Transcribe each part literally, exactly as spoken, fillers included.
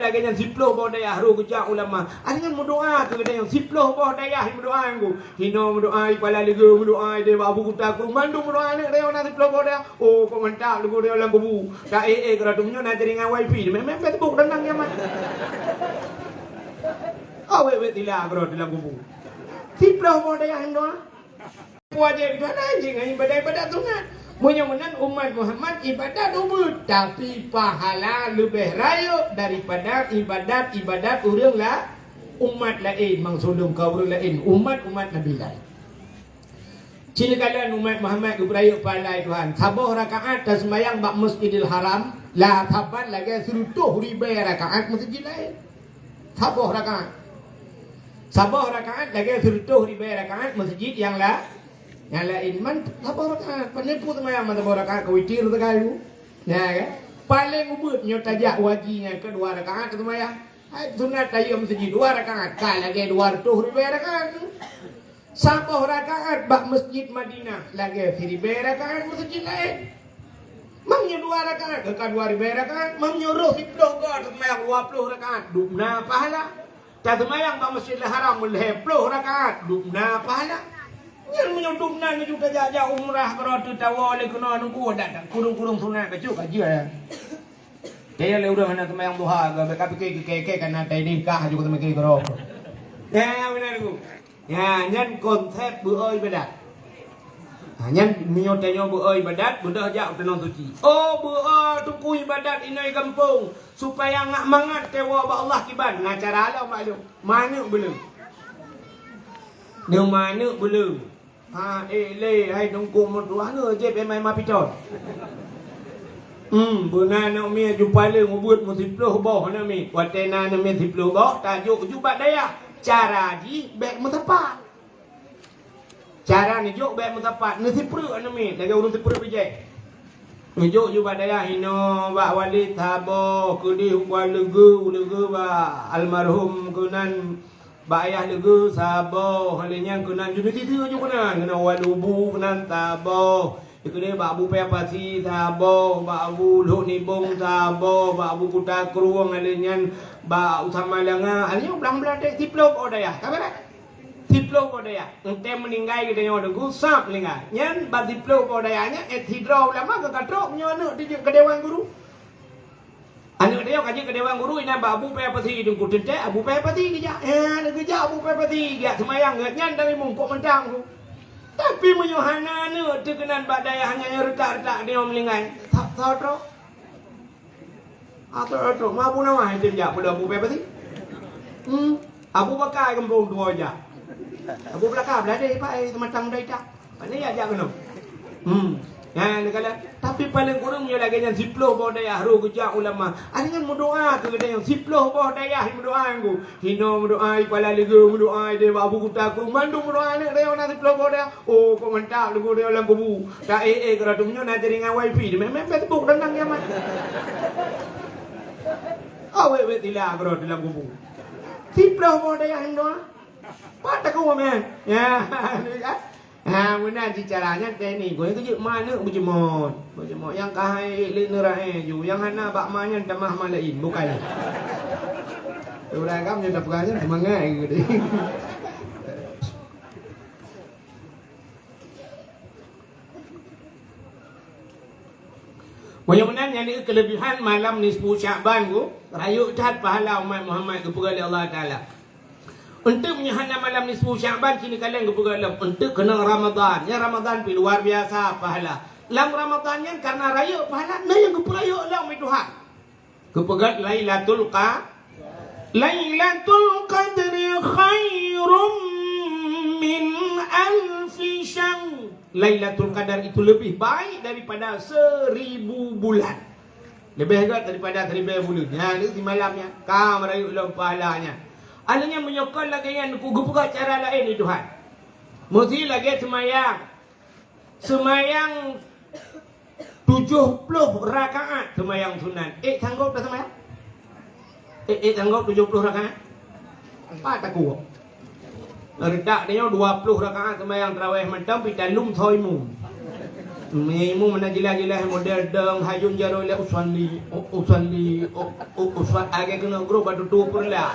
Lagèe nyan siploh boh dayah roh geujak ulama. Akhé nyan meudoa keu geutanyoe siploh boh dayah meudoa ngon. Hinoe meudoa, i Pala Leugeu meudoa, i Dayah Abu Kuta Krueng, mandum meudoa aneuk dayah na siploh boh dayah. Oh, kok mantap lagu dayah lam kubu. Tak eh eh keudroe tu meunyoe na jaringan wifi, meu'en Facebook dan nang nyaman. Awek-wek tila keudroe dalam kubu. Siploh boh dayah meudoa. Wajéb ibadat jih ngon ibadat-ibadat sunat. Meunyoe meunan umat Muhammad ibadat ubit, tapi pahala leubeh rayeuk daripada ibadat-ibadat ureueng la-, umat laén, maksud lôn ka ureueng laén, umat-umat Nabi laén. Cit neukalon umat Muhammad geupeurayeuk pahala Tuhan. Saboh rakaat taseumayang bak Masjidil Haram, la saban lagèe sireutoh ribèe rakaat meuseujid laén. Saboh rakaat. Saboh rakaat lagèe sireutoh ribèe rakaat meuseujid nyang la-, nyang laén. Man saboh rakaat, pane pun seumayang man saboh rakaat ka witir teuka. Nyan kan? Paleng ubit nyoe tajak u haji nyan keu dua rakaat seumayang. Hai sunat tahiyatul masjid dua rakaat, ka lagèe dua ratus ribèe rakaat. Saboh rakaat bak Masjid Madinah lagèe siribèe rakaat meuseujid laén. Meunyoe dua rakaat, ka dua ribèe rakaat. Meunyoe roh siploh goe taseumayang dua ploh rakaat, dubna pahala. Taseumayang bak Masjidil Haram lhèe ploh rakaat, dubna pahala. Nyan meunyoe dubna neuju tajak-jak umrah keudroe teuh tawoe lé keunoe nungku, dak, dak, kurung-kurung sunat bacut ka jeuet. Kaya lé ureueng hana seumayang duha, ka, ka pike keu kèe-kèe ka na tai nikah, aju ka seumayang keudroe. Ya, ya, beuna nungku. Ya, nyan konsep beuo ibadat. Ha, nyan meunyoe tanyoe beuo ibadat, beudôh jak u Tanoh Suci. Oh, beuo teungku ibadat inoe gampông, supaya ngak mangat teuwoe bak Allah kiban. Na cara lom bak lôn. Manök beuleueng. Deungon manök beuleueng. Ha, eh, lé, hai teungku meutuah nyoe, jép eh, mai mapiton. Hmm, beuna aneuk miet ju paleng ubit meusiploh boh aneuk miet. Watèe na aneuk miet siploh boh, tajok ju bak dayah. Cara jih bèk meusapat. Cara neujok bèk meusapat, neusipreuk aneuk miet, lagèe ureueng sipreuk bijèh. Neujok ju bak dayah inoe, bak Walid saboh, keudeh u Kuala Leugeu, u Leugeu bak almarhum keunan, bak Ayah Leugeu saboh, lheueh nyan keunan ju neutiteu ju keunan, keunan Walubu keunan saboh. Keudeh bak Abu Paya Pasi saboh, bak Abu Lhok Nibong saboh, bak Abu Kuta Krueng, lheueh nyan bak Usama Langa, lheueh nyan blang-blang deh siploh boh dayah. Ka beureh? Siploh boh dayah. Entée meuninggai geutanyoe teungku, sab meuninggai. Nyan bak siploh boh dayah nyan, eh, sidroe ulama ka, ka trok meunyoe aneuk dijeuet keu dewan guru. Aneuk tanyoe ka jeuet keu dewan guru, inan bak Abu Paya Pasi teungku, teuntée Abu Paya Pasi geujak. Eh, geujak Abu Paya Pasi, geujak seumayang, geuh nyan dari mungkok mantong tu. Tapi meunyoe hana aneuk teuh keunan bak dayah nyan nyang reutak-reutak geutanyoe meuninggai, sab, sab trok. Atau, atau, ma Abu Nawas itu jak pula Abu Paya Pasi. Hmm. Abu Bakar gampông tuwoe jak. Abu Bakar beladeh, Pak, eh, seumatang dai tak. Mana ya jak keunoe? Hmm. Nah, neukalon. Tapi paleng kureueng nyoe lagée nyan siploh boh dayah roh geujak ulama. Akhé nyan meudoa keu geutanyoe siploh boh dayah meudoa ngon. Hinoe meudoa, i Pala Leugeu meudoa, i Dayah Abu Kuta Krueng, mandum meudoa aneuk dayah na siploh boh dayah. Oh, kok mantap lagu dayah lam kubu. Tak eh eh keudroe tu meunyoe na jaringan wifi, meu'en Facebook dan nang nyaman. Awek-wek tila keudroe dalam kubu. Siploh boh dayah meudoa. Pat takue meu'en. Ya. Ha, meunan cit cara nyan teknik. Guna keujeuet ma aneuk beujeuet. Beujeuet nyang ka hai lé neurae ju. Nyang hana bak ma nyan tamah ma laén, bukai. Ureueng agam nyan tapeugah nyan seumangat geuh deh. Meunyoe meunan nyan keulebihan malam nisfu Sya'ban, Bu, rayeuk that pahala umat Muhammad geupeugah lé Allah Taala. Eunteuk meunyoe hana malam nisfu Sya'ban, cit neukalon geupeugah lom, eunteuk keunong Ramadhan. Nyan Ramadhan pih luar biasa pahala. Lam Ramadhan nyan karena rayeuk pahala, na nyang geupeurayeuk lom lé Tuhan. Geupeugah Lailatul Qa-, Lailatul Qadri khairum min alfi syahr. Lailatul Qadar itu lebih baik daripada seribu bulan. Leubeh gét daripada siribèe buleuen. Nyan, di malam nyan, ka meurayeuk lom pahala nyan. Akhé nyan meunyoe kon lagée nyan, geupeugah cara laén lé Tuhan. Meusti lagée seumayang. Seumayang tujoh ploh rakaat seumayang sunat. Eh, sanggob dak seumayang? Eh, eh, sanggob tujoh ploh rakaat? Pat takue. Reutak tanyoe dua ploh rakaat seumayang tarawih mantong, pih talum soe imum. Meunyoe imum na jeulaih-jeulaih model dong hayun jaroe lé usalli, u-, usalli, u-, u-, usal-, agak keuneuk grob bak tutoe peureulak.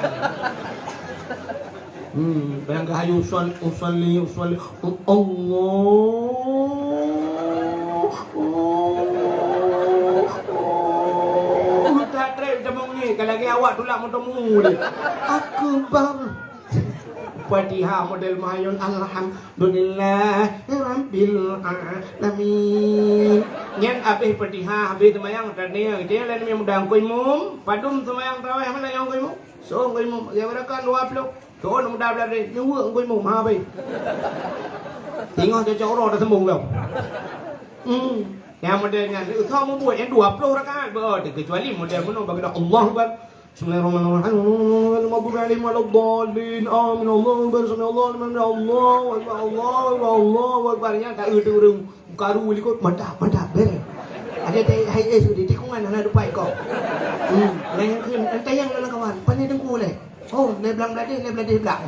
Hmm, barang ka hayun usal-, usalli, usalli, u-, Allah. Utak treb teumong ni, ka lagèe awak tulak moto mu deh. Akbar. Fatihah model meuhayun, alhamdulillahirabbil alamin. Nyan abéh Fatihah, abéh seumayang, teunia, teunia lé muda ngkoi mum, padum seumayang tarawih mana nyang ngkoi mum? Soe ngkoi mum, ya barakan dua puluh. Soe muda belah deh, nyuwek ngkoi mum, ha abéh. Tinggal cocok uroe dah sembung kau. Hmm. Nyang model nyan, soe mubuet nyang dua puluh rakaat, beu, kecuali model meunoe bagi dah Allahu Akbar. Bismillahirrahmanirrahim. Maghdubi alaihim waladdallin. Amin. Allahu Akbar. Sami Allahu liman hamidah. Allahu Akbar. Allahu Akbar. Allahu Akbar. Nyan tak ada ureueng karu likot mantap, mantap, beres. Ada tai hai es di tikungan hana dupai kau. Hmm, lain keu entayang dalam kawan. Pandai dengku leh. Oh, leh blang beladih, leh beladih blang.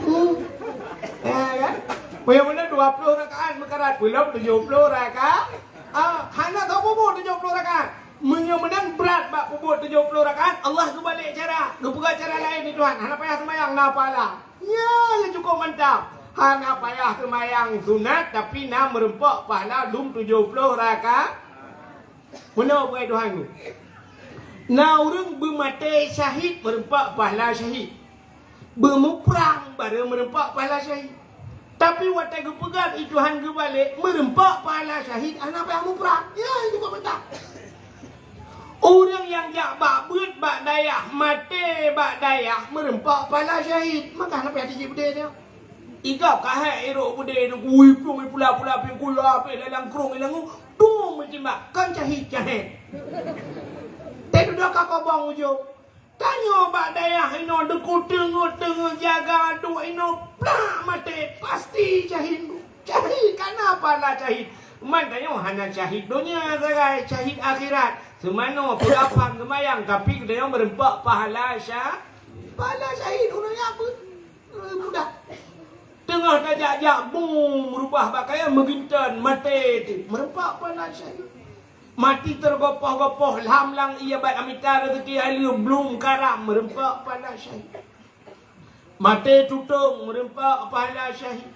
Hmm. Ya kan? Punya mana dua puluh rakaat meukarat, belum tujuh puluh rakaat. Ah, hana kau bubuh tujuh puluh rakaat. Meunyoe meunan brat bak peubuet tujoh ploh rakaat, Allah geubalek cara, geupeugah cara laén di Tuhan, hana payah seumayang, na pahala. Nyan nyang cukup mantap. Hana payah seumayang sunat, tapi na meureumpok pahala lom tujoh ploh rakaat. Meunoe peue Tuhan tu. Na ureuëng beumaté syahid meureumpok pahala syahid. Beumuprang barô meureumpok pahala syahid. Tapi watée geupeugah di Tuhan geubalek, meureumpok pahala syahid hana payah muprang. Ya, itu kok mantap. Ureuëng nyang jak bak beuet bak dayah, maté bak dayah, meureumpok pahala syahid, maka hana payah tijik beudé dia. Igab kahai irok beudé tu, kui plueng, pula-pula pingkui lapeh dalam krong ilangu, tu meutimbak, kan syahid, syahid. Teududoe ka kobong ujong. Tanyoe bak dayah inoe deungon teungeut-teungeut jaga duek inoe plak maté, pasti syahid. Syahid kana pahala syahid. Man tanyoe hana syahid donya sagai, syahid akhirat. Seumanoe peugapang seumayang, tapi geutanyoe meureumpok pahala sya-, pahala syahid ureuëng nyang beu-, mudah. Teungoh tajak-jak bum meurubah pakaian meuginton maté tu, meureumpok pahala syahid. Mati teugopoh-gopoh lam lam ie bat amita rezeki hai leuem blum karam meureumpok pahala syahid. Maté tutong meureumpok pahala syahid.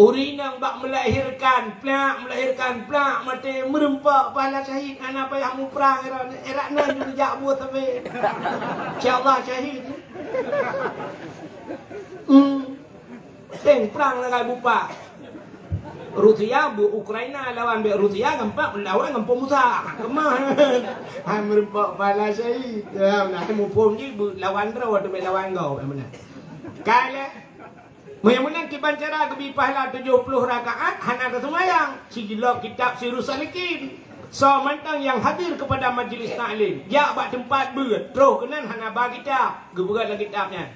Ureuëng inong bak meulahirkan plak, meulahirkan plak maté meureumpok pahala syahid. Hana payah muprang erat, erat nan jak buet sabe. Insya Allah syahid. Hmm. Teng prang lagée bupa. Rusia beu Ukraina lawan bek Rusia gampang lawan gampông Musa. Keumah. Hai meureumpok pahala syahid. Ya, nah, hai muphom jih beu lawan droe atau bek lawan gob, ya beuna. Kai lé. Meunyoe meunan kiban cara geubi pahala tujoh ploh rakaat hana teuseumayang. Sigilob kitab Sirus Salikin. Soe mantong nyang hadir keupada majlis taklim, jak bak teumpat beuet, troh keunan hana ba kitab, geupeugah lam kitab nyan.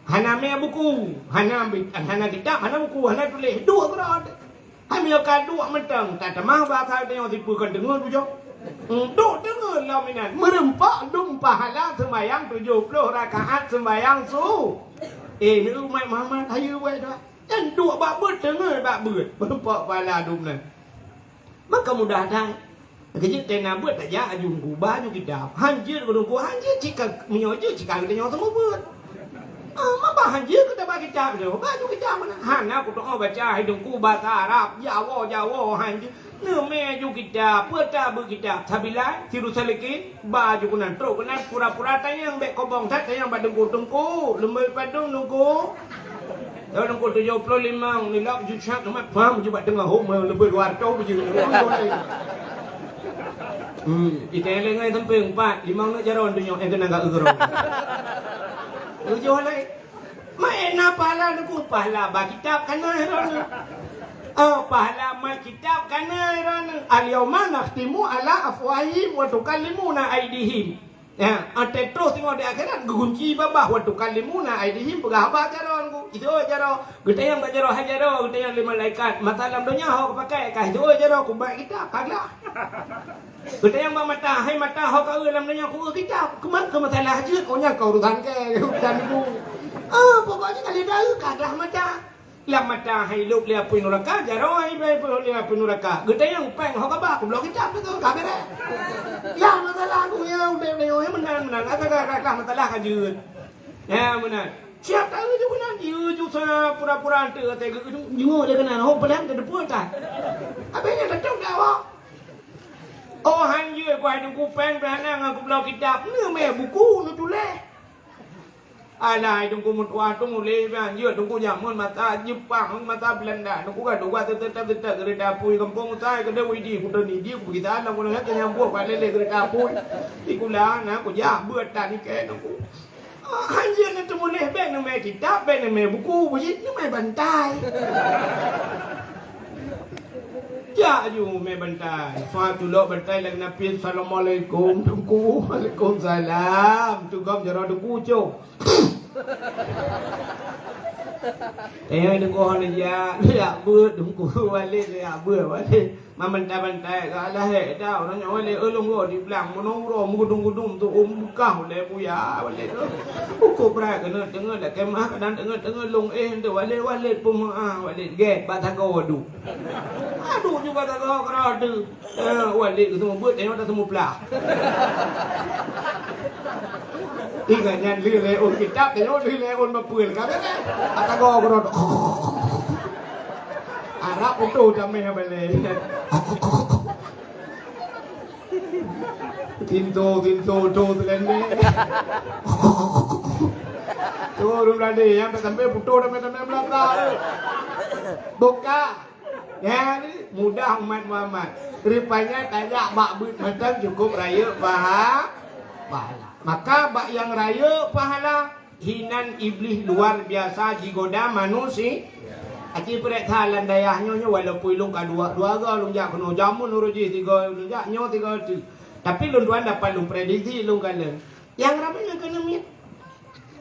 Hana mé buku, hana bi-, hana kitab, hana buku, hana tuléh, duek keudroe. Hai meunyoe ka duek mantong, tatamah basa tanyoe sipeue kon deungoe tujoh. Hmm, duek deungoe lom inan. Meureumpok dum pahala seumayang tujoh ploh rakaat seumayang su. Eh, ni umat Muhammad, hayeue buet tu. Nyan duek bak beuet, deungoe bak beuet. Meureumpok pahala dum nan. Maka mudah that. Keujeuet tena beuet tajak aju Teungku, ba aju kitab. Han jeuet keu Teungku, han jeuet cit ka meunyoe jeuet cit ka geutanyoe teumeu beuet. Ah, maba han jeuet keu taba kitab nyoe, ba aju kitab meunan. Hana kutu'oh baca hai Teungku basa Arab, Jawoe, Jawoe han jeuet. Neumé aju kitab, peue tabeuet kitab? Sabilai, Sirus Salikin, ba aju keunan, trok keunan, pura-pura tanyong bék kobong that, tanyong bak Teungku, "Teungku, leumbeue padum Teungku?" Lôn keu tujoh ploh limong nilok ju syak neumat pam ju bak teungoh hom leubeh dua ratus biji. Hmm, kita yang lengai samping empat, limong nak jaron tu nyok, eh, kena gak gerong. Tujoh lai. Mai na pahala tu ku pahala ba kitab kana heran. Oh, pahala ma kitab kana heran. Al yauma nakhtimu ala afwahihim wa tukallimuna aidihim. Ya, watée troh singoh di akhirat geugunci babah, "Wa tukallimuna aidihim," peugah haba jaroe ku. Itu jaroe, geutanyong bak jaroe, "Hai jaroe," geutanyong lé malaikat, "Mata lam donya ho kapakai?" "Ka." "Itu jaroe, kubat kitab." Ka glah. Geutanyong bak mata, "Hai mata, ho kaeu lam donya?" "Kueu kitab." "Keumat keu masalah jeuet?" "Oh, nyan ka urusan kèe, urusan ku." Ah, pokoknya kali dah ka glah mata. Lam mata hai lôb lé apui nuraka, jaroe hai bai lé apui nuraka. Geutanyong péng ho kaba, kubloe kitab beutôi ka beureh. Lam masalah ku nyoe udép nyoe meunan-meunan, ata ka ka masalah ka jeuet. Ya meunan. Siap tahu je meunan, jeuet ju sa pura-pura ante kata geu jeuet lé keunan, ho peuleueh teudeupeu tai. Abéh nyan teutap dak awak. Oh han jeuet ku hai teungku péng pih hana ngon kubloe kitab, neumé buku neutuléh. Alah, hai teungku meutuah tu mulai ban jeuet teungku jameun masa Jepang, masa Belanda. Teungku ka tugaih teutab-teutab geureuda apui gampông sai keudeh Widi kuteuh nidi ku gisa lam keunoe teunyambung bak lé-lé geureuda apui. Di kula na kujak beuet tan ikée teungku. Ah, han jeuet na teumuléh bék neumé kitab, bék neumé buku, beujieb neumé bantai. Jak aju mé bantai. Fa tulok bantai lagée napien, "Assalamualaikum, Teungku." "Waalaikumsalam." Tugom jaroe teungku cok. Eh, teungku hana jak, jak beuet teungku. Walét jak beuet, walét. Ma bantai-bantai ka lahé dah, ureueng nyoe walét ulôn go di blang, meunoe uroe meugudum-gudum tu, um, beukah ulée buya, walét tu. Uku brat keuneuk teungeut dak kemah, kadang teungeut-teungeut lôn, eh, tu walét-walét peumeu'ah, walét gét, bak sagoe duek. Aduh, juga tak tahu kerana ada. Eh, wan lé semua buet, tengok tak semua pelah. Ingat nyan lé leon kitab, tengok lé leon bapul. Kata kau kerot. Arab utuh damai balai. Tinto, tinto, do telendek. Tu ureueng Belanda yang tak sampai putus damai-damai Belanda. Buka. Ya, mudah umat Muhammad. Rupanya tajak bak beuet mantong cukup rayeuk paha-, pahala. Maka bak nyang rayeuk pahala, hinan Iblih luar biasa jigoda manusia. Aci prek tha lam dayah nyoe, nyoe walaupun lôn ka dua, dua ga lôn jak keunoe, jameun uroe jih tiga lôn jak, nyoe tiga tu. Tapi lôn tuan dapat lôn prediksi lôn kalon. Nyang ramé nyang keuneuk miet.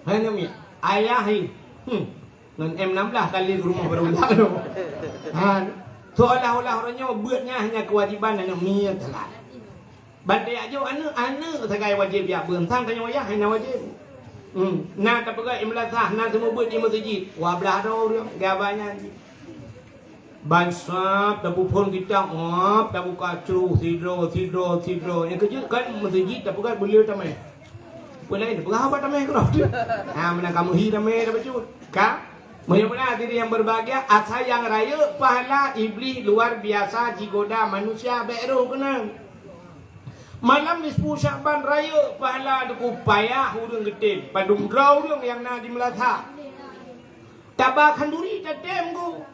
Hai neuk miet. Ayah hi. Hmm. Ngon M enam belas kali ke rumah baru dak tu. Ha. Seolah-olah orang nyoe buet nyan hanya kewajiban aneuk miet salah. Ban tajak jok aneuk, aneuk sagai wajib jak beuet. Sang tanyoe yah hana wajib. Hmm. Na tapeugah imlasah, na teumeubeuet di meuseujid. Dua blah droe ureueng, gaba nyan. Ban sab tapeuphon kitab, hop, tabuka cruh sidroe, sidroe, sidroe. Nyang keujeuet kan meuseujid tapeugah beu le tamé. Peue laén peugah haba tamé keudroe. Ha, meunan kamoe hi tamé tabacut. Ka? Meunyoe meunan hadirin yang berbahagia, asai nyang rayeuk pahala Iblih luar biasa jigoda manusia bék roh keunan. Malam nisfu Syakban rayeuk pahala teungku payah ureueng geutem, padum droe ureueng nyang na di meulasah. Taba khanduri tatem ku.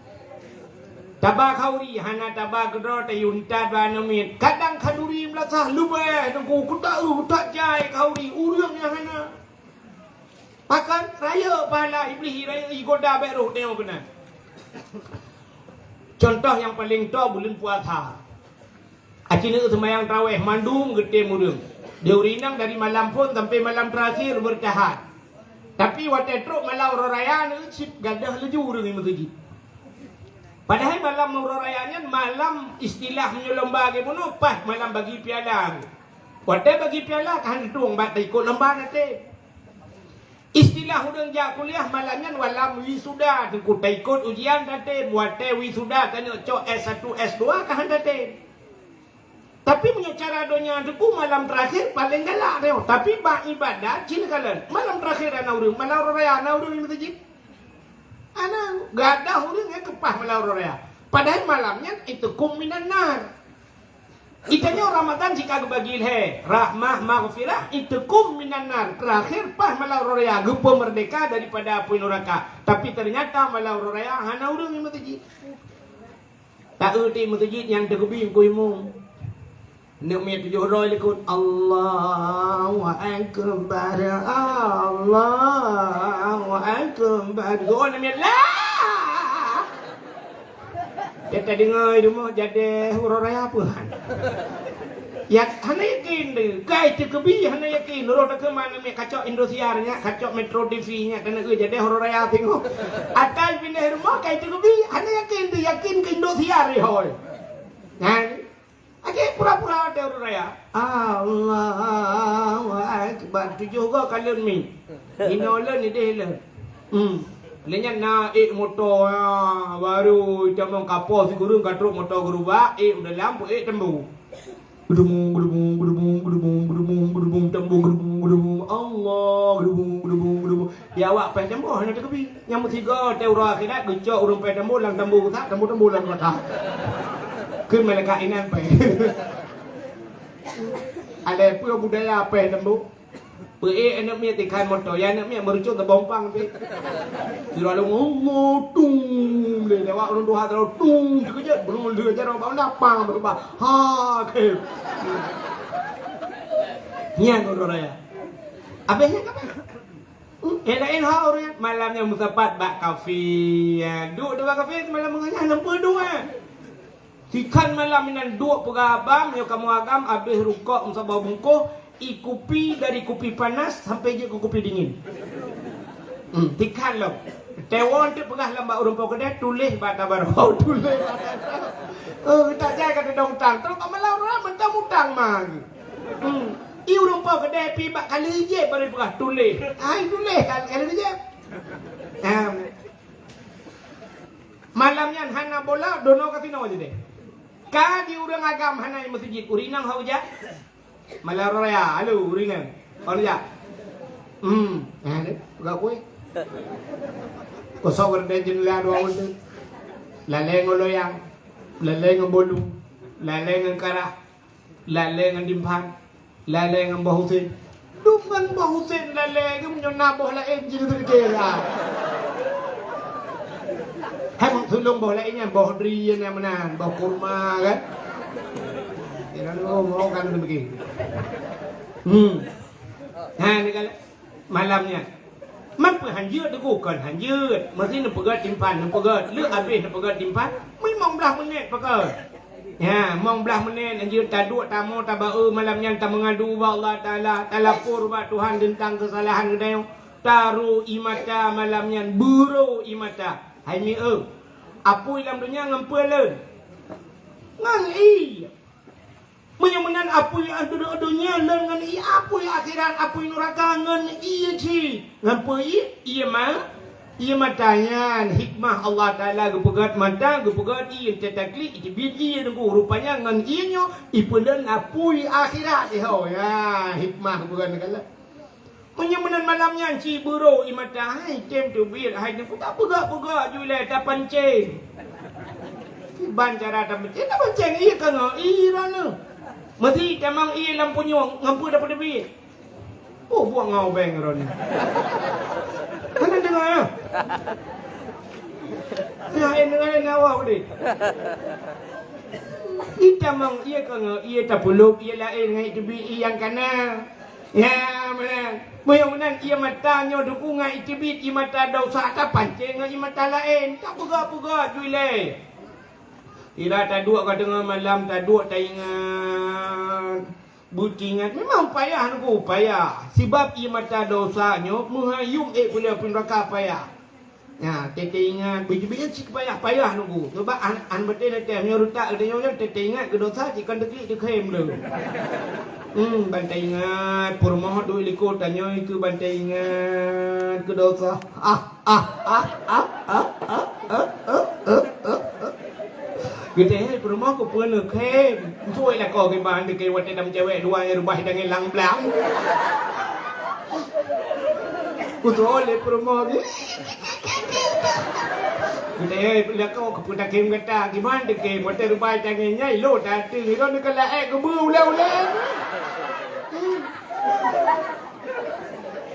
Taba khauri hana taba keudroe tayue that bak aneuk miet. Kadang khanduri meulasah leubeh teungku, kuta-eu kuta jai khauri ureueng nyang hana. Pakon rayeuk pahala Iblih rayeuk jigoda bék roh teuh keunan. Contoh nyang paleng toe buleuen puasa. Aci neuk seumayang tarawéh mandum geutem ureueng. Di ureueng inong dari malam phon sampai malam terakhir bertahan. Tapi watée trok malam uroe raya neuk cit gadoh laju ureueng di meuseujid. Padahai malam uroe raya nyan malam istilah meunyoe lomba geubunoe paih malam bagi piala. Watée bagi piala ka han tueng bak taikot lomba naté. Istilah ureueng jak kuliah malam nyan malam wisuda, teungku taikot ujian tatem. Watée wisuda tanyoe cok S satu, S dua ka han tatem. Tapi meunyoe cara donya teungku malam terakhir paleng galak teuh. Tapi bak ibadat cit kalon. Malam terakhir ana ureueng, malam uroe raya ana ureueng di meuseujid. Ana gadoh ureueng nyang keupah malam uroe raya. Padahai malam nyan itkum minan nar. Geutanyoe Ramadan jika geubagi lhée, rahmah, maghfirah, itkum minan nar. Terakhir paih malam uroe raya geupeumeurdeka daripada apui nuraka. Tapi ternyata malam uroe raya hana ureueng di meuseujid. Taeu di meuseujid nyang teugeubi keu imum. Neuk miet tujoh droe likot, "Allahu Akbar, Allahu Akbar." Geuon neuk miet, "Lah!" Dia tadeungoe di rumoh jadi uroe raya peue han. Ya, hana yakin deh. Kai teukeubie hana yakin. Roh takheun ma aneuk miet kacok Indosiar nyan, kacok Metro T V nyan, keuneuk jadi uroe raya teungoh. Atai pindah rumoh kai teukeubie hana yakin deh, yakin keu Indosiar deh hôi. Nyan. Até pura-pura ada uroe raya. Allahu Akbar. Tujoh go kalon mi. Inoe lôn ideh lôn. Hmm. Lé nyan na ék moto, ha, baru tamong kapoh sikureueng ka trok moto geurubak, ék u dalam, peuék tambu. Geudumung, geudumung, geudumung, geudumung, geudumung, geudumung, tambu, geudumung, geudumung, Allah, geudumung, geudumung, geudumung. Di awak péh tambu hana teukeubit. Nyang meusigoe teuh uroe akhirat geucok ureuëng péh tambu lam tambu geusak, tambu-tambu lam neuraka. Keu malaikat inan péh. Ada peue budaya péh tambu? Peuék aneuk miet tikhan moto, ya aneuk miet meurucok teubompang pih. Sira lôn Allah tung lé lewat ureuëng tuha terus tung dikeujot beureugueng lheueh jaroe bak meunan pang beurubah. Ha, khem. Nyan uroe raya. Abéh nyan kapan? Hmm, eh, laén ha ureuëng malam nyan meusapat bak kafe. Ya, duek dua kafe malam meungaja lampu dua. Tikhan malam inan duek peugah abang, nyoe kamoe agam abéh rukok meusaboh bungkôh, i kupi dari kupi panas sampai jeuet keu kupi dingin. Hmm, tikhan lom. Teuwon teuk peugah lam bak ureuëng po keudè, tuléh bak tabaroe, tuléh bak tabaroe. Oh, tak jai ka teudong utang. Terus bak malam ureuëng mantong utang ma. Hmm. I ureuëng po keudè pi bak kali ijép baru peugah tuléh. Hai tuléh kali, kali ijép. Ha. Malam nyan hana bola, dono kasino jideh. Ka di ureuëng agam hana i meuseujid, ureuëng inong hok jak. Malam raya, halo ureuëng inong. Hok jak. Hmm, nah deh, peugah kueh. Kosong gorden jeunela dua ureuëng. Lalée ngon loyang, lalée ngon bolu, lalée ngon karah. Lalée ngon Dimphan, lalée ngon Boh Husen. Dum ngon Boh Husen lalée geuh meunyoe na boh laén jih teukeujeuet lah. Hai mak sulong boh laén nyan, boh dri nyan meunan, boh kurma kan. Ya kan, oh, mau kan begini. Hmm. Ha, ni kan. Malam nyan. Man peue han jeuet teungku? Kon han jeuet. Meusti neupeugét Dimphan, neupeugét. Lheueh abéh neupeugét Dimphan, meulimong blaih menit peugét. Ya, limong blaih menit han jeuet taduek tamoe tabaeu malam nyan tameungadu bak Allah Taala, talapor bak Tuhan teuntang keusalahan geutanyoe. Taro ie mata malam nyan, beuro ie mata. Hai mi eu, apui lam donya ngon peue lôn? Ngon ie. Meunyoe meunan apui ateueh donya lôn ngon ie, apui akhirat, apui nuraka ngon ie cit. Ngon peue ie? Ie ma-, ie mata nyan. Hikmah Allah Taala geupeugét mata, geupeugét ie, teutaklik, iteubiet ie teungku. Rupanya ngon ie nyoe ipeulon apui akhirat. Iho, ya, hikmah geupeugét nyan. Meunyoe meunan malam nyan ci beuro ie mata, hai tem teubiet, hai tem tapeugah-peugah ju ilée tapancéng. Kiban cara tapancéng, tapancéng ie ka ngon ie droeneuh. Meusi tamong ie lam punyueng, ngon peue tapeuteubiet? Oh, buet ngon ubeng droeneuh. Hana deungoe, ya? Nah, eh, deungoe nyawa udeh. Ie tamong ie ka ngon ie tapeulop ie laén ngon iteubiet ie nyang kana. Ya, meunan. Meunyoe meunan ie mata nyoe teungku ngon iteubiet ie mata desya tapancéng ngon ie mata laén, tapeugah-peugah ju ilée. Sira taduek ka teungoh malam taduek taingat. Beuteuingat memang payah teungku, payah. Sibab ie mata desya nyoe meuhayum ék peuleueh apui nuraka payah. Nyan, teuingat, biji-biji cit payah-payah teungku. Cuba an, an beutôi neutém nyoe rutak geutanyoe nyoe teuingat keu desya cit kon teuklik teukhém lé. Hmm, ban teuingat peurumoh duek likot tanyoe keu ban teuingat keu desya. Ah, ah, ah. Geutanyoe peurumoh keu peue neukhém. Beutôi lakoe kiban teukhém watée dam cewek dua nyang reubah tangieng lang blang. Kutroe lé peurumoh geuh. Geutanyoe lakoe keu peue takhém gata, kiban teukhém watée reubah tangieng nyan, lo tateung, lo neukalak ék geubeue ulée-ulée.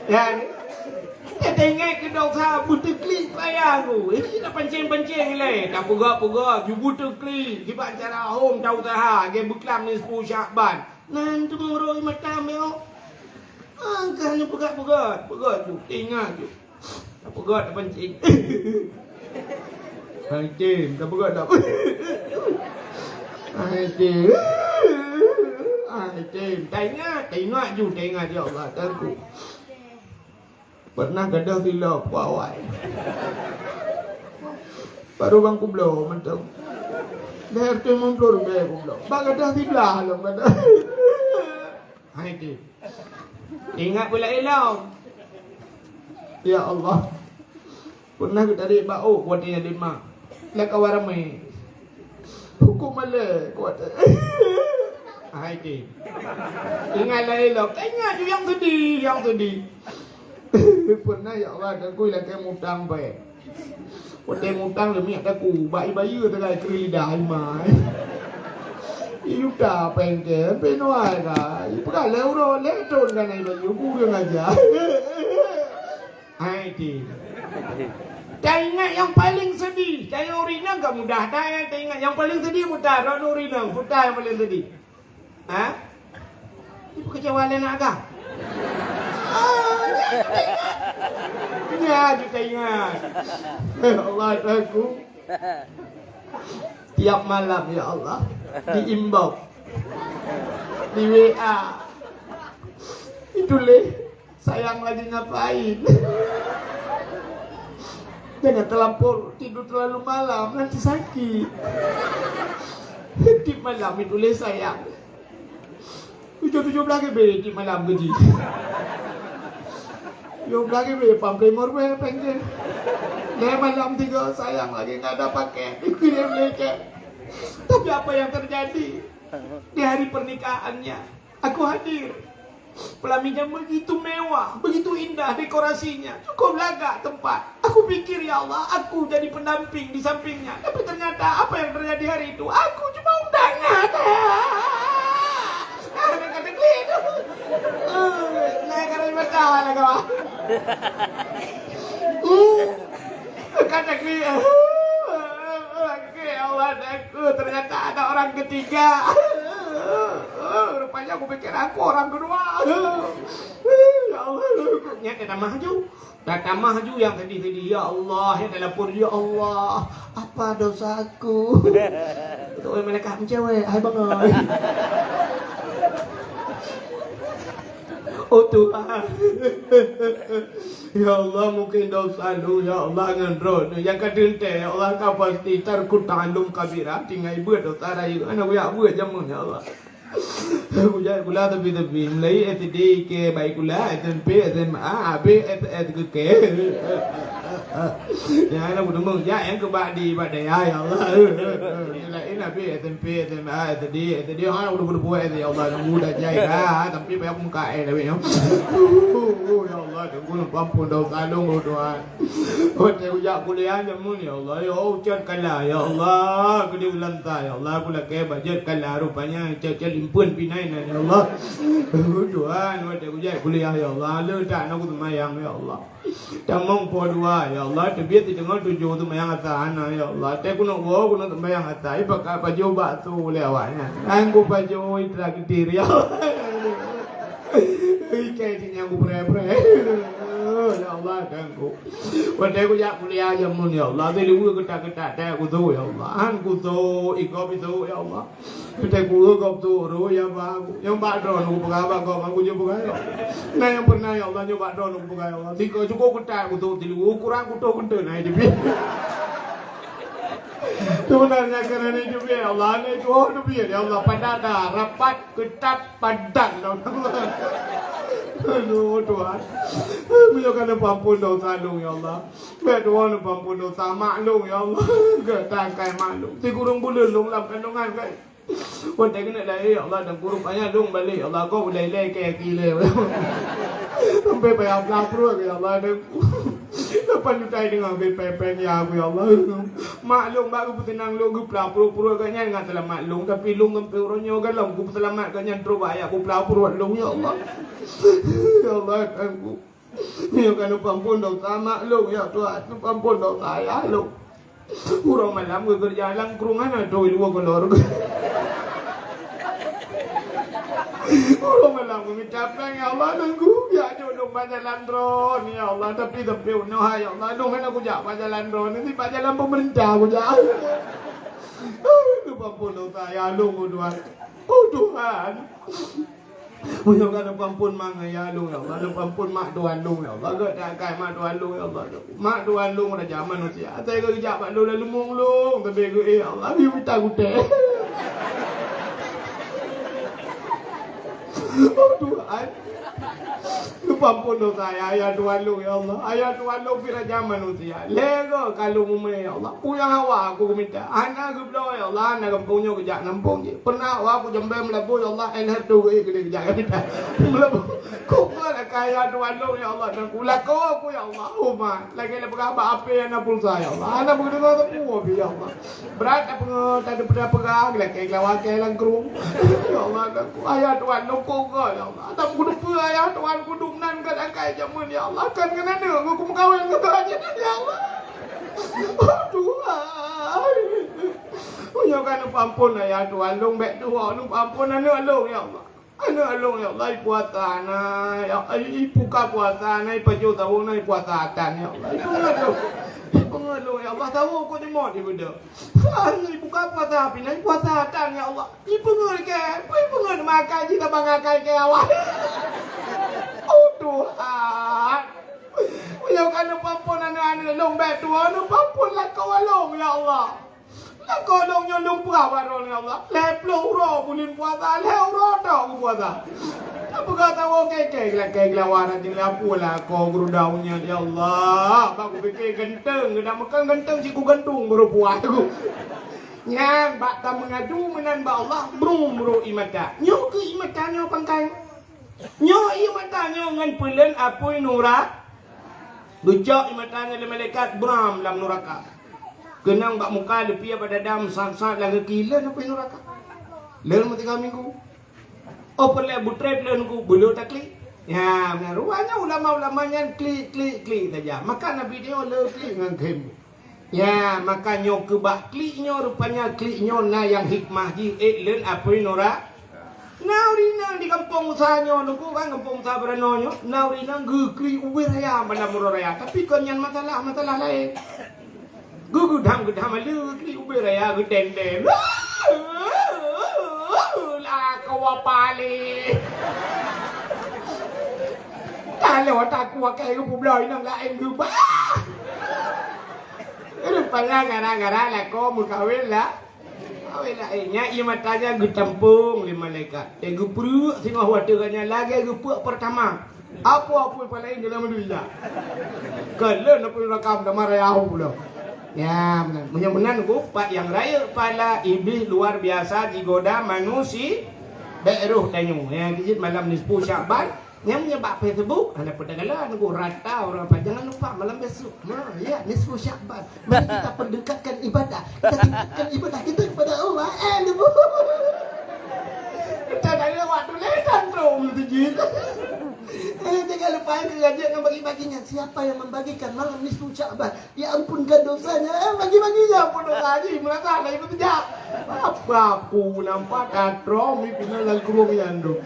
Nyan, teuingat keu desya beuteuklik payah ku. Ih, tapancéng-pancéng ilée, tapeugah-peugah, ju beuteuklik, kiban cara hom ta-useuha, lagée beuklam nisfu Syakban. Nan teumuroi mata meuh. Angkah nyoe peugah-peugah, peugah ju, teuingat ju. Tapeugah tapancéng. Hai tem, tapeugah dak. Hai tem. Hai tem, taingat, taingat ju, taingat ya Allah, tangku. Pernah gadoh silo puawai. Baru bang kubloe mantong. Leher tu limong ploh ribée kubloe. Bak gadoh siblah lom gadoh. Hai tu. Ingat pula ilong. Ya Allah. Pernah geutarek bak ôk watèe nyan lé mak. Lam kawan ramè. Huköm malèe kuat. Hai deh. Ingat lah elok. Ingat ju nyang seudeh, nyang seudeh. Pernah ya Allah, takue lakèe mutang bèe. Watèe mutang lé miet takue, bak ié bayeue teugai kreueh lidah imai. Iluta pengke, penoai ka. Ipeugah lé uroe, lé thon ka na ié bayeue, kureueng aja. Hai deh. Taingat nyang paleng seudeh, taingat ureueng inong ka mudah, taingat nyang paleng seudeh mudah, droeneuh ureueng inong, peue nyang paleng seudeh. Ha? Ipeukeucewa lé aneuk agam. Ah, nyan taingat. Nyan taingat. Ya Allah, Tuhanku. Tiap malam, ya Allah, diimbau. Di W A. Dituléh. Sayang lagi ngapain? Jangan terlampau tidur terlalu malam, nanti sakit. Tiep malam itu lé sayang. Tujoh, tujoh blaih GB tiep malam gaji. Tujoh blaih GB pam Primor weh pengke. Lé malam tiga sayang lagi nggak ada paket. Dikirim lecet. Tapi apa yang terjadi? Di hari pernikahannya, aku hadir. Pelaminan begitu mewah, begitu indah dekorasinya. Cukup lagak tempat. Aku pikir, "Ya Allah, aku jadi pendamping di sampingnya." Tapi ternyata apa yang terjadi hari itu? Aku cuma undangan. Ada kata klik. Eh, naik kereta lah kau. Uh, kata klik. Oke, ya Allah, aku ternyata ada orang ketiga. Rupanya aku pikir aku orang kedua. Ya Allah, nyan tatamah ju. Tatamah ju nyang seudeh-seudeh. Ya Allah, nyang talapor, "Ya Allah, apa dosaku?" Kata malaikat, "Mencewek, hai bangai." Oh Tuhan. Ya Allah, mungkin dosa lôn, ya Allah, ngon droeneuh. Nyang ka teuntèe, ya Allah, ka pasti tarku ta'allum kabira, tinggai beuet dosa rayeuk. Hana kuyak beuet jameun, ya Allah. Kujak sikula tepi-tepi. Mulai S D ke baik sikula, S M P, S M A, habéh S S ke ke. Nyang hana kudeungoe, jak nyang keubah di bak dayah, ya Allah. Nyang laén habéh S M P, S M A, S D, S D, hana kudeungoe, ya Allah, nunggu dah jai dah. Tapi payah muka eh, tapi, ya. Ya Allah, tunggu, ampun dosa lôn, oh Tuhan. Watèe kujak kuliah jameun, ya Allah, ya Allah, ucot kala, ya Allah, keudéh ulôn sa, ya Allah, kulakèe bajèe kala, rupanya cot-cot limpeuen pinai nan, ya Allah. Tuhan, watèe kujak kuliah, ya Allah, le that na kuseumayang, ya Allah. Tamong po dua, ya Allah, teubiet siteungoh tujoh seumayang asa hana, ya Allah. Watèe keuneuk woe, keuneuk seumayang asa, ipakat pajoh bakso lé awaknyan. Nyan kupajoh, itraktir, ya Allah. Ikai cit nyang kupreh-preh. Ya Allah, ganggu. Watèe kujak kuliah jameun, ya Allah, siluweue keutat-keutat teuh kuso, ya Allah. Han kuso, igob iso, ya Allah. Watèe kugob tu, roh ya ba aku. Nyang bak droeneuh kupeugah bak gob, aku jeuet peugah, ya Allah. Nah, nyang pernah, ya Allah, nyang bak droeneuh kupeugah, ya Allah. Siko cukup keutat kuso siluweue, kurang kutoh keuteun hai teubiet. Sebenarnya keunan teubiet, ya Allah, aneuk tuha teubiet, ya Allah, padat dah, rapat, keutat, padat dah. Aduh, Tuhan. Meunyoe ka neupeuampon dosa lôn, ya Allah. Bèk Tuhan neupeuampon dosa mak lôn, ya Allah. Geutankai mak lôn. Sikureueng buleuen lôn lam kandongan, kai. Watèe keuneuk lahé, ya Allah, dan kureueng payah lôn balek, ya Allah, gob ulèe-ulèe kèe kilèe. Sampai payah blah pruet, ya Allah, dan lapan juta deungon pèng-pèng ya aku, ya Allah. Mak lôn bak geupeuseunang lôn geuplah pruet-pruet gobnyan ngon seulamat lôn, tapi lôn sampai uroe nyoe galom geupeuseulamat gobnyan trok bak ayah geuplah pruet lôn, ya Allah. Ya Allah, aku. Nyoe ka neupeuampon dosa mak lôn, ya Tuhan, neupeuampon dosa ayah lôn. Uroe malam geukeureuja lam krueng hana trok i luwa keulor. Uroe malam geumita péng, ya Allah, nunggu, ya jok lôn bak jalan droeneuh, ya Allah, tapi teupeu neuh, ya Allah, lôn hana kujak bak jalan droeneuh, bak jalan peumeurintah kujak. Neupeuampon dosa ayah lôn, oh Tuhan. Oh Tuhan. Meunyoe ka neupeuampon mak ngon ayah lôn, ya Allah, neupeuampon mak tuan lôn, ya Allah, geutankai mak tuan lôn, ya Allah. Mak tuan lôn raja manusia. Asai geujak bak lôn lam leumueng lôn, tapi geu, eh, ya Allah, geuh mita gutèe. Oh Tuhan. Ampôn dosa, ya, ya Tuhan lôn, ya Allah. Ya Tuhan lôn, pih raja manusia. Lhèe goe ka lôn umé, ya Allah. Peue nyang hawa aku geumita. Hana geubloe, ya Allah. Hana gampông nyoe geujak nampông jih. Pernah hawa aku jambèe meulaboh, ya Allah. Lhèe reutôh geuh keudéh geujak geumita. Meulaboh. Kok keu lakèe, ya Tuhan lôn, ya Allah. Dan ku lakoe aku, ya Allah. Umat. Lagèe lôn peugah bak apé hana pulsa, ya Allah. Hana beudeugoe sapeue pih, ya Allah. Brat tapeugah, tapeugah, lakèe geulawa kèe lam krueng. Ya Allah, ayah Tuhan, lôn kok goe, ya Allah. Ata kudupeue ayah Tuhan, kuduek nan ka akai jameun, ya Allah. Kan keunan nyoe, ku meukawen ngon raja nyan, ya Allah. Oh, Tuhan. Meunyoe ka neupeuampôn, ayah Tuhan, lôn bèk tuwoe, neupeuampôn aneuk lôn, ya Allah. Aneuk lôn, ya Allah, ipuasa na, ya Allah, ibuka puasa na, ipajoh sahô na, ipuasa atan, ya Allah. Ipeungeut lôn, ipeungeut lôn, ya Allah, sahô kok jimot ibeudôh. Sahô ibuka puasa pih na, ipuasa atan, ya Allah. Ipeungeut kèe, ipeungeut makai jih, tabang akai kèe awai. Oh, Tuhan. Meunyoe ka neupeuampôn aneuk-aneuk lôn bèk tuwoe, neupeuampôn lakoe lôn, ya Allah. Lakoe lôn nyoe lôn peugah bak droeneuh, ya Allah. Lhèe ploh uroe buleuen puasa, lhèe uroe tok kupuasa. Tapeugah tawoe kèe-kèe, geulakèe geulawa, rajin lapor lakoe geuruda unyat, ya Allah. Bak kupike ganteng, geudak meukan ganteng, siku gantung baru puas ku. Nyan bak tameungadu meunan bak Allah, brum bro ié mata. Nyoe keuh ié mata nyoe pangkai. Nyoe ié mata nyoe ngon peuleuen apui nura-, geucok ié mata nyoe lé malaikat bram lam nuraka. Keunong bak muka, leupie bak dada, meusat-sat lam gaki, leuen apui nuraka. Leuen meusigoe minggu. Oh, peureulèe beutrép leuen ku, beuleu taklik. Ya, meunan. Rupanya ulama-ulama nyan klik, klik, klik saja. Maka Nabi nyoe le klik ngon khem. Ya, maka nyoe keu bak klik nyoe, rupanya klik nyoe na nyang hikmah jih, ék leuen apui nura-, na ureueng inong di gampông Musa nyoe, nungku kan gampông Musa Baranoe nyoe, na ureueng inong geuklik ubé raya malam uroe raya. Tapi kon nyan masalah, masalah laén. Geugeudam-geudam lé geuklik ubé raya geutendeng. Lakoe pale. Taloe takue keu geupubloe inong laén geubah. Rupanya gara-gara lakoe meukawen la-, kawen laén. Nyan ié mata nyan geutampong lé malaikat. Teugeupeureuk singoh watèe gobnyan lagèe geupeureuk peurtama. Apui-apui paléng dalam dunia. Keu lôn apui rakam dama raya pulo. Ya, meunan. Meunyoe meunan ku, pat nyang rayeuk pahala Iblih luar biasa jigoda manusia. Bèk roh tanyoe. Ya, jih malam nisfu Syakban. Nyang nyeubak Facebook, hana peue tagala, nunggu rata ureueng apa. Jangan lupa malam besok. Nah, ya, nisfu Syakban. Mari kita perdekatkan ibadah. Kita tingkatkan ibadah kita kepada Allah. Eh, lebu. Kita dari waktu letan tu, mesti jin. Eh, jangan lupa yang kerja dengan bagi-baginya. Siapa yang membagikan malam nisfu Syakban, diampunkan dosanya. Eh, bagi-bagi je ampun dosa haji. Merasa ada ibu sejak. Apa aku nampak katrom ni pina dalam kurung yang tu.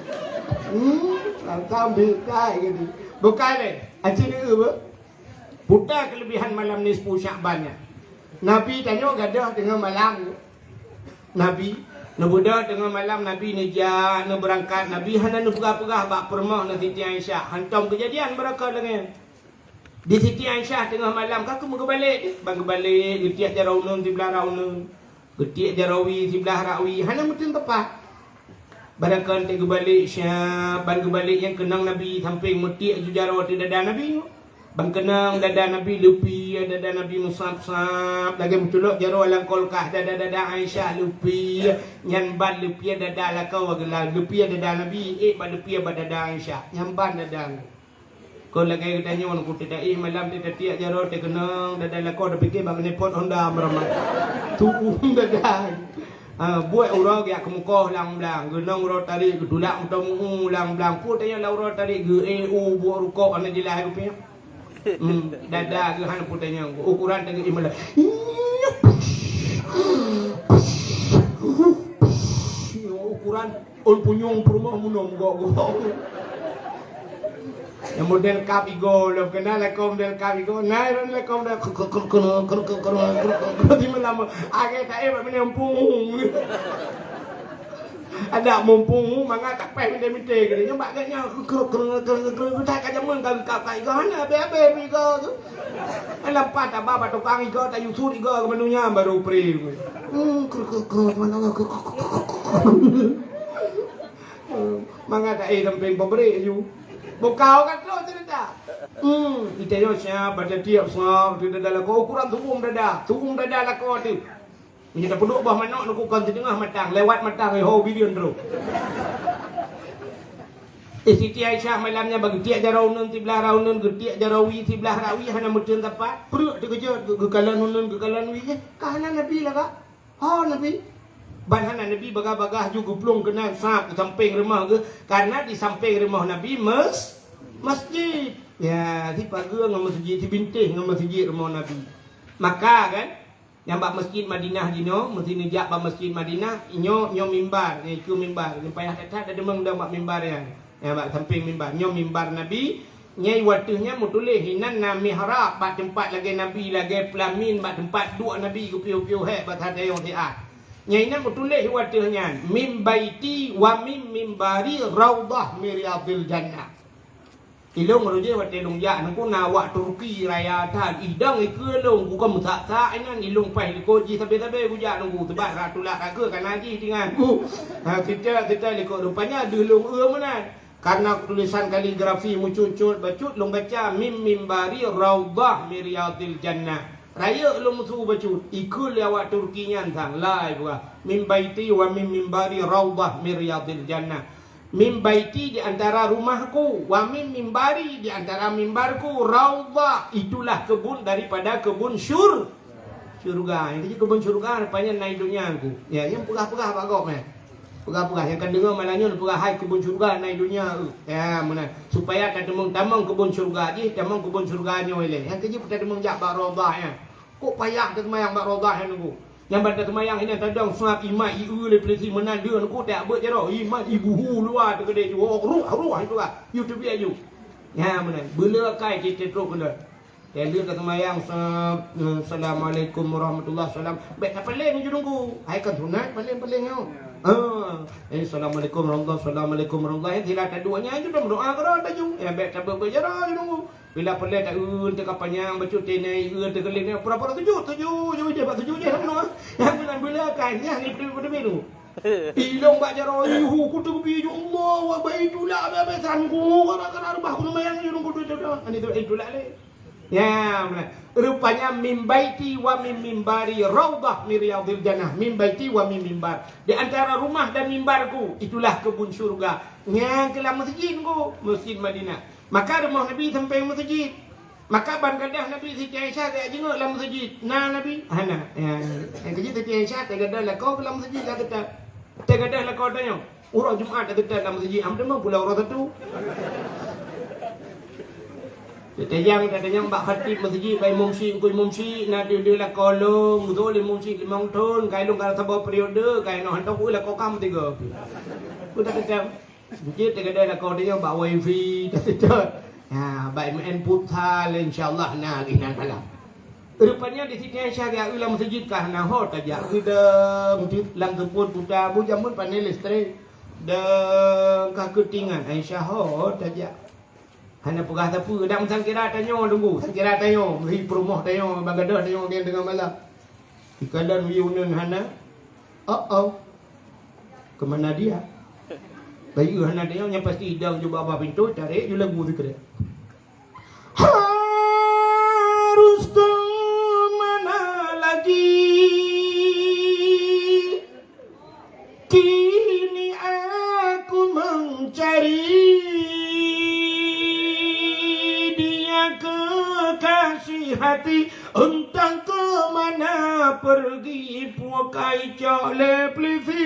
Hmm, langkah ambil kai ke ni. Bukan eh. Acil ni apa? Buta kelebihan malam nisfu Syakban nyan. Nabi tanyoe gadôh teungoh malam. Nabi, neubeudôh teungoh malam, Nabi neujak, neubeurangkat. Nabi hana neupeugah-peugah bak peurumoh na Siti Aisyah. Hantom keujadian beurangkat lagèe nyan. Di Siti Aisyah teungoh malam, ka keumeung geubalek. Ban geubalek, geutiek jaroe uneun siblah rak uneun. Geutiek jaroe wie siblah rak wie, hana meuteun teumpat. Barangkon teuk geubalek siap, ban geubalek nyang keunong Nabi sampéng meutiek ju jaroe ateueh dada Nabi nyoe. Ban keunong dada Nabi leupie, dada Nabi meusab-sab, lagèe meuculok jaroe lam kulkas, dada-dada Aisyah leupie, nyan ban leupie dada lakoe geula-, leupie dada Nabi, ék ban leupie bak dada Aisyah, nyan ban dada. Kon lagèe geutanyoe, ku teudaih malam teuh tatiek jaroe teuh keunong, dada lakoe tapike bak knalpot Honda meuramat. Tu'uem dada. Ha, buet uroe geujak keumukoh lam blang, geunong uroe tarék geutulak moto meu-u lam blang. Peue tanyoe lam uroe tarék geu-e u buet rukok hana jeulaih rupiah. Hmm, dada geuh hana peue tanyoe, ukuran teungoh imeulai. Ukuran Ôn punyueng peurumoh meunoe meugoe-goe. Nyang model kap igoe lom, keunan lakoe model kap igoe. Na lôn lakoe model keu, keu, keu, keu, keu, keu, keu, keu, keu, di malam. Agak tak eh, bak meunoe punyueng. Ada mumpung mangat tak payah mite-mite gini. Nyoe bak geuh nyoe keu, keu, keu, keu, keu, keu, tak ka jameun ka kap, kap igoe. Hana abéh-abéh igoe tu. Lam pat taba bak tukang igoe, tayue sut igoe keu meunyoe nyan baru pri. Hmm, kru, kru, kru, mana, kru, kru, kru, kru, kru. Mangat taéh dampéng pabrék aju. Bukau ka troh cerita. Hmm, kita yo siap, pada tiap siap, kita dah lakukan ukuran tubuh dada, tubuh dada lakukan tu. Meunyoe tapeuduek boh manok nyoe kon siteungoh matang, lewat matang, eh, ho, bilion trok. Eh, Siti Aisyah malam nyan bak geutiek jaroe uneun siblah rawi uneun, geutiek jaroe wie siblah rawi, hana meuteun sapat. Pruet teukeujot, geu-, geukalon uneun, geukalon wie, eh, ka hana Nabi lagak. Ho Nabi. Ban hana Nabi bagah-bagah ju geuplueng keunan sab u sampéng rumoh geuh, karena di sampéng rumoh Nabi mes-, masjid. Ya, sipageue ngon masjid, sibintéh ngon masjid rumoh Nabi. Maka kan, nyang bak Masjid Madinah jinoe, meusti neujak bak Masjid Madinah, nyoe, nyoe mimbar, nyoe ikeu mimbar. Nyoe payah that-that tadeungoe dong bak mimbar nyan. Nyan bak sampéng mimbar. Nyoe mimbar Nabi, nyan wateueh nyan meutuléh, inan na mihrab bak teumpat lagée Nabi, lagée peulamin bak teumpat duek Nabi geupiôh-piôh hék bak sadeue siat. Nyan inan meutuléh wateueh nyan, "Min baiti wa min mimbari raudhah min riyadhil jannah." Ilôn meurujéh watée lôn jak nunggu na awak Turki raya that, idong ikeue lôn, ku ka meusak-sak inan, ilôn paih likot jih sabe-sabe kujak nunggu, teubat rak tulak rakeue kana jih tinggai ku. Ha, sita-sita likot rupanya deuh lôn eu meunan. Karena tulisan kaligrafi meucut-cut bacut lôn baca, "Min mimbari raudhah min riyadhil jannah." Rayeuk lôn meusu bacut, ikeue lé awak Turki nyan sang, lai peugah, "Min baiti wa min mimbari raudhah min riyadhil jannah." Min baiti di antara rumahku, wa min mimbari di antara mimbarku, raudhah, itulah kebun daripada kebun syur-, syurga. Nyang keuji kebun syurga rupanya na i donya ku. Ya, nyang peugah-peugah bak gob, eh. Peugah-peugah nyang ka deungoe malam nyoe peugah hai kebun syurga na i donya, eh. Ya, meunan. Supaya tateumeung tamong kebun syurga jih, tamong kebun syurga nyoe ilée. Nyang keuji tateumeung jak bak raudhah nyan. Kok payah teuseumayang bak raudhah nyan nunggu. Nyang ban teuseumayang inan tadong seuab imat ieu lé peulisi meunan deuh nunggu tak beuet jaroe imat ibuhu luwa teukeudeh ju. Oh, ruh, ruh, itu lah. Yu teubiet ju. Nya meunan. Beuleu akai cit trok keunan. Lheueh teuseumayang sa-, Assalamualaikum warahmatullahi salam. Bèk tapaleng ju nunggu. Hai kan sunat paleng-paleng nyoe. Ha. Eh, Assalamualaikum warahmatullahi, Assalamualaikum warahmatullahi. Sila taduek nyan ju dong doa keudroe taju. Ya bèk tabeuet-beuet jaroe ju nunggu. Bila peureulèe ta-eun teuka panyang bacut teuh nyan, eun teuh keuléng nyan, pura-pura sujud, sujud, sujud, sujud, bak sujud jih lam noe. Nyang bulan-bulan kan, nyan ni beutôi-beutôi tu. Ilong bak jaroe, ihu ku teubi ju Allah, wa baitu la ba besan ku, wa kana rubah ku lumayan ju nunggu tu tu tu. Ani tu itu lah lé. Ya, beuna. Rupanya min baiti wa min mimbari raudhah min riyadhil jannah. Min baiti wa min mimbar. Di antara rumah dan mimbarku, itulah kebun syurga. Nyang keu lam masjid ku, Masjid Madinah. Maka rumoh Nabi sampéng meuseujid. Maka ban gadôh Nabi Siti Aisyah geujak jingok lam meuseujid. Na Nabi? Hana. Ya. Nyang keujeuet Siti Aisyah teugadôh lakoe lam meuseujid lam teutap. Teugadôh lakoe tanyoe. Uroe Jumat lam teutap lam meuseujid. Am teuma pula uroe Sabtu. Teutajang, teutajang bak khatib meuseujid, bak imum syik, engkau imum syik, na deuh-deuh lakoe lôn, musoh lé imum syik limong thon, kai lôn ka saboh periode, kai noh hantom ku lakoe kam tiga. Ku tak teutap. Jeuet teugadôh lakoe tanyoe bak wifi, taseutôt. Ha, bak main futsal, insya Allah na lé nan malam. Rupanya di Siti Aisyah geujak eu lam meuseujid ka hana ho tajak. Geudong lam seupôt puta, bu jameun pane listrik. Dong ka keutingan, Aisyah ho tajak. Hana peugah sapeue, dak meusangkira tanyoe tunggu, sangkira tanyoe, meuhi peurumoh tanyoe, bak gadôh tanyoe ngieng teungoh malam. Dikalon wie uneun hana. Oh, oh. Ke mana dia? Bayeue hana dia, nyang pasti idang ju bak pintoe, tarék ju lagu sikrek. Harus ke mana lagi? Kini aku mencari dia kekasih hati. Entah ke mana pergi, pukai cok lé pelisi.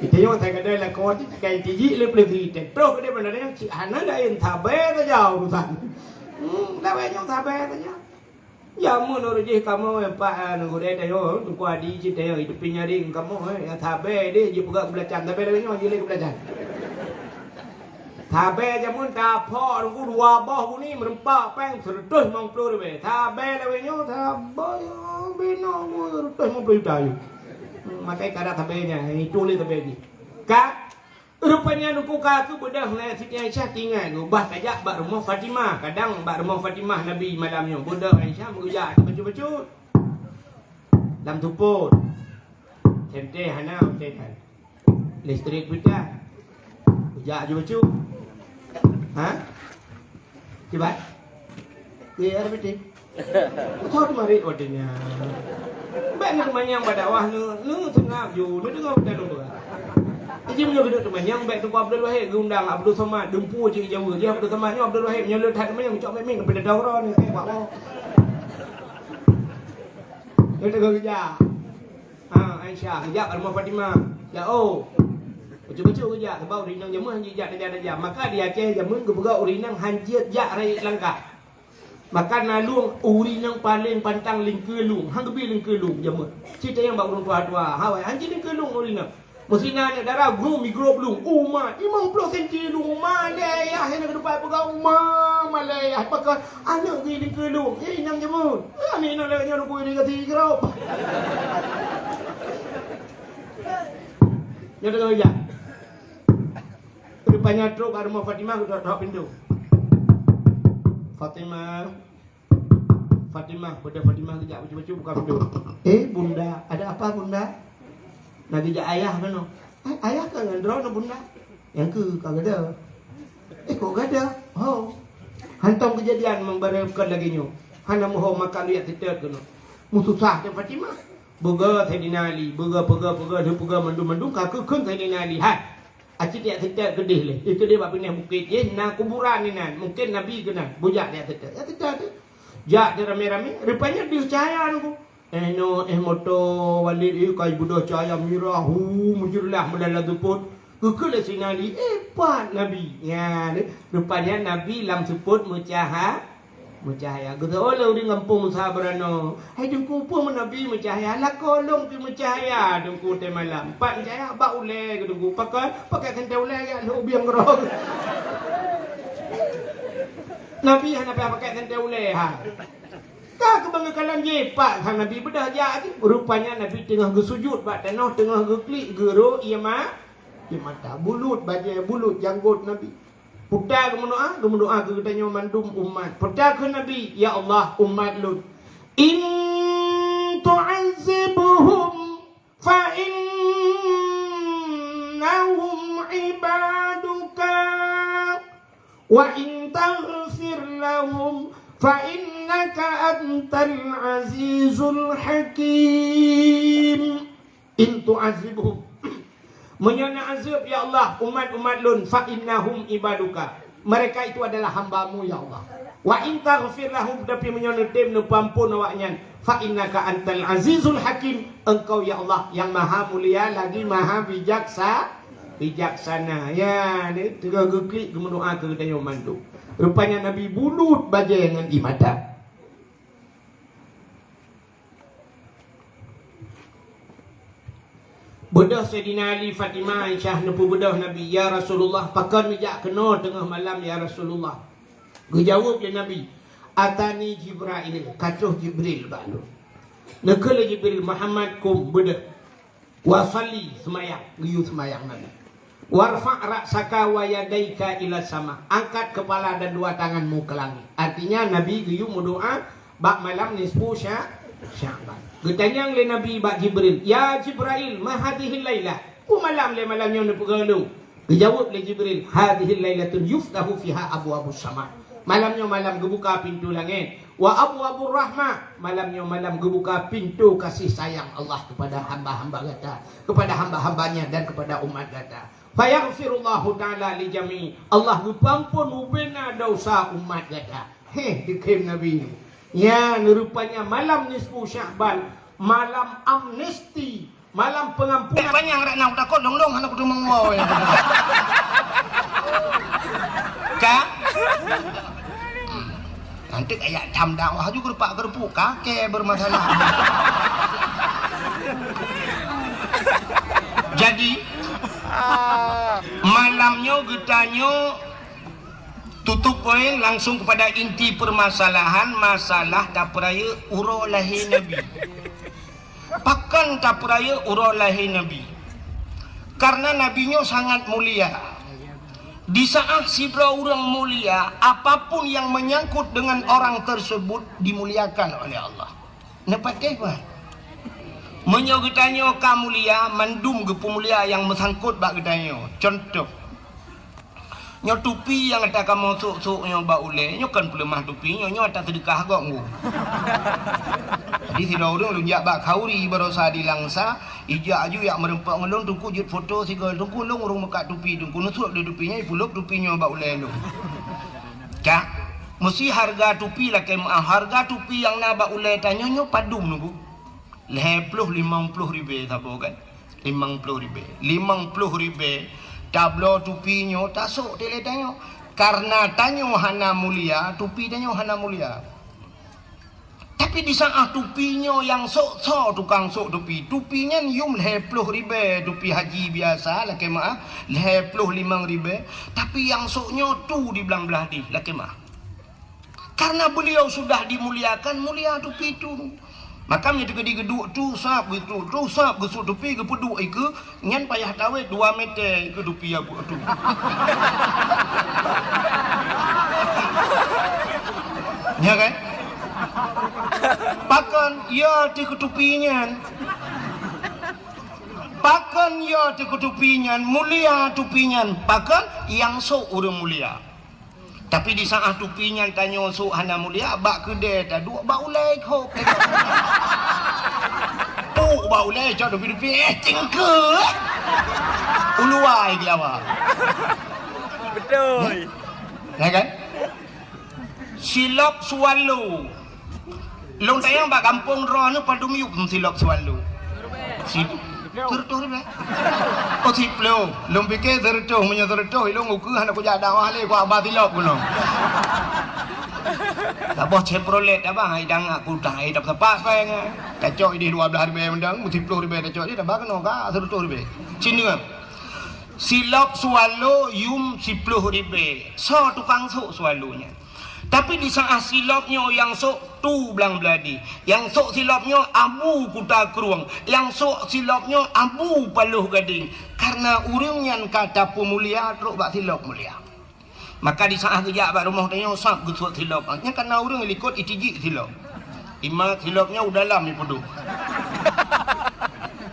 Kita yang tak ada lakoe, tak ada tijik lé pelisi. Tentu ke dia benar yang cik hana lain sabar saja urusan. Hmm, dah banyak sabar saja. Jameun ureueng jih kamoe empat, ah, gurèe tanyoe, Teungku Adi cit tanyoe, itu pih nyaring kamoe, eh, nyang sabe deh, jipeugah keubelacan, sabe lagèe nyoe, jilai keubelacan. Sabe jameun taphok Teungku dua boh guni, meureumpok péng seratus lima puluh ribèe. Sabe lagèe nyoe, sabe binoe seratus lima puluh juta ju. Hmm, makai kada sabe nyan, itu lé sabe jih. Ka Rupanya Teungku ka keubeudôh lé Siti Aisyah tinggai geuh, bah tajak bak rumoh Fatimah. Kadang bak rumoh Fatimah Nabi malam nyoe. Beudôh Aisyah meugeujak bacut-bacut. Lam tupot. Senter hana, senter. Listrik peudah. Jak aju bacut. Ha? Kiban? Di R B T. Kau tu marit watèe nyan. Bèk na teumanyong bak dakwah, nu, nu seungab ju, nu deungö peudalong tu. Iji meunyoe geuduek teumanyong, bèk Teungku Abdul Wahid geuundang Abdul Somad, dumpu cit jaweueb. Jih Abdul Somad nyoe Abdul Wahid, meunyoe le that teumanyong, cok mik-mik, peudadong droe ni, bak woe. Nyoe teungoh geujak. Ha, Aisyah, geujak bak rumoh Fatimah. Jak, oh. Bacut-bacut geujak, sabab ureueng inong jameun han jijak tajak-tajak. Maka di Aceh jameun geupeugah ureueng inong han jeuet jak rayeuk langkah. Maka na lueng ureueng inong paleng pantang lingkeue lueng, han geubi lingkeue lueng jameun. Cit tanyong bak ureueng tuha-tuha, hawai, han jilingkeue lueng ureueng inong. Meusinan aneuk dara, geuh migrop lueng, uma, limong ploh senti lueng, uma, lé yah, hana keudeupai peugah, uma, malée yah, pakon aneuk geuh lingkeue lueng, eh, inong jameun. Eh, aneuk inong lagèe nyoe, luku iri gati grop. Nyoe teungoh jak. Rupanya trok bak rumoh Fatimah, geudok-dok pintoe. Fatimah. Fatimah, beudôh Fatimah geujak bacut-bacut buka pintoe. "Eh, Bunda, ada apa, Bunda?" "Na geujak ayah keunoe." "Eh, ayah ka ngon droeneuh, Bunda." "Nyang keu ka gata." "Eh, kok gata?" "Ho." Hantom keujadian meubara bukan lagèe nyoe. Hana meuho maka lôn jak seutôt keunoe. Meususah teuh Fatimah. Beugoe Saidina Ali, beugoe, beugoe, beugoe, lheueh beugoe mandum-mandum ka keu kheun Saidina Ali. Hai. Aci tiek seutôt keudeh lé. Eh, keudeh bak binéh bukét jih na kuburan inan. Mungken Nabi keunan. Bujak tiek seutôt. Jak seutôt tu. Jak teuh ramé-ramé. Rupanya deuh cahya nunggu. Eh, no, eh, moto Walid, eh, kai beudôh cahya mirah. Hu, meujeureulah meulalu seupôt. Geukheun lé Saidina Ali, eh, pat Nabi. Nyan, rupanya Nabi lam seupôt meucaha-, Meucahya. Geuteu'oh lé ureueng gampông Musa Barano. "Hai Teungku, peue meunabi meucahya? Lakoe lôn pih meucahya, Teungku, watèe malam." Pat meucahya bak ulèe geuh Teungku. Pakon? Pakai santèe ulèe jak lhôk bieng keudroe. Nabi hana payah pakai santèe ulèe, ha. Ka keubeue geukalon jipat sang Nabi beudôh jak. Rupanya Nabi teungoh geusujut bak tanoh, teungoh geuklik geuro ié ma-, ié mata. Bulut bajèe, bulut janggot Nabi. Peue ta geumeudoa, geumeudoa keu geutanyoe mandum umat. Peue ta kheun Nabi, "Ya Allah, umat lôn, in tu'azzibhum fa innahum ibaduka, wa in taghfir lahum fa innaka antal azizul hakim." In tu'azzibhum. Meunyoe na azeueb, ya Allah, umat-umat lôn, fa innahum ibaduka. Mereka itu adalah hamba-Mu, ya Allah. Wa in taghfir lahum, tapi meunyoe neutem neupeuamphon awaknyan, fa innaka antal azizul hakim. Engkau, ya Allah, yang maha mulia lagi maha bijaksa-, bijaksana. Ya, ni, teungoh geuklik geumeudoa keu geutanyoe mandum. Rupanya Nabi bulut bajèe ngon ié mata. Beudôh Saidina Ali, Fatimah, Aisyah neupeubeudôh Nabi, "Ya Rasulullah, pakon neujak keunoe teungoh malam, ya Rasulullah?" Geujaweueb lé Nabi, "Atani Jibrail, ka troh Jibril bak lôn." Neukheun lé Jibril, "Muhammad, kum, beudôh." "Wa shalli," seumayang, geuyue seumayang Nabi. "Warfa' ra'saka wa yadaika ila sama," angkat kepala dan dua tanganmu ke langit. Artinya, Nabi geuyue meudoa bak malam nisfu Sya-, Sya'ban. Geutanyong lé Nabi bak Jibril, "Ya Jibrail, ma hadhihil lailah?" Peue malam lé malam nyoe neupeugah lôn? Geujaweueb lé Jibril, "Hadhihil lailatun yuftahu fiha abwabus sama." Malam nyoe malam geubuka pintoe langét. "Wa abwabur rahmah." Malam nyoe malam geubuka pintoe kasih sayang Allah kepada hamba-hamba gata, kepada hamba-hamba-Nya dan kepada umat gata. "Fayaghfirullahu ta'ala li jami'." Allah geupeuamphon bubena desya umat gata. Heh, dikheun Nabi nyoe. Nyan rupanya malam nisfu Sya'ban, malam amnesti. Malam pengampunan. Panyang rak na kutakot, dong-dong hana kuteumong woe. Ka? Hmm. Nanti kayak tham dakwah juga rupak-gerupuk, kakek bermasalah. Jadi, malam nyoe geutanyoe tutup poin langsung kepada inti permasalahan, masalah tapeurayeuk uroe lahé Nabi. Pakon tapeurayeuk uroe lahé Nabi? Karena Nabi nyoe sangat mulia. Di saat sidroe ureuëng mulia, apapun yang menyangkut dengan orang tersebut dimuliakan oleh Allah. Neupatéh bah. Meunyoe geutanyoe ka mulia, mandum geupeumulia nyang meusangkot bak geutanyoe. Contoh, Nyoe tupi nyang ata kamoe sôk-sôk nyoe bak ulèe, nyoe kon peuleumah tupi nyoe, nyoe ata seudeukah gob ngon. Jadi sidroe ureueng lôn jak bak khauri baroesa di Langsa, ijak aju jak meureumpok ngon lôn, "Teungku jeuet foto sigoe." "Teungku, lôn ureueng meukat tupi, Teungku." Neusuet lé tupi nyan, ipulop tupi nyoe bak ulèe lôn. Cak, meusi hareuga tupi lakèe meu'ah. Hareuga tupi nyang na bak ulèe tanyoe nyoe padum, Teungku? Lhèe ploh, limong ploh ribèe saboh kan? Limong ploh ribèe. Limong ploh ribèe tabloe tupi nyoe tasôk dilèe tanyoe. Kareuna tanyoe hana mulia, tupi tanyoe hana mulia. Tapi di saat tupi nyoe nyang sôk, soe tukang sôk tupi? Tupi nyan yum lhèe ploh ribèe, tupi haji biasa lakèe meu'ah, lhèe ploh limong ribèe. Tapi nyang sôk nyoe tu di blang blah dih lakèe meu'ah. Karena beliau sudah dimuliakan, mulia tupi tu. Maka meunyoe teukeudi geuduek tu, sab geuduek tu, sab geusut tupi, geupeuduek ikeue, nyan payah tawét dua meter ikeue tupi abuk tu. Ya kan? Pakon, ya teuh keu tupi nyan. Pakon, ya teuh keu tupi nyan, mulia tupi nyan. Pakon, nyang sôk ureueng mulia. Tapi di saat tupi nyan tanyoe sôk hana mulia, bak keudè taduek, bak ulèe khôb. Puk bak ulèe, cok tupi-tupi, eh, cingkeu. Uluwa ai gelawa. Betul. Ya kan? Silop swallow. Lôn tanyong bak gampông droeneuh padum yum silop swallow. Si-, sireutôh ribèe. Oh, siplôh. Lôn pike sireutôh, meunyoe sireutôh, ilôn ukeue hana kujak dakwah lé, kuba silop keunoe. Saboh Chevrolet abah, hai dang aku dah, hai dah tepat, hai. Tacok idéh dua blah ribèe mendang, siplôh ribèe tacok idéh, dah bah keunoe ka sireutôh ribèe. Sini kan. Silop swallow yum siplôh ribèe. Soe tukang sôk swallow nyan? Tapi di saat silop nyoe nyang sôk tu blang blah dih, nyang sôk silop nyoe Abu Kuta Krueng, nyang sôk silop nyoe Abu Paloh Gadeng. Karena ureueng nyan ka tapeumulia trok bak silop mulia. Maka di saat geujak bak rumoh tanyoe sab geusuet silop. Nyan karena ureueng likot itijik silop. Imat silop nyan u dalam ipeuduek.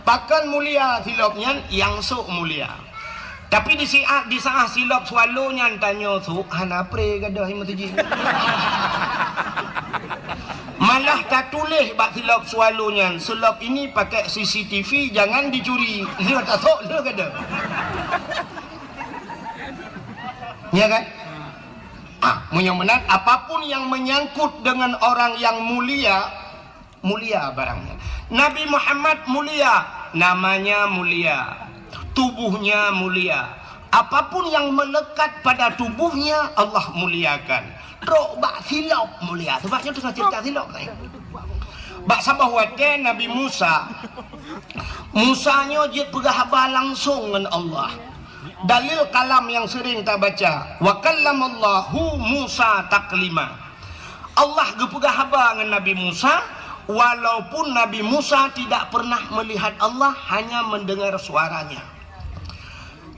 Pakon mulia silop nyan, nyang sôk mulia. Tapi di siat, di saat silop swallow nyan tanyoe sôk, hana pré gadôh i meuseujid. Malah tatuléh bak silop swallow nyan, "Silop ini pakai C C T V, jangan dicuri." Lheueh tasôk, lheueh gadôh. Ya kan? Ah, meunyoe meunan, apapun yang menyangkut dengan orang yang mulia, mulia barangnya. Nabi Muhammad mulia, namanya mulia, tubuhnya mulia. Apapun yang melekat pada tubuhnya, Allah muliakan. Trok bak silop mulia. Sebab nyoe teungoh cerita silop tadi. Bak saboh watèe Nabi Musa, Musa nyoe jeuet peugah haba langsong ngon Allah. Dalil kalam nyang sering tabaca, "Wa kallamallahu Musa taklima." Allah geupeugah haba ngon Nabi Musa, walaupun Nabi Musa tidak pernah melihat Allah, hanya mendengar suaranya.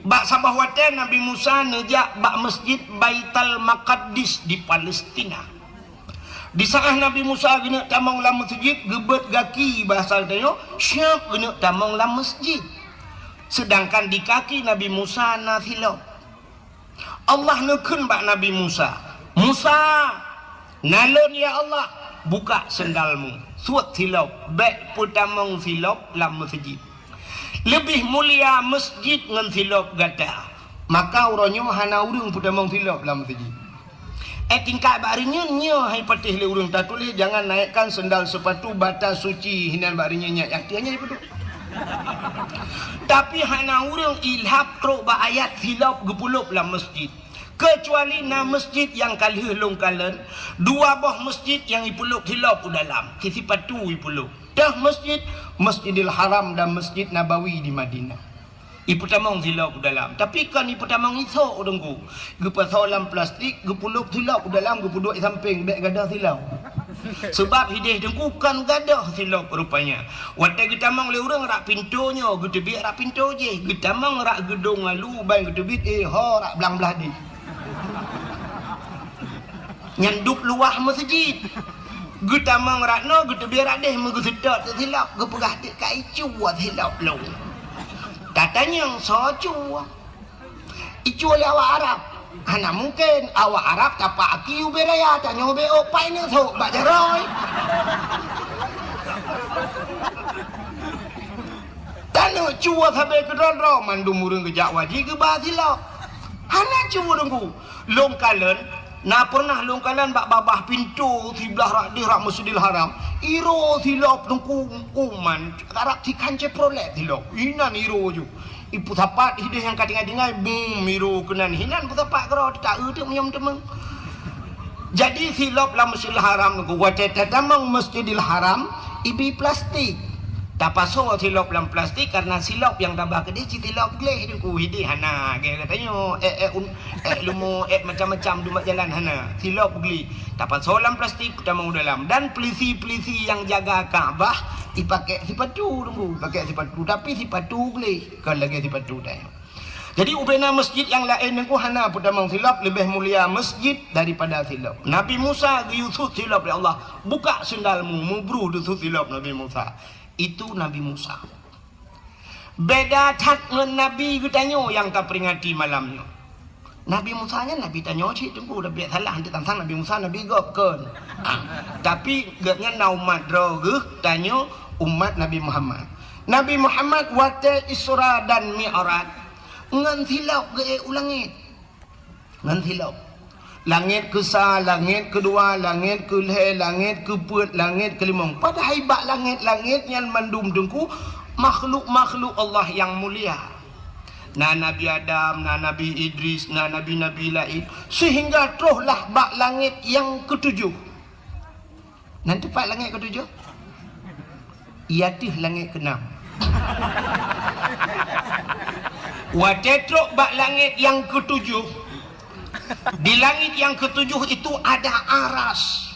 Bak saboh watèe Nabi Musa neujak bak Mesjid Baitul Maqaddis di Palestina. Di saat Nabi Musa geuneuk tamong lam meuseujid, geubeuet gaki bahasa geutanyoe, siap geuneuk tamong lam meuseujid. Sedangkan di kaki Nabi Musa na silop. Allah neukheun bak Nabi Musa, "Musa, na lôn ya Allah, buka sendalmu, suet silop, bèk peutamong silop lam meuseujid. Leubeh mulia meuseujid ngon silop gata." Maka uroe nyoe hana ureueng peutamong silop lam meuseujid. Eh, tingkat bak reunyeun nyoe hai patéh lé ureueng tatuléh, "Jangan naikkan sendal sepatu bata suci," hinan bak reunyeun nyan, nyang tiep nyan ipeuduek. Tapi hana ureueng ilhab trok bak ayat silop geupeulop lam meuseujid. Keucuali na meuseujid nyang ka lheueh lôn kalon, dua boh meuseujid nyang ipeulob silop u dalam, si sipatu ipeulob. Teuh meuseujid, Masjidil Haram dan Masjid Nabawi di Madinah. Ipeutamong silop u dalam. Tapi kon ipeutamong isok, Teungku. Geupasoe lam plastik, geupeulob silop u dalam, geupeuduek sampéng, bèk gadôh silop. Seubab hideh Teungku kon gadôh silop rupanya. Watèe geutamong lé ureueng rak pintoe nyoe, geuteubiet rak pintoe jéh. Geutamong rak geudong lalu, ban geuteubiet, eh, ho rak blang blah deh. Nyan dub luwah meuseujid. Geutamong rak noe, geuteubiet rak deh, meugeuseutôt silop, geupeugah teuk ka icue silop lôn. Tatanyong soe cue? Icue lé awak Arab. Hana mungken awak Arab tapak aki ubé raya, tanyoe ubé ôk, pai neusok bak jaroe. Tanyoe cuba sabe keudroe-droe, mandum ureuëng geujak wajéb geuba silop. Hana cuba deungku. Lôn kalon, na pernah lôn kalon bak babah pintoe siblah rak deh rak Masjidil Haram. Iro silop deungku, uman, karab sikan Chevrolet silop. Inan iro ju. Ipeusapat hideh nyang ka tinggai-tinggai, bum, iro keunan hinan peusapat keudroe, teuka eu teuk meunyoe meuteumé. Jadi silop lam Masjidil Haram nungku, watée tatamong Masjidil Haram, ibi plastik. Tapasoe silop lam plastik karena silop nyang taba keudeh cit silop gleh nungku, hideh hana, gaya tanyoe, eh, eh, un-, eh, lumo, eh, macam-macam dumat jalan hana. Silop gleh. Tapasoe lam plastik, tamong u dalam. Dan pelisi-pelisi nyang jaga Ka'bah, ipakée sipatu nungku, ipakée sipatu. Tapi sipatu gleh, kon lagée sipatu tanyoe. Jadi ubena masjid nyang laén nungku hana peutamong silop, leubeh mulia masjid daripada silop. Nabi Musa geuyue sut silop lé Allah, "Buka sendalmu," mubruh deusut silop Nabi Musa. Itu Nabi Musa. Beda that ngon nabi geutanyoe nyang taperingati malam nyoe. Nabi Musa nyan nabi tanyoe cit teungku, tapi salah, hana tantang Nabi Musa nabi gob kon. Ah, tapi gobnyan na umat droe geuh, tanyoe umat Nabi Muhammad. Nabi Muhammad watée Isra dan Mi'raj, ngon silop geuék u langét. Ngon silop. Langét keusa, langét keudua, langét keulhée, langét keupeuet, langét keulimong. Padahai bak langét-langét nyan mandum teungku makhluk-makhluk Allah nyang mulia. Na Nabi Adam, na Nabi Idris, na nabi-nabi laén. Sehingga troh lah bak langét nyang keutujoh. Nan teumpat langét keutujoh? Iya teuh langét keunam. Watée trok bak langét nyang keutujoh, di langét nyang keutujoh itu ada aras.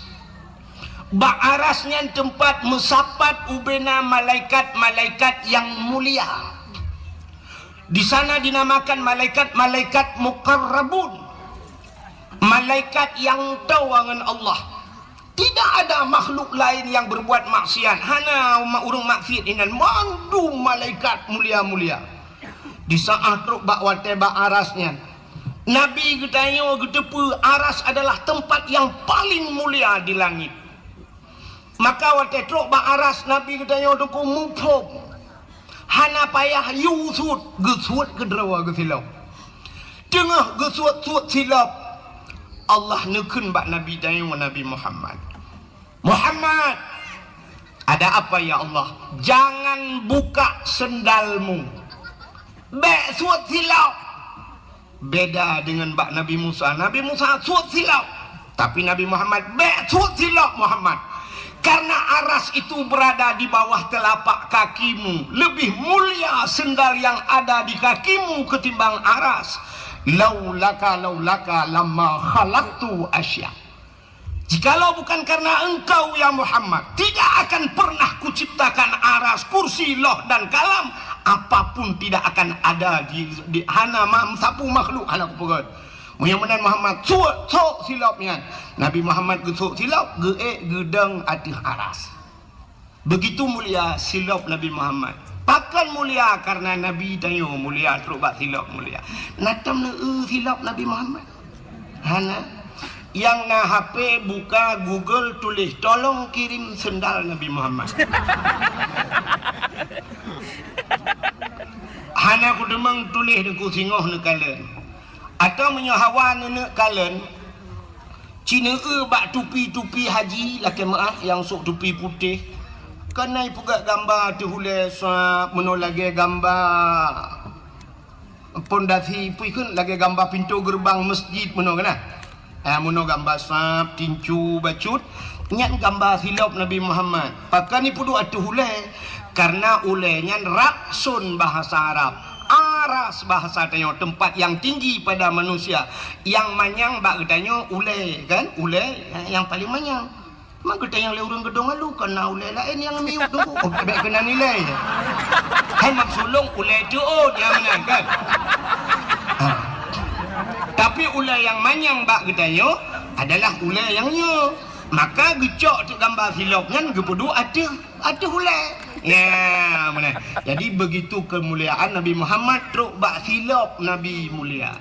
Bak aras nyan teumpat meusapat ubena malaikat-malaikat nyang mulia. Di sana dinamakan malaikat-malaikat muqarrabun. Malaikat nyang toe ngon Allah. Tidak ada makhluk laén nyang berbuat maksiat. Hana ma-, ureuëng maksiat inan, mandum malaikat mulia-mulia. Di saat trok bak watée bak aras nyan, Nabi geutanyoe geuteupeue aras adalah teumpat nyang paléng mulia di langét. Maka watée trok bak aras, Nabi geutanyoe teungku muphom. Hana payah yue sut, geusuet keudroe geusilop. Teungoh geusuet-suet silop, Allah neukheun bak Nabi tanyoe, Nabi Muhammad, "Muhammad, ada apa ya Allah?" "Jangan buka sendalmu. Bék suet silop." Beda deungon bak Nabi Musa. Nabi Musa suet silop. Tapi Nabi Muhammad, "Bék suet silop, Muhammad. Karena aras itu berada di bawah telapak kakimu. Lebih mulia sendal yang ada di kakimu ketimbang aras. Laulaka, laulaka lama khalaqtu asya." Jikalau bukan karena engkau, ya Muhammad, tidak akan pernah kuciptakan aras, kursi, loh, dan kalam. Apapun tidak akan ada di, di hana ma-, sapeue makhluk hana kupeugét. Meunyoe meunan Muhammad, suet, sok silop nyan. Nabi Muhammad geusok silop, geuék geudong ateueh aras. Begitu mulia silop Nabi Muhammad. Pakon mulia? Karena Nabi tanyoe mulia, trok bak silop mulia. Na tom neu-eu silop Nabi Muhammad? Hana. Nyang na H P, buka Google, tuléh, "Tolong kirim sendal Nabi Muhammad." Hana kuteumeung tuléh deungon singoh neukalon. Atawa meunyoe hawa neuneuk kalon, Ci neu-eu bak tupi-tupi haji lakée meuáh nyang sôk tupi putéh. Keuneuk peugah gamba ateueh ulée sab meunoe lagée gamba pondasi, peue kheun lagée gamba pintoe geureubang meuseujid meunoe keunan. Ah, meunoe gamba sab, tincu, bacut. Nyan gamba silop Nabi Muhammad. Pakon ipeuduek ateueh ulée? Karena ulée nyan ra'sun bahasa Arab. Aras bahasa tanyoe, tempat yang tinggi pada manusia. Nyang manyang bak geutanyoe ulée, kan? Ulée, eh, nyang paleng manyang. Mak geutanyoe lé ureuëng geudong alu, kon na ulée laén nyang miyueb teungku. Oh, bék keunan ilée. Hai mak sulong ulée teuôt, nyang meunan, kan? Ha. Tapi ulée nyang manyang bak geutanyoe adalah ulée nyang nyoe. Maka geucok teuk gamba silop nyan geupeuduek ateueh, ateueh ulée. Ya, meunan. Jadi, begitu kemuliaan Nabi Muhammad trok bak silop Nabi mulia.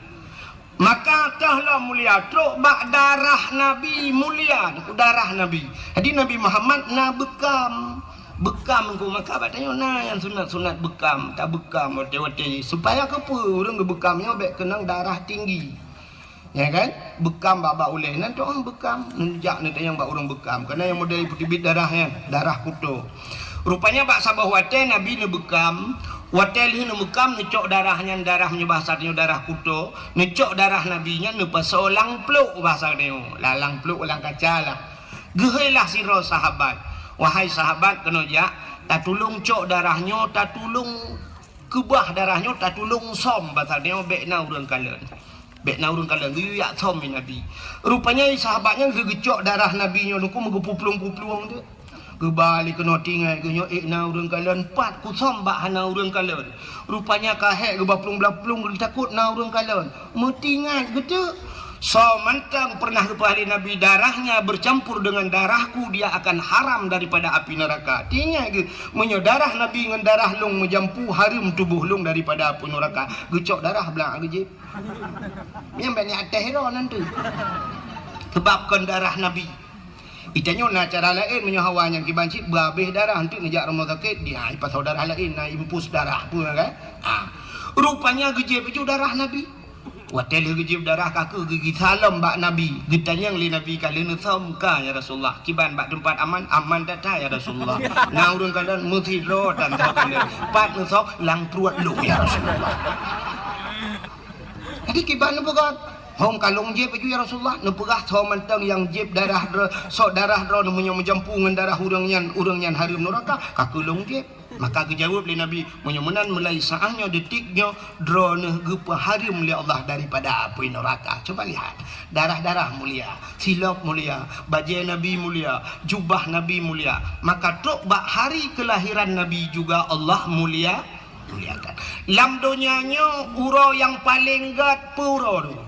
Maka toh lom mulia, trok bak darah Nabi mulia, darah Nabi. Jadi Nabi Muhammad na beukam. Beukam ku maka bak tanyoe na nyang sunat-sunat beukam, tabeukam watée-watée supaya keupeue ureuëng geubeukam nyoe bék keunong darah tinggi. Ya kan? Beukam bak-bak ulée nan toh beukam, neujak neutanyong bak ureuëng beukam. Kana nyang model peuteubiet darah nyan, darah kuto. Rupanya bak saboh watée Nabi neubeukam, watée lheueh neubeukam neucok darah nyan, darah meunyoe bahasa tanyoe darah kuto, neucok darah Nabi nyan neupasoe lam plôk bahasa tanyoe, lam, lam plôk lam kaca lah. Geuhôi lah sidroe sahabat, "Wahai sahabat, keunoe jak, tatulông cok darah nyoe, tatulông keubah darah nyoe, tatulông sôm bahasa tanyoe bék na ureuëng kalon." Bék na ureuëng kalon geuyue jak sôm lé Nabi. Rupanya sahabat nyan geucok darah Nabi nyoe nungku meugeupuplueng-puplueng tu. Geuba lé keunoe tingai geuh nyoe ék na ureuëng kalon, pat kusôm bak hana ureuëng kalon. Rupanya ka hék geuba plueng-plueng geutakot na ureuëng kalon. Meutingat geuteuk. Soe mantong pernah geupeuhah lé Nabi, darahnya bercampur dengan darahku, dia akan haram daripada api neraka. Tingat geuh, meunyoe darah Nabi ngon darah lông meujampu, hareuem tuboh lông daripada api neraka. Geucok darah blang geujieb. Nyang bak ni atas ro nan tu. Sebab kon darah Nabi. Itanyoe na cara laén meunyoe hawa nyang kiban cit beuhabéh darah, enteuk neujak rumoh sakét, dia ipasoe darah laén, na impus darah peue kan? Ha. Rupanya geujieb baju darah Nabi. Watée lheueh geujieb darah ka keuh geugisa lom bak Nabi, geutanyong lé Nabi ka lheueh neusôm ka ya Rasulullah. Kiban bak teumpat aman, aman that-that ya Rasulullah. Na ureuëng kalon meusidroe tan soe kalon. Pat neusôm lam pruet lôn ya Rasulullah. Jadi kiban neupeugah, "Hom kalông jieb baju ya Rasulullah." Neupeugah, "Soe mantong nyang jieb darah droe, sok darah droe meunyoe meujampu ngon darah ureuëng nyan, ureuëng nyan hareuem nuraka, ka keuh lông jieb." Maka geujaweueb lé Nabi, "Meunyoe meunan meulai saát nyoe, detik nyoe, droeneuh geupeuhareuem lé Allah daripada apui nuraka." Coba lihat, darah-darah mulia, silop mulia, bajée Nabi mulia, jubah Nabi mulia. Maka trok bak hari kelahiran Nabi juga Allah mulia. Muliakan. Lam donya nyoe uroe nyang paleng gét peue uroe tu?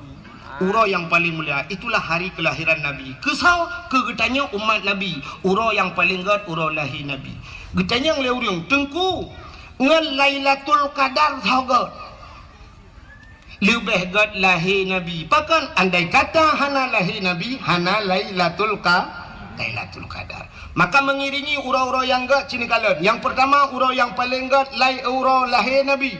Uroe nyang paleng mulia, itulah hari kelahiran Nabi. Keusoe? Keu geutanyoe umat Nabi, uroe nyang paleng gét uroe lahé Nabi. Geutanyong lé ureuëng, "Teungku, ngon Lailatul Qadar soe gét?" Leubeh gét lahé Nabi. Pakon? Andai kata hana lahé Nabi, hana Lailatul Qa-, Lailatul Qadar. Maka mengiringi uroe-uroe nyang gét cit neukalon. Nyang pertama, uroe nyang paleng gét lai uroe lahé Nabi.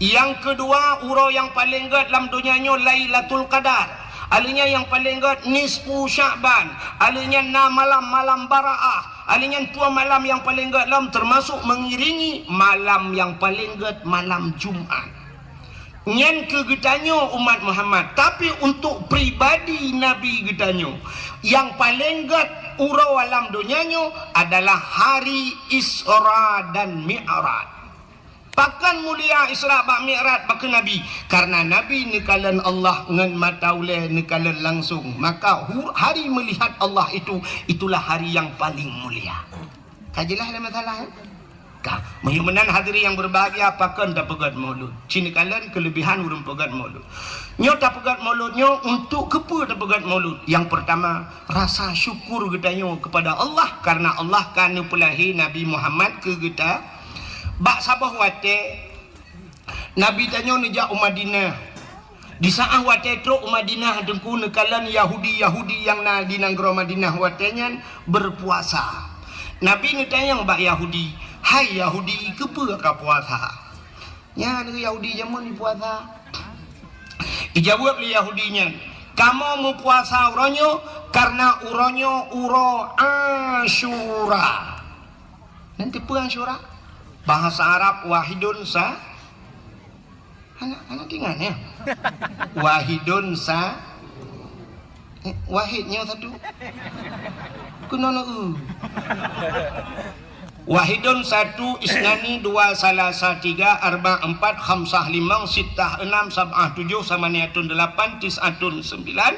Nyang keudua, uroe nyang paleng gét lam donya nyoe Lailatul Qadar. Aleuh nyan nyang paleng gét nisfu Sya'ban. Aleuh nyan na malam-malam Baraah. Aleuh nyan dua malam nyang paleng gét lom, termasuk mengiringi malam nyang paleng gét, malam Jumat. Nyan keu geutanyoe umat Muhammad, tapi untuk pribadi Nabi geutanyoe, nyang paleng gét uroe lam donya nyoe adalah hari Isra dan Mi'raj. Pakon mulia Isra bak Mi'raj bak Nabi? Karena Nabi neukalon Allah ngon mata ulée, neukalon langsung. Maka hu-, hari melihat Allah itu, itulah hari yang paling mulia. Ka jeulaih lé masalah, ya? Ka. Meunyoe meunan hadirin yang berbahagia, pakon tapeugét maulud? Cit neukalon kelebihan ureuëng peugét maulud. Nyoe tapeugét maulud nyoe untuk keupeue tapeugét maulud? Yang pertama, rasa syukur geutanyoe kepada Allah karena Allah ka neupeulahé Nabi Muhammad keu geuta. Bak saboh watée, Nabi tanyoe neujak u Madinah. Di saát watée trok u Madinah, teungku, neukalon Yahudi-Yahudi nyang na di nanggroe Madinah watée nyan berpuasa. Nabi neutanyong bak Yahudi, "Hai Yahudi, keupeue ka puasa?" Nyan Yahudi jameun puasa. Ijaweueb lé Yahudi nyan, "Kamoe meupuasa uroe nyoe karena uroe nyoe uroe Asyura." Nan teupeue Asyura? Bahasa Arab wahidun sa-, anak, anak ingat ya? Wahidun sa-, eh, wahid nyoe satu. Keunoe, eh. Wahidun satu, isnani dua, salasa tiga, arba empat, khamsah limong, sittah enam, sab'ah tujuh, samaniatun delapan, tis'atun sembilan,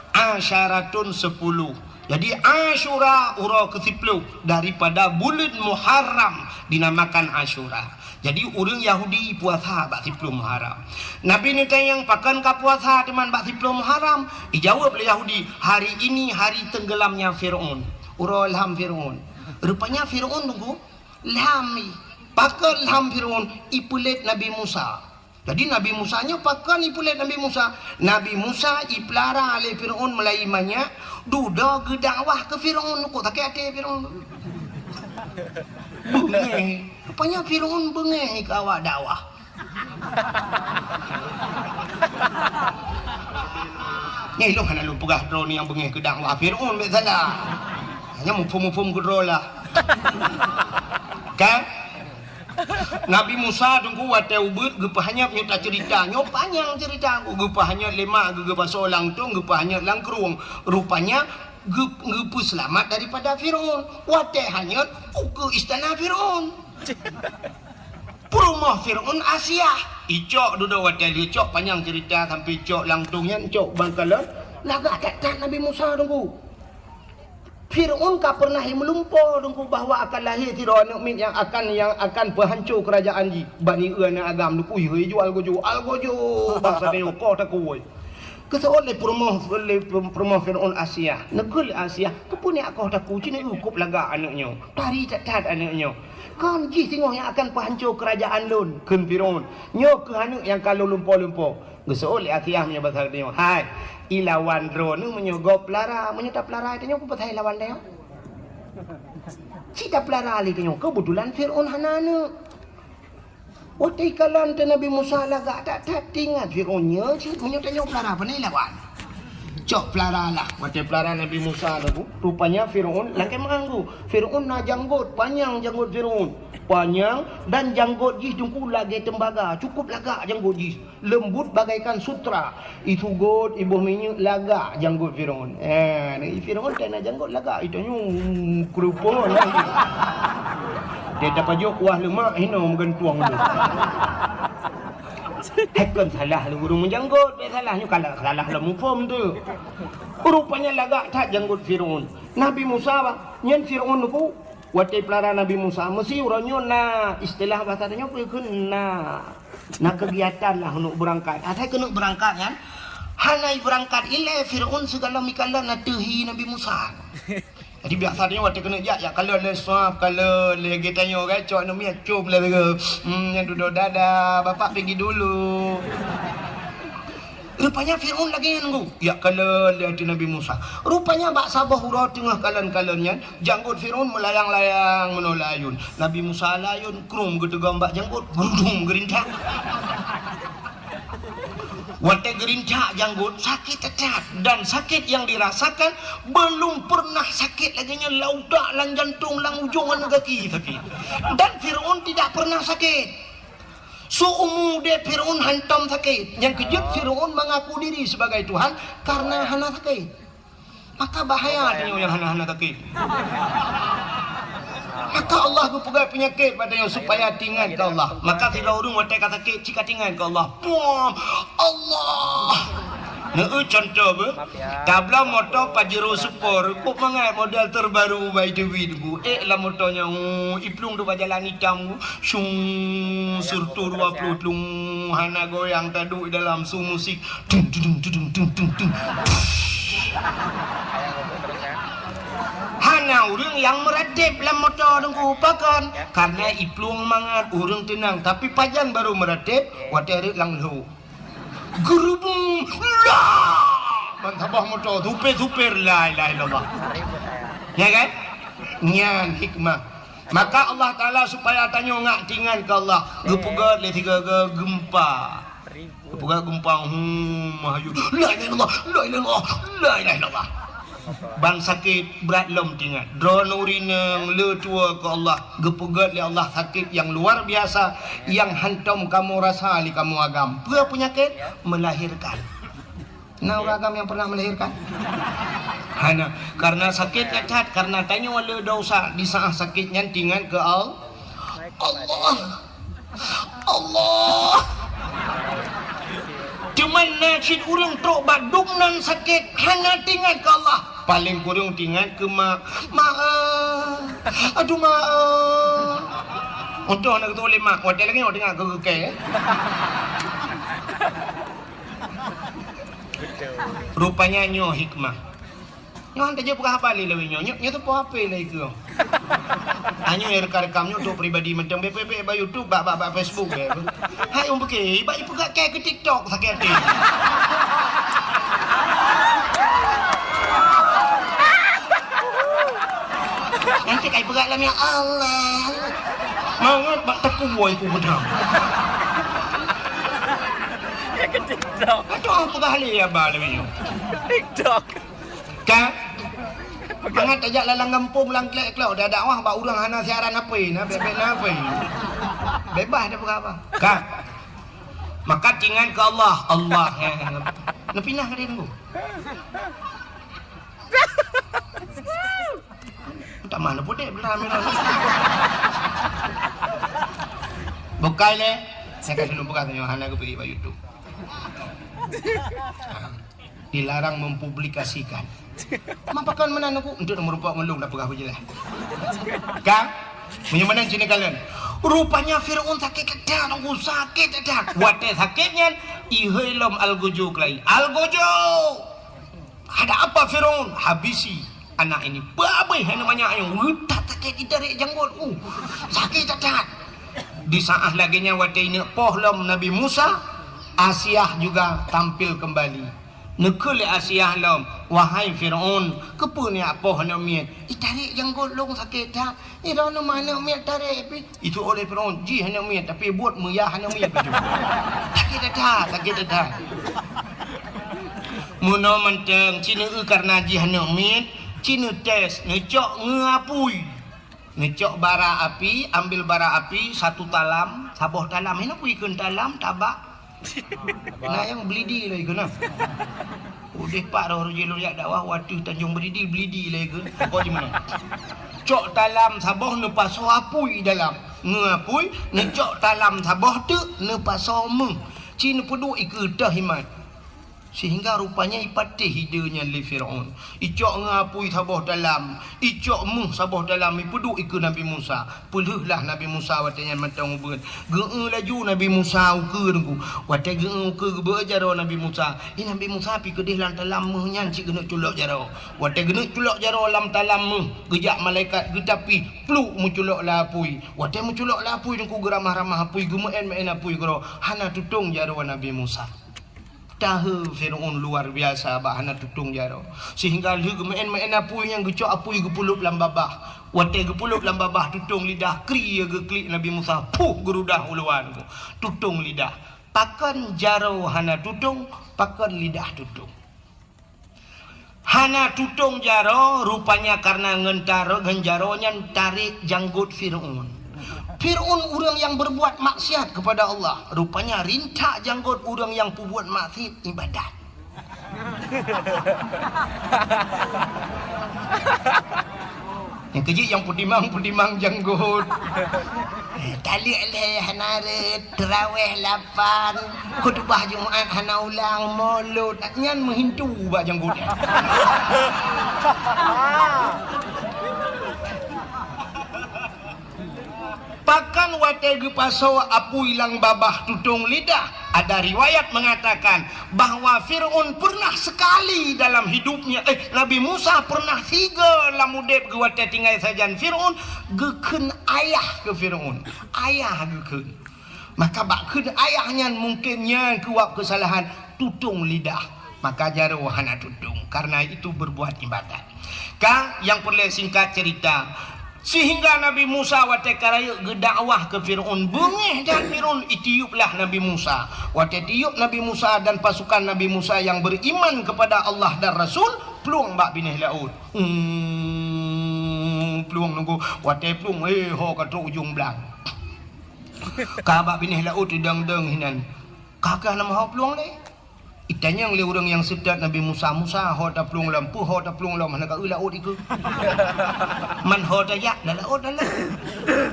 asyaratun sepuluh. Jadi Asyura uroe keusiploh daripada buleuen Muharram dinamakan Asyura. Jadi ureuëng Yahudi puasa bak siploh Muharram. Nabi neutanyong, "Pakon ka puasa teuma bak siploh Muharram?" Ijaweueb lé Yahudi, "Hari ini hari tenggelamnya Fir'aun." Uroe lham Fir'aun. Rupanya Fir'aun teungku lham i. Pakon lham Fir'aun? Ipeulét Nabi Musa. Jadi Nabi Musa nyoe pakon ipulet Nabi Musa? Nabi Musa ipeulara lé Firaun meulayeue manyak, dudoe geudakwah keu Firaun, kok sakét até Firaun. Beungéh. Rupanya Firaun beungéh keu awak dakwah. Nyan ilôn hana lôn peugah droeneuh nyang beungéh keu dakwah Firaun, bèk salah. Hanya muphom-muphom keudroe lah. Kan? Nabi Musa teungku watèe ubit geupeuhanyot, nyoe taceurita. Nyoe panyang ceurita, geupeuhanyot lé mak geuh, geupasoe lam tông, geupeuhanyot lam krueng. Rupanya geu-, geupeuseulamat daripada Firaun. Watèe hanyot, ukeue istana Firaun. Peurumoh Firaun Asiah. Icok dudoe watèe lheueh cok, panyang ceurita sampai cok lam tông nyan, cok ban kalon. Lagak that-that Nabi Musa teungku. Firaun ka pernah meulumpo teungku bahwa akan lahé sidroe aneuk miet nyang akan, nyang akan peuhanco keurajeuen jih. Bani eu aneuk agam teungku, ihôi ju algojo, algojo, bangsa tanyoe koh takue. Geuseuôt lé peurumoh, lé peurumoh Firaun Asiah. Neukheun lé Asiah, "Keupeue nyak koh takue, ci neu kop lagak aneuk nyoe. Tari that-that aneuk nyoe. Kon jih singoh nyang akan peuhanco keurajeuen lôn," kheun Firaun. "Nyoe kheueh aneuk nyang ka lôn lumpo-lumpo." Geuseuôt lé Asiah meunyoe basa geutanyoe, "Hai, ilawan droeneuh meunyoe gob peulara, meunyoe tapeulara tanyoe peue pasai lawan tanyoe? Ci tapeulara lé tanyoe, keubeutulan Firaun hana aneuk." Watèe ikalon teuk Nabi Musa lagak that-that, teuingat Firaun nyoe cit, meunyoe tanyoe peulara, pane lawan? Cok peulara lah. Watèe peulara Nabi Musa teungku, rupanya Firaun lakèe meuanggu. Firaun na janggot, panyang janggot Firaun. Panyang dan janggot jih teungku lagèe teumbaga, cukup lagak janggot jih. Leumbut bagaikan sutra, isugot, iboh minyeuk, lagak janggot Firaun. Eh, Firaun ka na janggot lagak, itanyoe keureupoh lagèe. Dia tapajôh kuah leumak, hinoe meugantueng tu. Hai kon salah lé ureueng meujanggot, bèk salah nyoe, kalau salah lom muphom tu. Rupanya lagak that janggot Firaun. Nabi Musa, bah, nyan Firaun teungku, watèe peulara Nabi Musa, meusti uroe nyoe na istilah basa tanyoe peue kheun na. Na keugiatan lah keuneuk beurangkat. Asai keuneuk beurangkat nyan, hana beurangkat ilèe Firaun sigohlom ikalon ateueh hi Nabi Musa. Jadi biasa tanyoe watèe keuneuk jak, jak kalon lé swab, kalon lé geutanyoe kan, cok aneuk miet com lé lagèe, hmm, nyan dudoe, "Dadah, bapak pergi dulu." Rupanya Firaun lagèe nyan teungku, jak kalon lé ateueh Nabi Musa. Rupanya bak saboh uroe teungoh kalon-kalon nyan, janggot Firaun meulayang-layang meunoe layôn. Nabi Musa layôn, krum geuteugom bak janggot, geurudum geurintak. Watèe geurintak janggot, sakét that-that. Dan sakét nyang dirasakan, belum pernah sakét lagèe nyan lam utak, lam jantong, lam ujong aneuk gaki sakét. Dan Firaun tidak pernah sakét. Seumu udép Firaun hantom sakét. Nyang keujeuet Firaun mengaku diri sebagai Tuhan karena hana sakét. Maka bahaya tanyoe nyang hana-hana sakét. Maka Allah geupeugah peunyakét bak tanyoe supaya teuingat keu Allah. Maka sidroe ureueng watèe ka sakét, cit ka teuingat keu Allah. Puam! Allah! Neu contoh beuh. Tablang moto Pajero Sport, kok mangat model terbaru bak I T V teungku. Ék lam moto nyan, oh, iplueng tu bak jalan itam, shung, seratus dua puluh tlung, hana goyang, taduek dalam su musik. Tung, tung, tung. Hana ureueng nyang meurateb lam moto teungku, pakon? Karena iplueng mangat, ureueng teunang. Tapi pajan baru meurateb, watèe rhot lam lhok. Geurubung, lah! Ban saboh moto, supir-supir, la ilaha illallah. Ya kan? Nyan hikmah. Maka Allah Taala supaya tanyoe ngak teuingat keu Allah, geupeugèt lé sigoe-goe geumpa. Geupeugèt geumpa, hmm, mahayun. La ilaha illallah, la ilaha illallah, la ilaha illallah. Ban sakét brat lom teuingat. Droeneuh ureueng inong le tuwoe keu Allah, geupeugèt lé Allah sakét nyang luar biasa, nyang hantom kamoe rasa lé kamoe agam. Peue peunyakét? Melahirkan. Na ureueng agam nyang pernah melahirkan? Hana. Karena sakét that-that, karena tanyoe le desya, di saat sakét nyan teuingat keu Al-, Allah. Allah. Teuma na cit ureueng trok bak dum nan sakét, hana teuingat keu Allah. Paleng kureueng teuingat keu mak. Mak, eh. Aduh, mak, eh. Untung hana geutôh lé mak, watèe lagèe nyoe teuingat keu keu kèe. Rupanya nyoe hikmah. Nyoe han tajak peugah haba lé lawét nyoe. Nyoe, nyoe teupeue hapé lé keu. Nyoe rekam-rekam nyoe untuk pribadi mantong, bèk, bèk, bèk bak YouTube, bak, bak, bak Facebook, bèk. Hai, ureueng pike, bak ipeugah kèe keu TikTok sakét até. Nanti kai peugah lom, "Ya Allah." Mangat bak takuboi ku beudang. Keu TikTok. Aduh, peugah lé ya ba lé nyoe. TikTok. Ka? Mangat tajak lam gampông, lam klek-klok, dah dakwah bak ureueng hana siaran H P, na bèk-bèk na H P. Bebas dah peugah apa. Ka? Maka ingat keu Allah, Allah, eh. Neupinah ka dia tunggu. Tamah na putéh beulah merah. Bukai lé. Saya kasih lupa katanya hana keu pergi bak YouTube. Dilarang mempublikasikan. Mapakan meunan aku untuk meurumpok ngon lôn dah peugah beujeulaih. Ka? Meunyoe meunan cit neukalon. Rupanya Firaun sakét that, aku sakét that. Watèe sakét nyan, ihôi lom algojo keulai. Algojo! Ada apa Firaun? Habisi anak ini. Peue abéh aneuk manyak nyoe? Weueh that sakét, itarek janggot. Uh, sakét that. Di saat lagèe nyan watèe ineuk poh lom Nabi Musa, Asiah juga tampil kembali. Neukheun lé Asiah lom, "Wahai Firaun, keupeue neujak poh aneuk miet? Itarek janggot lôn sakét that." Sidroe nyoe aneuk miet tarek pih. Itu oleh Firaun, jih aneuk miet, tapi buet meuyah aneuk miet baju. Sakét that, sakét that. Meunoe mantong, ci neueu kareuna jih aneuk miet, ci neutes, neucok ngon apui. Neucok bara api, ambil bara api satu talam, saboh talam. Hana pui kheun talam, tabak. Na nyang Belidi lé keunan. Udeh pat roh jih lôn jak dakwah, watèe Tanjong Belidi, Belidi lé keunan. Pokok jih meunan. Cok talam saboh neupasoe apui dalam. Ngon apui, neucok talam saboh teuk neupasoe méuh. Ci neupeuduek ikeue teuh imat. Sehingga rupanya ipatéh ide nyan lé Firaun. Icok ngon apui saboh talam, icok méuh saboh talam, ipeuduek ikeue Nabi Musa. Peulheueh lah Nabi Musa watèe nyan mantong ubeut. Geueu laju Nabi Musa ukeue teungku. Watèe geueu ukeue geubeuet jaroe Nabi Musa. Di Nabi Musa pih keudeh lam talam méuh nyan cit geuneuk culok jaroe. Watèe geuneuk culok jaroe lam talam méuh, geujak malaikat geutapih, pluk meuculok lam apui. Watèe meuculok lam apui teungku geuramah-ramah apui, geumeu'en-meu'en apui keudroe. Hana tutong jaroe Nabi Musa. Tahe Firaun luar biasa bak hana tutong jaroe. Sehingga lheueh geumeu'en-meu'en apui nyan geucok apui geupeulop lam babah. Watèe geupeulop lam babah tutong lidah kri geuklik Nabi Musa, puh geurudah u luwa nyoe. Tutong lidah. Pakon jaroe hana tutong, pakon lidah tutong. Hana tutong jaroe, rupanya kareuna ngon taro-, ngon jaroe nyan tarek janggot Firaun. Firaun ureueng nyang berbuat maksiat kepada Allah, rupanya rintak janggot ureueng nyang peubuet maksiat ibadat. Nyang keujeuet nyang peutimang-peutimang janggot. Eh, taleuek lhèe hana rhët, teurawèh lapan, khutubah Jumat hana ulang, molot. Nyan meuhintu bak janggot nyan. Pakon watèe geupasoe apui lam babah tutong lidah, ada riwayat mengatakan bahwa Firaun pernah sekali dalam hidupnya, eh, Nabi Musa pernah sigoe lam udép geuh watèe tinggai sajan Firaun, geukheun ayah keu Firaun. Ayah geukheun. Maka bak kheun ayah nyan mungken nyan keuwab keusalahan tutong lidah. Maka jaroe hana tutong, karena itu berbuat ibadat. Ka, nyang peureulèe singkat cerita, sehingga Nabi Musa watèe ka rayeuk geudakwah keu Firaun, beungèh that Firaun, itiup lah Nabi Musa. Watèe tiup Nabi Musa dan pasukan Nabi Musa yang beriman kepada Allah dan Rasul, plueng bak binéh laôt. Hmm, plueng nunggu, watèe plueng, eh, ho ka trok ujong blang. Ka bak binéh laôt teudong-dong hinan. Ka keuh nama ho plueng lé. Itanyong lé ureueng nyang seutôt Nabi Musa, "Musa, ho taplueng lom, peue ho taplueng lom, hana ka eu laôt ikeue?" "Man ho tajak, na laôt dalam."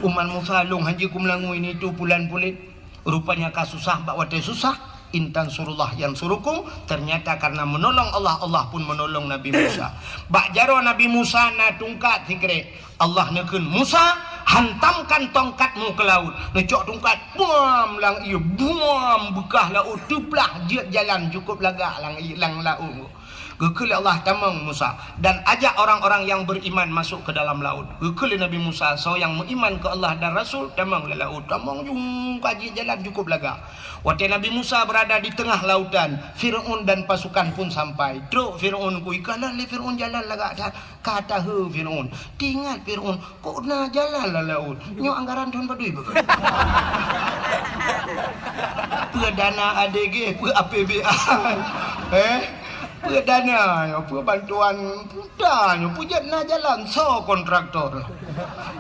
"Umat Musa, lôn hana jeuet keu meulangui nyan, itu pulan pulet." Rupanya ka susah, bak watèe susah, "In tansurullah yansurukum." Ternyata karena menolong Allah, Allah pun menolong Nabi Musa. Bak jaroe Nabi Musa na tungkat sikrek. Allah neukheun, "Musa, hantamkan tongkatmu ke laut." Neucok tungkat, buam, lam ié, buam, beukah laôt teuplah jeuet jalan cukôp lagak lam ié, lam laôt. Geukheun lé Allah, "Tamong Musa, dan ajak orang-orang yang beriman masuk ke dalam laut." Geukheun lé Nabi Musa, "Soe nyang meuiman keu Allah dan Rasul, tamong lam laut." Tamong jung ka jih jalan cukup lagak. Watée Nabi Musa berada di tengah lautan, Firaun dan pasukan pun sampai. Trok Firaun, ku ikalon lé Firaun jalan lagak that. Ka taheu Firaun. Teuingat Firaun, "Kok na jalan lam laut? Nyoe anggaran thon padum beugeut?" Peue dana A D G, peue A P B A. Eh? Peue dana nyoe, peue bantuan pemerintah nyoe, peue jeuet na jalan, soe kontraktor?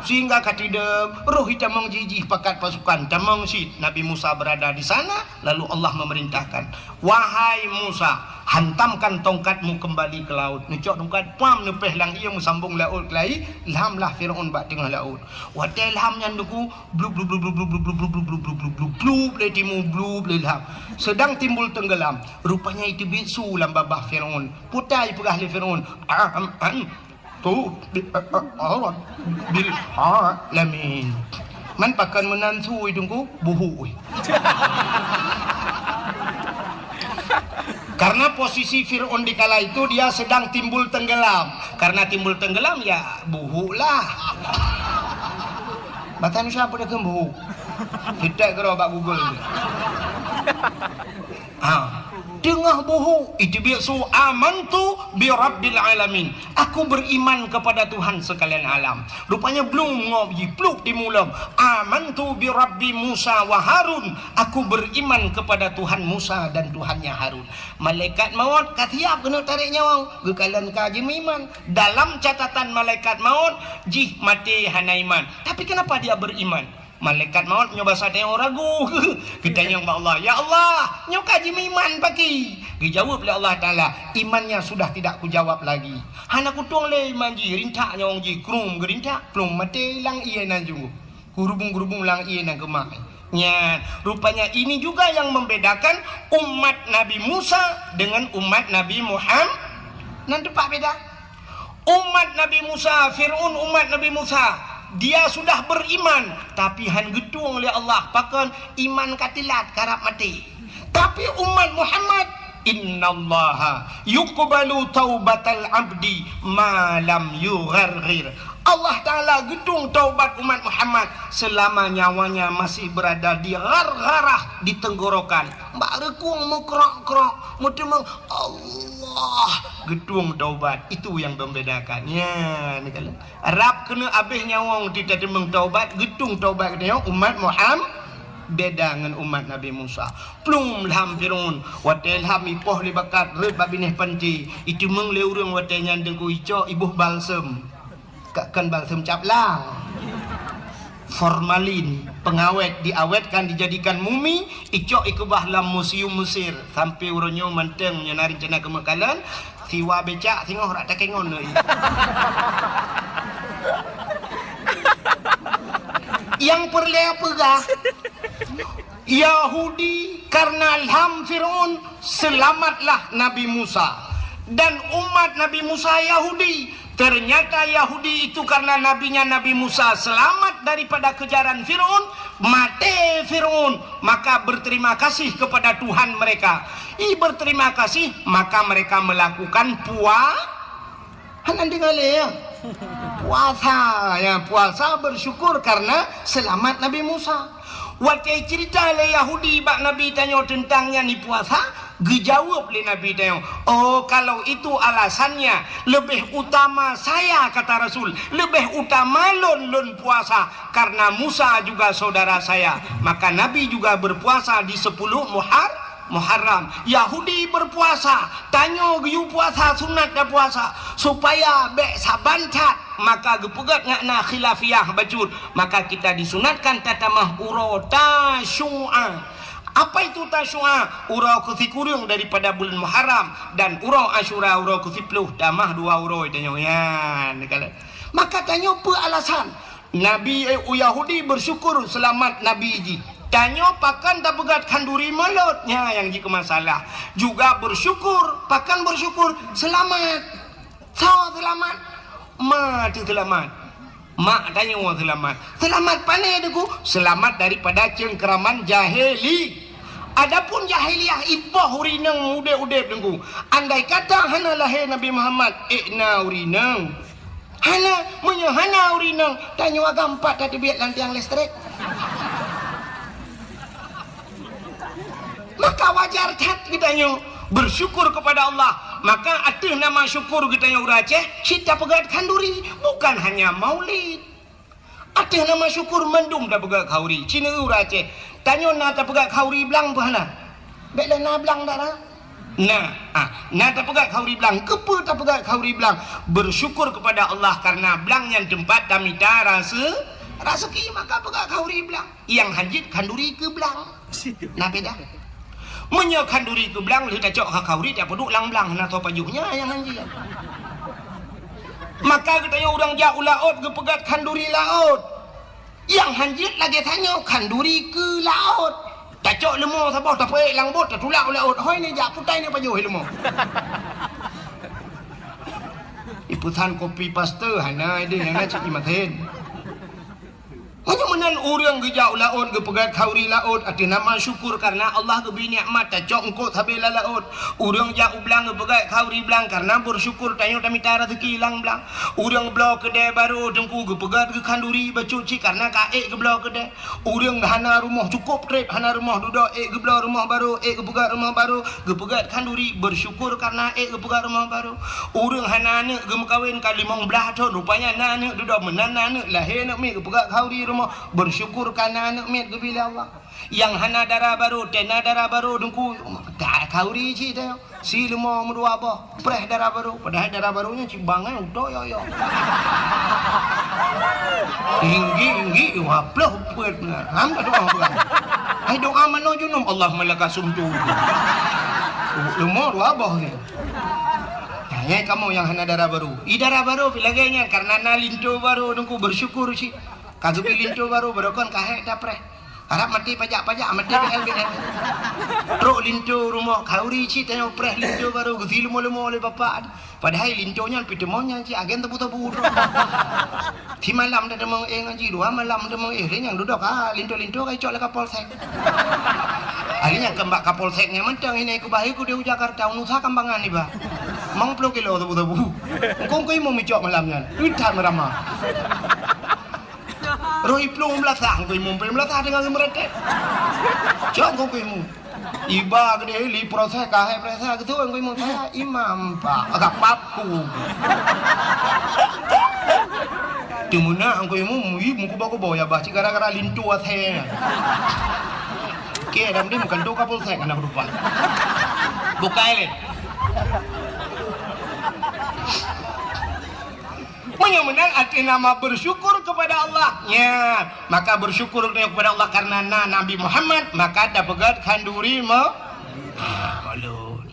Sehingga ka teudong, roh itamong jih-jih pakat pasukan, tamong cit Nabi Musa berada di sana, lalu Allah memerintahkan, "Wahai Musa, hantamkan tongkatmu kembali ke laut." Neucok tongkat, pam, neupéh lam ié, meusambong laôt keulai, lham lah Firaun bak teungoh laôt. Watée lham nyan, Teungku, blub, blub, blub, lé timu, blub, lé lham. Sedang timbul tenggelam. Rupanya iteubiet su lam babah Firaun. Peue ta ipeugah lé Firaun, "Am, am, tu, bi, a, a, a, bil alamin." Man pakon meunan su, Teungku, buhuk. Karena posisi Firaun di kala itu dia sedang timbul tenggelam. Karena timbul tenggelam, ya buhuk lah. Bahasa Indonesia apa dia kheun buhuk? Kita kira bak Google. Ha. Teungoh buhuk, iteubiet su, "Amantu bi rabbil alamin." "Aku beriman kepada Tuhan sekalian alam." Rupanya blung ngop jih, pluk timu lom. "Amantu bi rabbi Musa wa Harun." "Aku beriman kepada Tuhan Musa dan Tuhannya Harun." Malaikat maut ka siap keuneuk tarek nyawöng, geukalon ka jimeuiman. Dalam catatan malaikat maut, jih maté hana iman. Tapi kenapa dia beriman? Malaikat maut nyoe basa tanyoe ragu. Geutanyong bak Allah, "Ya Allah, nyoe ka jimeuiman pakri?" Geujaweueb lé Allah Taala, "Imannya sudah tidak kujawab lagi." Hana kutueng lé iman jih, rintak nyawöng jih, krum geurintak, plueng maté lam ié nan junggoh. Geurubung-geurubung lam ié nan keumak. Nyan, rupanya ini juga yang membedakan umat Nabi Musa dengan umat Nabi Muham-, nan teumpat beda. Umat Nabi Musa, Firaun umat Nabi Musa, dia sudah beriman, tapi han geutueng lé Allah, pakon, iman ka teulat, karab maté. Tapi umat Muhammad, "Innallaha yuqbalu taubatal abdi ma lam yugharghir." Allah Taala geutueng taubat umat Muhammad selama nyawanya masih berada di ghargharah, di tenggorokan. Bak reukueng meukrok-krok, meuteumong, Allah geutueng taubat. Itu yang membedakan. Nyan, kalon. Rab keuneuk abéh nyawöng teuteumong taubat, geutueng taubat geutanyoe umat Muham-, beda ngon umat Nabi Musa. Plueng lham Firaun, watée lham ipoh lé bakat rhot bak binéh panci, iteumeung lé ureuëng watée nyan Teungku, icok iboh balsem. Ka kon balsem cap lang. Formalin, pengawet, diawetkan, dijadikan mumi, icok ikeubah lam museum Mesir. Sampai uroe nyoe mantong, nyoe na rencana keu meukalon, siwa becak singoh rak takengon lé. Nyang peureulée peugah, Yahudi karena lham Firaun, selamatlah Nabi Musa. Dan umat Nabi Musa Yahudi. Ternyata Yahudi itu karena nabinya Nabi Musa selamat daripada kejaran Firaun, maté Firaun, maka berterima kasih kepada Tuhan mereka. I berterima kasih, maka mereka melakukan pua-, Hana deungoe lé, ya? Puasa, ya, puasa bersyukur karena selamat Nabi Musa. Watée cerita lé Yahudi bak Nabi tanyoe teuntang nyan ipuasa, geujaweueb lé Nabi tanyoe, "Oh, kalau itu alasannya, lebih utama saya," kata Rasul, "lebih utama lôn, lôn puasa, karena Musa juga saudara saya." Maka Nabi juga berpuasa di sepuluh Muhar-, Muharram. Yahudi berpuasa, tanyoe geuyue puasa sunat dan puasa, supaya bék saban that, maka geupeugét ngon na khilafiyah bacut, maka kita disunatkan tatamah uroe Tasyu'a. Apa itu Tasyu'a? Uroe keusikureueng daripada buleuen Muharram, dan uroe Asyura uroe keusiploh, tamah dua uroe tanyoe nyan. Maka tanyoe peue alasan? Nabi, eh, Yahudi bersyukur selamat Nabi jih. Tanyoe pakon tapeugét khanduri mulod, nyan nyang jikeu masalah. Juga bersyukur, pakon bersyukur selamat. Soe selamat? Ma teuh selamat. Mak tanyoe selamat. Selamat pane Teungku? Selamat daripada cengkeraman jahili. Adapun jahiliyah ipoh ureueng inong udeb-udeb Teungku. Andai kata hana lahé Nabi Muhammad, ék na ureueng inong. Hana, meunyoe hana ureueng inong, tanyoe agam pat tateubiet lam tiang listrik. Maka wajar that geutanyoe bersyukur kepada Allah. Maka ateueh nama syukur geutanyoe ureueng Aceh, cit tapeugöt khanduri, bukan hanya maulid. Ateueh nama syukur mandum tapeugöt khanduri. Cit ureueng Aceh, tanyoe na tapeugöt khanduri blang peue hana? Bék lé na blang dara? Na, ah, na tapeugöt khanduri blang. Keupeue tapeugöt khanduri blang? Bersyukur kepada Allah karena blang nyan teumpat tamita rase-, raseuki, maka peugöt khanduri blang. Nyang hanjeuet khanduri keu blang. Na beda. Meunyoe khanduri keu blang, lheueh tacok khanduri, tapeuduek lam blang, na tho pajoh nyan nyang hanjeuet. Maka geutanyoe ureueng jak u laôt geupeugöt khanduri laôt. Nyang hanjeuet lagèe tanyoe khanduri keu laôt. Tacok leumo saboh tapeuék lam bot, tatulak u laôt. Hôi neujak putai neupajoh leumo. Ipeusan kopi paste hana ideh, hana cit imaten. Meunyoe meunan ureueng geujak u laôt geupeugöt khanduri laôt ateueh nama syukur karena Allah geubri nikmat tacok eungkôt sabe lam laôt. Ureueng jak u blang geupeugöt khanduri blang karena bersyukur tanyoe tamita raseuki lam blang. Ureueng bloe keudè barô Teungku geupeugöt geuh khanduri bacut cit karena ka ék geubloe keudè. Ureueng hana rumoh cukôp trép, hana rumoh dudoe, ék geubloe rumoh barô, ék geupeugöt rumoh barô, geupeugöt khanduri bersyukur karena ék geupeugöt rumoh barô. Ureueng hana aneuk geumeukawen ka limong blaih thon, rupanya na aneuk dudoe, meunan na aneuk, lahé aneuk miet, geupeugöt khanduri rumoh, bersyukur karena aneuk miet geubri lé Allah. Nyang hana dara barô, tena dara barô Teungku, ka khanduri cit teuh. Si leumo meudua boh, preh dara barô, padahai dara barô nyan cit bangai utoe yo-yo. Tinggi-tinggi, wah ploh peuet na. Ham ka doa peugah. Hai doa manoe junub, Allahumma laka sumtu. Leumo dua boh ni. Nah, nyang kamoe nyang hana dara barô. I dara barô pih lagèe nyan, karena na linto barô Teungku bersyukur cit. Ka geubri linto barô, barô kon ka hék tapreh. Harab maté pajak-pajak, maté B L B N. Trok linto rumoh, khanduri cit tanyoe preh linto barô, geusi leumo-leumo lé bapak. Padahai linto nyan pih teumeung nyan cit agen tebu-tebu trok. Simalam dah teumeung éh ngon jih, dua malam teumeung éh, lé nyang dudoe ka linto-linto ka icok lé Kapolsek. Ahli nyang keumbak Kapolsek nyan mantong ini ku bahi ku di Jakarta, unusa kambangan iba. Mang ploh kilo tebu-tebu. Engkong ku imum icok malam nyan. Udah merama. Roh iplueng meulasah, Teungku Imum pih meulasah deungon geumeureutek. Cok Teungku Imum. Iba keudeh li proses, kahé proses, keu Teungku Imum, saya imam, Pak. Agak paku. Teumeunak Teungku Imum, ih, meukuba-kuba ya bah, cit gara-gara linto asèe. Oke, dah mending bukan tu Kapolsek, anak lupa. Bukai lé. Meunyoe meunan ateueh nama bersyukur kepada Allah. Nya, maka bersyukur kepada Allah karena na Nabi Muhammad, maka tapeugöt khanduri mo-, ah, maulud.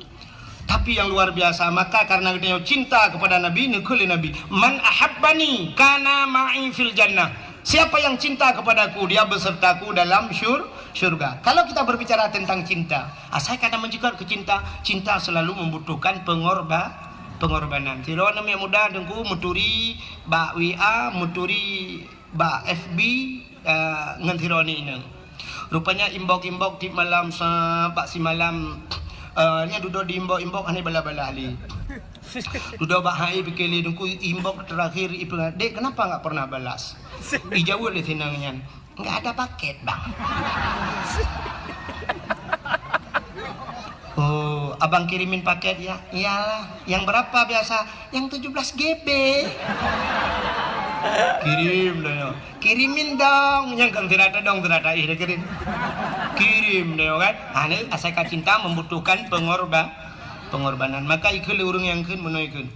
Tapi yang luar biasa, maka karena geutanyoe cinta kepada Nabi, neukheun lé Nabi, "Man ahabbani kana ma'i fil jannah." Siapa yang cinta kepadaku, dia besertaku dalam syur-, syurga. Kalau kita berbicara tentang cinta, asai ka na meujikot keu cinta, cinta selalu membutuhkan pengorba-, pengorbanan. Sidroe aneuk muda Teungku meuturi bak W A, meuturi bak F B, eh, ngon sidroe aneuk inong. Rupanya inbox-inbox tiep malam sa-, bak simalam, eh, nyan dudoe di inbox-inbox hana balas-balas lé. Dudoe bak hai pike lé Teungku, inbox terakhir ipeugah, "Dek, kenapa nggak pernah balas?" Ijaweueb lé si inong nyan, "Nggak ada paket, Bang." "Oh, abang kirimin paket ya?" "Iyalah." "Yang berapa biasa?" "Yang tujuh belas G B." Kirim dah nyoe. "Kirimin dong." Nyang kan sira tadong, sira taéh dah kirim. Kirim dah nyoe kan. Ha, ni asai ka cinta membutuhkan pengorba-, pengorbanan. Maka ikheun lé ureueng nyang kheun meunoe kheun.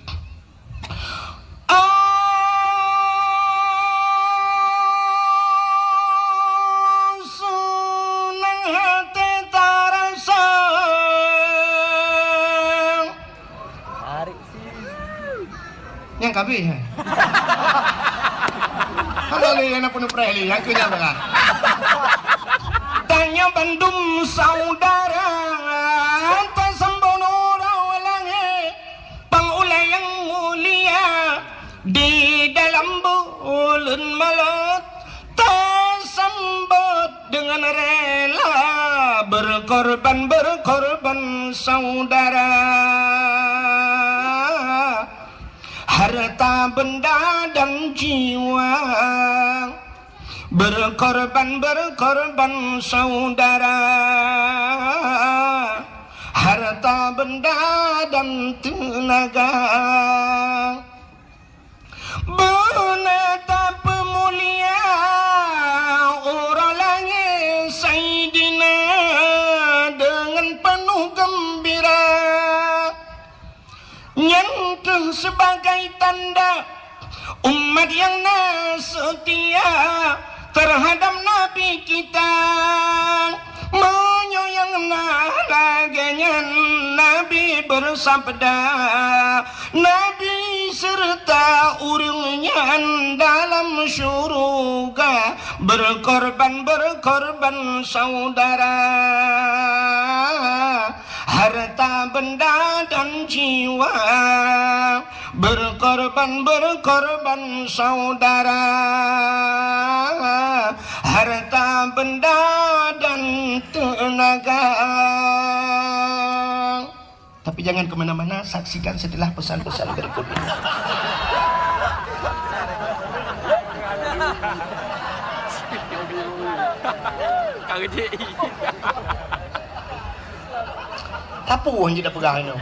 Asu nang hati tarasa. Nyang kabeh, hai. Hana lé, hana peunuh preh lé, nyang keu nyang tengah. Tanyoe bandum saudara, tasambong nurah langét, pang ulée nyang mulia, di dalam buleuen Maulud, tasambot deungon rela ber- Korban berkorban saudara, harta benda dan jiwa. Berkorban berkorban saudara, harta benda dan tenaga. Beuna tapeumulia uroe lahé Saidina deungon peunoh geumbira. Nyan kheueh sibagai tanda umat nyang na seutia teuhadab Nabi kita. Meunyoe nyang na lagée nyan, Nabi beusabda, Nabi seureuta ureuëng nyan dalam syeuruga, berkorban-berkorban saudara, harta benda dan jiwa. Berkorban-berkorban saudara, harta benda dan tenaga. Tapi jangan ke mana-mana, saksikan setelah pesan-pesan berikut ini. Tapu hana jipeugah nyoe.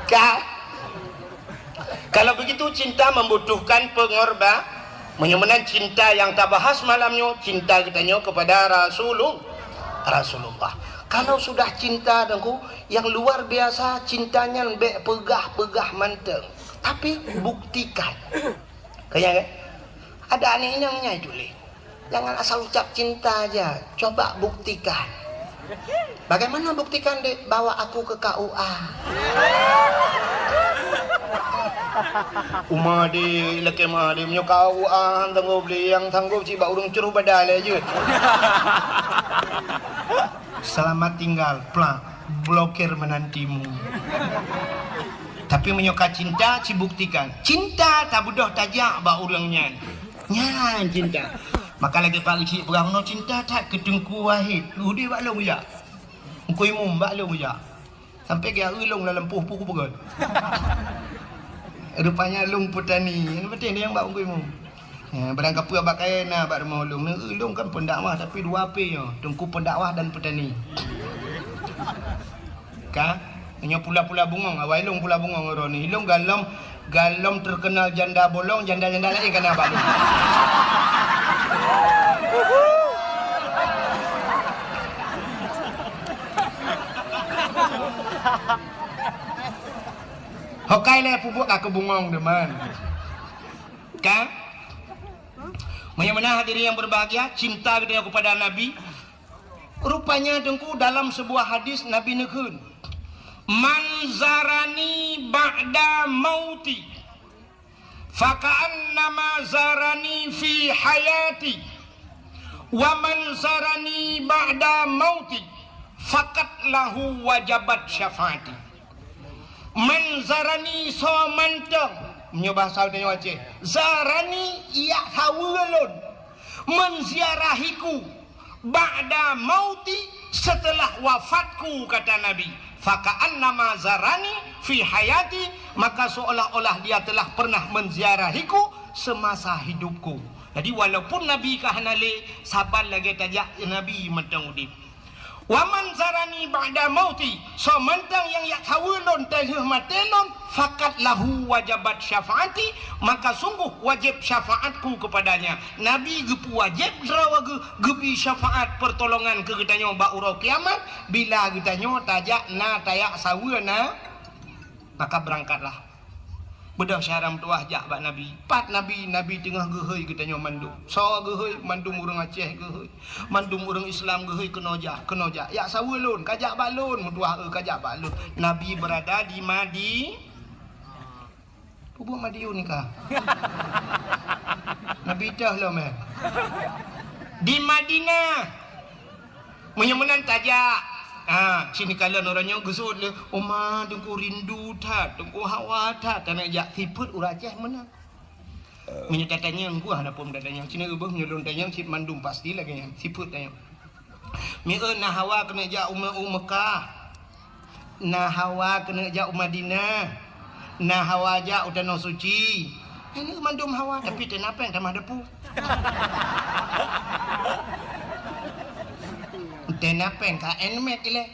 Ka? Kalau begitu, cinta membutuhkan pengorba-, meunyoe meunan cinta nyang tabahas malam nyoe, cinta geutanyoe kepada Rasulul-, Rasulullah. Kalau sudah cinta, Teungku, yang luar biasa cinta nyan bék peugah-peugah mantong, tapi buktikan. Kaya, kan? Ada aneuk inong nyai tuléh. Jangan asal ucap cinta aja, coba buktikan. Bagaimana buktikan, Dek? Bawa aku ke K U A. Uma, Dek, lakée meuah, Dek, meunyoe K U A han sanggob, Dek, nyang sanggob cit bak ureuëng cruh badan lé jeuet. Selamat tinggal, plak, blokir menantimu. Tapi meunyoe ka cinta, cibuktikan. Cinta tabeudôh tajak bak ureuëng nyan. Nyan cinta. Maka lagée Pak Geuchik peugah, "Meunoe cinta that keu Teungku Wahid, udeb bak lôn jak. Teungku Imum bak lôn jak." Sampai geujak eu lôn lam lampôh puih kupeugöt. Rupanya lôn peutani. Nyang penting nyang bak Teungku Imum. Ya, barang kapeue bak kayée na bak rumoh lôn. Neu eu lôn kan pendakwah, tapi dua P nyoe, Teungku Pendakwah dan Peutani. Ka? Nyoe pula-pula bungöng, awai lôn pula bungöng uroe nyoe. Lôn galom, galom terkenal janda bolong, janda-janda laén ka na bak lôn. Hokai lé pubuet ka keu bungöng deuen. Ka? Meunyoe meunan hadirin yang berbahagia, cinta geutanyoe kepada Nabi. Rupanya Teungku dalam sebuah hadis Nabi neukheun, "Man zarani ba'da mauti, faka'annama zarani fi hayati, wa man zarani ba'da mauti, fakat lahu wajabat syafaati." Man zarani soe mantong, meunyoe bahasa tanyoe Aceh, zarani yak saweue lôn, menziarahiku ba'da mauti, setelah wafatku, kata Nabi, faka'annama zarani fi hayati, maka seolah-olah dia telah pernah menziarahiku semasa hidupku. Jadi walaupun Nabi ka hana lé, saban lagée tajak Nabi mantong udeb. Wa man zarani ba'da mauti, soe mantong nyang yak saweue lôn teulheueh maté lôn, fakat lahu wajabat syafaati, maka sungguh wajéb syafaatku kepadanya. Nabi geupeuwajéb droe geu-, geubri syafaat peurtolongan keu geutanyoe bak uroe kiamat, bila geutanyoe tajak na tayak saweue na, maka beurangkatlah. Beudôh syedara meutuwah jak bak Nabi. Pat Nabi, Nabi teungoh geuhôi geutanyoe mandum. Soe geuhôi? Mandum ureuëng Aceh geuhôi. Mandum ureuëng Islam geuhôi keunoe jak, keunoe jak. Yak saweue lôn, ka jak bak lôn, meutuwah, eu, ka jak bak lôn. Nabi berada di Madi-, pubuet Madiun ka. Nabi teuh lom, eh. Di Madinah. Meunyoe meunan tajak, ha, sini kalon uroe nyoe geuseuôt lé, "Oma, Teungku rindu that, Teungku hawa that, taneuk jak." Sifeuet ureuëng Aceh meunan. Meunyoe tatanyong, gua hana phon tatanyong. Sini ubeuh meunyoe lôn tanyong, cit mandum pasti lagée nyan. Sifeuet tanyong. Mi'eun na hawa keuneuk jak u Me-, u Mekah. Na hawa keuneuk jak u Madinah. Na hawa jak u Tanoh Suci. Nyan mandum hawa, tapi teuh na péng tamah depu. Teuh na péng ka Nmax ilée.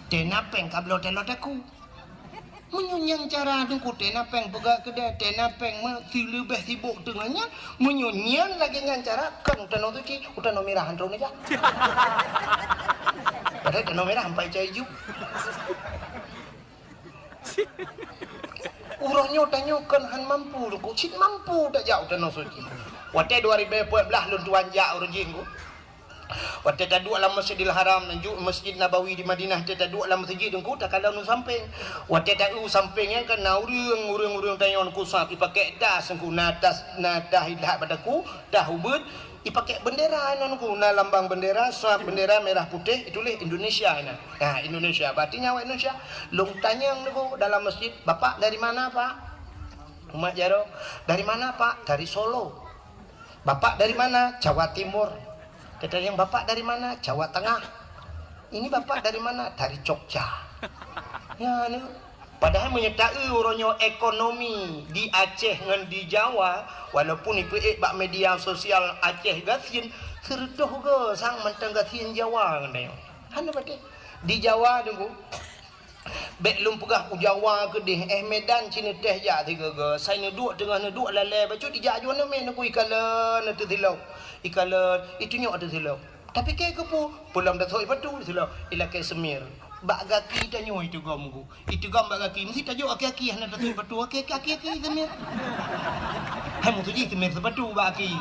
Teuh na péng ka bloe taloe takue. Meunyoe nyan cara Teungku, teuh na péng peugah keudè, teuh na péng me-, sileubeh sibok teungoh nyan, meunyoe nyan lagèe nyan cara, kon u Tanoh Suci, u Tanoh Mirah han troh neujak. Padahai Tanoh Mirah sampai cai ju. Uroe nyoe tanyoe kon han mampu Teungku, cit mampu tajak u Tanoh Suci. Watèe dua ribèe peuet blah lôn tuan jak uroe jih Teungku. Watèe taduek lam Masjidil Haram, ju Masjid Nabawi di Madinah, watèe taduek lam meuseujid Teungku, takalon u sampéng. Watèe ta-eu u sampéng nyan kan na ureueng, ureueng-ureueng tanyoe Teungku sab, ipakèk tas Teungku, na tas, na tas ilhat bak takue, tas ubeut, ipakèk bendera nyan Teungku, na lambang bendera, sab bendera merah putih, ituléh Indonesia nyan. Nah, Indonesia, berarti nyan awak Indonesia. Lôn tanyong Teungku dalam masjid, "Bapak dari mana, Pak?" Umat jaroe, "Dari mana, Pak?" "Dari Solo." "Bapak dari mana?" "Jawa Timur." Tatanyong, "Bapak dari mana?" "Jawa Tengah." "Ini Bapak dari mana?" "Dari Jogja." Ya, ni. Padahai meunyoe ta-eu uroe nyoe ekonomi di Aceh ngon di Jawa, walaupun ipeuék bak media sosial Aceh gasien, seureutôh goe sang mantong gasien Jawa ngon tanyoe. Hana patéh. Di Jawa Teungku, bèk lôn peugah u Jawa keudéh, eh, Medan cit neuteh jak sigoe-goe. Sai neuduek teungoh neuduek lalè bacut ijak aju aneuk miet Teungku, ikalon ateueh silop. Ikalon, itunyok ateueh silop. Tapi kèe keupeue, peulom tasok sipatu silop, ilakèe seumir. Bak gaki tanyoe itugom Teungku. Itugom bak gaki, meusti tajok aki-aki hana tasok sipatu, aki-aki, aki-aki seumir. Hai meutuji seumir sipatu bak aki.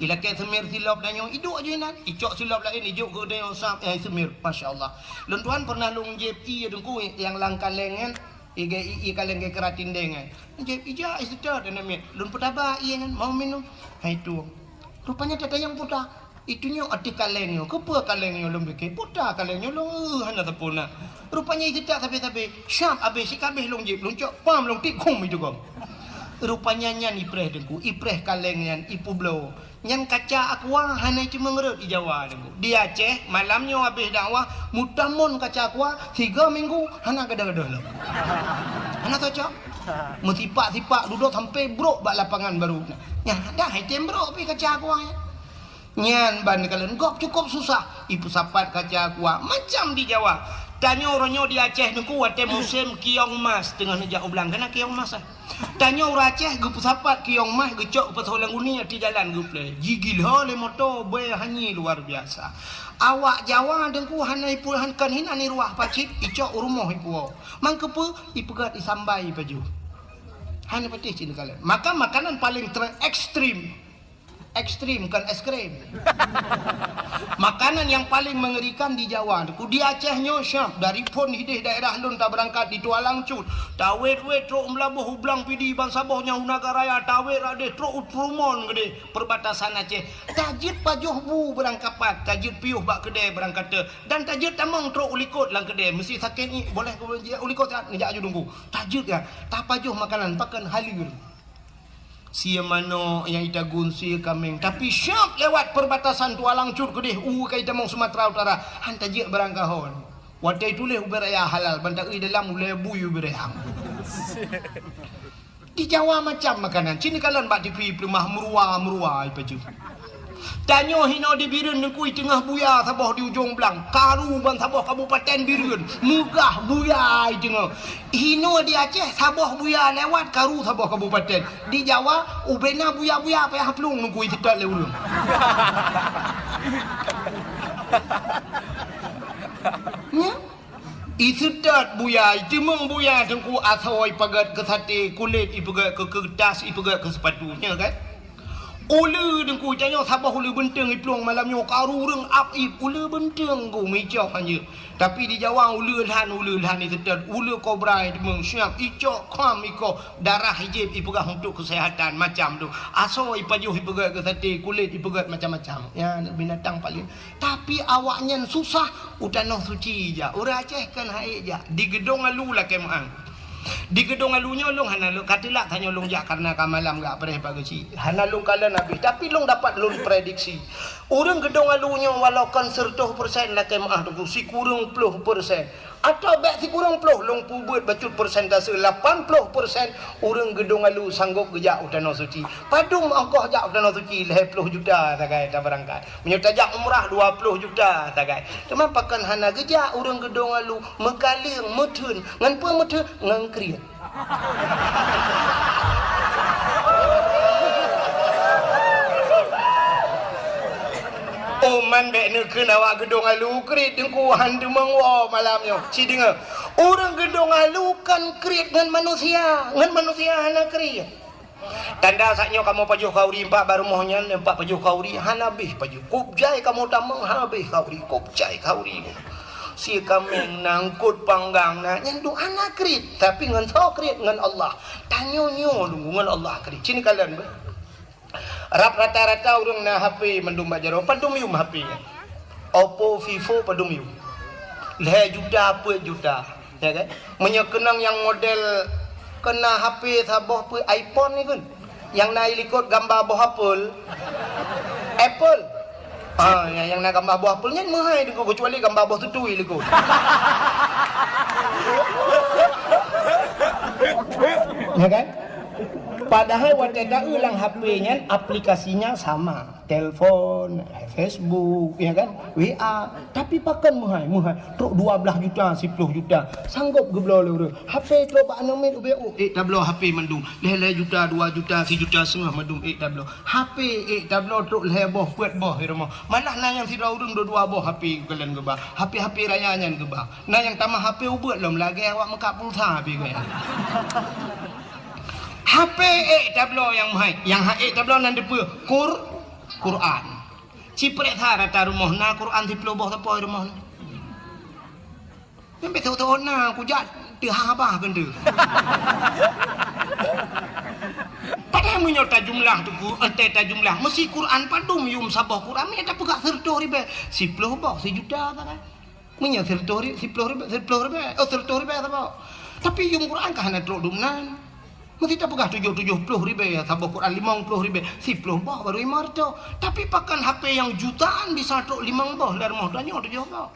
Ilakèe seumir silop tanyoe, iduek aju inan, icok silop laén, ijok keu tanyoe sab, eh, seumir. Masya Allah. Lôn tuan pernah lôn jieb ié Teungku nyang lam kaleng nyan, ié, ié, ié kaleng geukeuratin deng nyan. Jieb ija iseutôt aneuk miet. Lôn peutaba ié nyan, "Mau minum?" Hai tueng. Rupanya tatanyong puta. Itunyok ateueh kaleng nyoe. Keupeue kaleng nyoe lôn pike? Puta kaleng nyoe lôn, eh, hana sapeue na. Rupanya iseutôt sabe-sabe. Syab abéh, sikabéh lôn jieb, lôn cok pam, lôn tiep khum itugom. Rupanya nyan ipreh Teungku, ipreh kaleng nyan, ipeubloe. Nyan kaca aqua hana iceumeung rhot di Jawa Teungku. Di Aceh, malam nyoe abéh dakwah, meutamon kaca aqua, tiga minggu hana gadoh-gadoh lom. Hana cocok. Meusipak-sipak dudoe sampoe brok bak lapangan baru. Nyan dah item brok pih kaca aqua nyan. Nyan ban kalon gob cukôp susah. Ipeusapat kaca aqua macam di Jawa. Tanyoe uroe nyoe di Aceh Teungku watèe musém kiong mas teungoh neujak u blang. Kana kiong mas, eh? Tanyoe ureueng Aceh geupeusapat kiong mas geucok geupasoe lam guni ateueh jalan geuplè. Jigila lé moto bèe hanyé luar biasa. Awak Jawa Teungku hana ipeu-, han-, kon hinan iruwah pacit, icok u rumoh ipuwoe. Mangkeupeue? Ipeugöt isambai ipajoh. Hana patéh cit neukalon. Maka makanan paling ter-, ekstrim. Ekstrim, bukan es krim. Makanan yang paling mengerikan di Jawa, Teungku. Di Aceh nyoe syab, dari phôn hideh daerah lôn tabeurangkat di Tualang Cut. Tawét-wét trok u Meulaboh u Blang Pidie ban saboh nyan u Nagan Raya, tawét rot deh trok u Trumon Geudeh, perbatasan Aceh. Tajeuet pajoh bu beurangkapat, tajeuet piôh bak keudè beurangkate, dan tajeuet tamong trok u likot lam keudè. Meusti sakét ngiek, boleh keu jijak u likot, neujak aju Teungku. Tajeuet nyan, tapajoh makanan, pakon halir. Sie manok nyang itagun sie kaméng, tapi syab lewat perbatasan Tualang Cut keudeh u ka itamong Sumatera Utara, han tajeuet barang kahon. Watèe ituléh ubé raya halal, ban taeu dalam ulèe bui ubé raya. Di Jawa macam makanan, cit neukalon bak T V peuleumah meuruwa-meuruwa ipajoh. Tanyoe hinoe di Bireuen Teungku, teungoh buya saboh di ujong blang, karu ban saboh kabupaten Bireuen, meugah buya teungoh. Hinoe di Aceh saboh buya lewat karu saboh kabupaten. Di Jawa ubena buya-buya payah plueng Teungku iseutôt lé ureueng. Nyan. Iseutôt buya, iteumong buya Teungku, asoe ipeugöt keu saté, kulét ipeugöt keu keuretas, ipeugöt keu seupatu, nyan kan? Uleue Teungku, tanyoe saboh uleue beunteng iplueng malam nyoe, karu ureueng ap ip, uleue beunteng Teungku, meuicok hanjeuet. Tapi di Jawa uleue lhan, uleue lhan iseutôt, uleue kobra iteumong, siap icok kham ikoh, darah ijieb ipeugah untuk kesehatan, macam tu. Asoe ipajoh ipeugöt keu saté, kulét ipeugöt macam-macam. Ya, binatang paling Tapi awaknyan susah u Tanoh Suci jak. Ureueng Aceh kan hai jak. Di Geudong Alu lakèe meu'ang. Di Geudong Alu nyoe lôn hana lôn ka teulak, tanyoe lôn jak karena ka malam gak preh pagi cit. Hana lôn kalon habéh, tapi lôn dapat lôn prediksi. Ureuëng Geudong Alu nyoe walau kon seureutôh persen lakée meuáh teungku, sikureueng ploh persen. Atawa bék sikureueng ploh, lôn peubuet bacut persentase lapan ploh persen ureuëng Geudong Alu sanggop geujak u Tanoh Suci. Padum ongkoh jak u Tanoh Suci? Lhée ploh juta sagai tabeurangkat. Meunyoe tajak umrah dua ploh juta sagai. Teuma pakon hana geujak ureuëng Geudong Alu, meukaleueng, meutheun. Ngon peue meutheun? Ngon kriet. Uman bék neukheun awak Geudong Alu kriet teungku, han teumeung woe malam nyoe. Ci deungoe, ureuëng Geudong Alu kon kriet ngon manusia, ngon manusia hana kriet. Tanda saat nyoe kamoe pajoh khauri, empat bak rumoh nyan, empat pajoh khauri, hana habéh pajoh. Kop jai kamoe tamong, hana habéh khauri, kop jai khauri. Sie kaméng na, eungkot panggang na, nyan duek hana kriet, tapi ngon soe kriet? Ngon Allah. Tanyoe nyoe deungku ngon Allah kriet. Ci neukalon beuh. Rab rata-rata ureuëng na H P mandum bak jaroe, padum yum H P nyan. Oppo, Vivo padum yum. Lhée juta, peuet juta. Ya kan? Meunyoe keunong nyang model keu na H P saboh peuet iPhone ni kan. Nyang na i likot gamba boh apel. Apple. Ah, nyang, nyang na gamba boh apel nyan meuhai deungku, kecuali gamba boh tutui likot. Ya kan? Padahai watée taeu lam H P nyan aplikasinya sama. Telepon, Facebook, ya kan? W A. Tapi pakon meuhai, meuhai. Trok dua blaih juta, siploh juta. Sanggop geubloe lé ureuëng. H P trok bak aneuk miet ubé, oh, ék tabloe H P mandum. Lhée-lhée juta, dua juta, sijuta seungoh mandum ék tabloe. H P ék tabloe trok lhée boh, peuet boh di rumoh. Malah na nyang sidroe ureuëng dua-dua boh H P geukalon geuba. H P-H P raya nyan geuba. Na nyang tamah H P ubeut lom lagée awak meukat pulsa H P geuya. H P ék tabloe nyang meuhai. Nyang han ék tabloe nan dipeue? Qur-, Quran. Ci peureksa rata rumoh na Quran siploh boh sapoe rumoh na. Nyan bék teuôt-teuôt na kujak teuhah haba keuneuk. Padahai meunyoe tajumlah teungku, entée tajumlah, meusi Quran padum yum saboh Quran, meunyoe tapeugah seureutôh ribée, siploh boh, sijuta sagai. Meunyoe seureutôh ri-, siploh ribée, siploh ribée, oh, seureutôh ribée saboh. Tapi yum Quran ka hana trok dumnan. Meusi tapeugah tujoh, tujoh ploh ribée saboh Quran, limong ploh ribée, siploh boh baru limong reutôh. Tapi pakon H P nyang jutaan bisa trok limong boh lam rumoh tanyoe tujoh boh.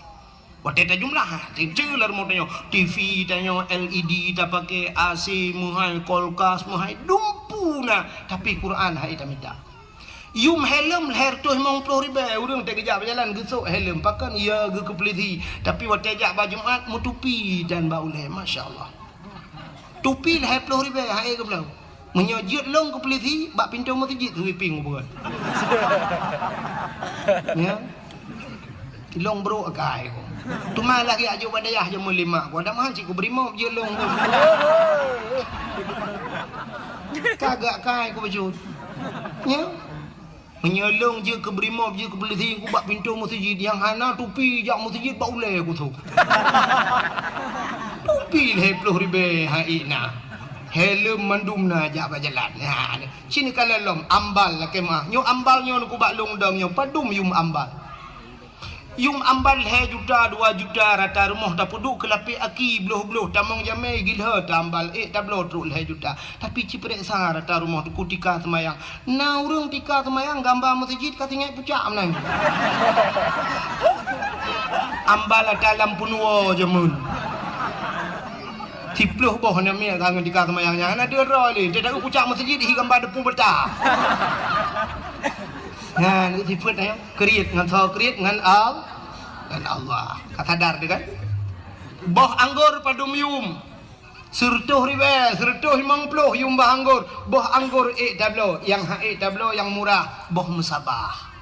Watée tajumlah, ha, teuntée lam rumoh tanyoe, T V tanyoe, L E D tapaké, A C meuhai, kulkas meuhai, dumpeue na, tapi Quran han ék tamita. Yum helm lhée reutôh limong ploh ribée, ureuëng teugeujak beujalan geusok helm, pakon ya geukeupeuleusé, tapi watée jak bak Jumat meutupi dan bak ulée, masya Allah. Tupi lhée ploh ribée han ék geubloe. Meunyoe jeuet lôn keupeulisi bak pintoe meuseujid sweeping ubeut. Ya. Lôn brok akai ku. Teuma lagée ajok bak dayah jameun lima ku. Ada mah cit ku beurimong jeuet lôn ku. Ka gak akai ku bacut. Ya. Meunyoe lôn jeuet keu brimob, jeuet keu polisi, ku bak pintoe meuseujid nyang hana tupi jak meuseujid bak ulée kusok. Tupi lhée ploh ribée han ék na. Helm mandum na jak bak jalan. Ha, ci neukalon lom, ambal lakée meuah. Nyoe ambal nyoe neukubak lôn dong nyoe, padum yum ambal. Yum ambal lhée juta, dua juta, rata rumoh tapeuduek keu lapék aki, bloh-bloh, tamong jamé, gilhée, tambal ék tabloe trok lhée juta. Tapi ci peureksa rata rumoh teungku tika seumayang. Na ureuëng tika seumayang gamba meuseujid ka singoh pucak meunan. Ambal ata lam peunuwoe jameun. Siploh boh aneuk miet ka ngon tika seumayang nyan. Hana deuh droe lé. Teudaku pucak meuseujid hi gamba deupue beuta. Nyan, itu sifeuet nyan. Kriet ngon soe kriet ngon Al-, ngon Allah. Ka sadar teuh kan? Boh anggor padum yum. Seureutôh ribée, seureutôh limong ploh yum boh anggor. Boh anggor ék tabloe, nyang han ék tabloe nyang murah, boh meusabah.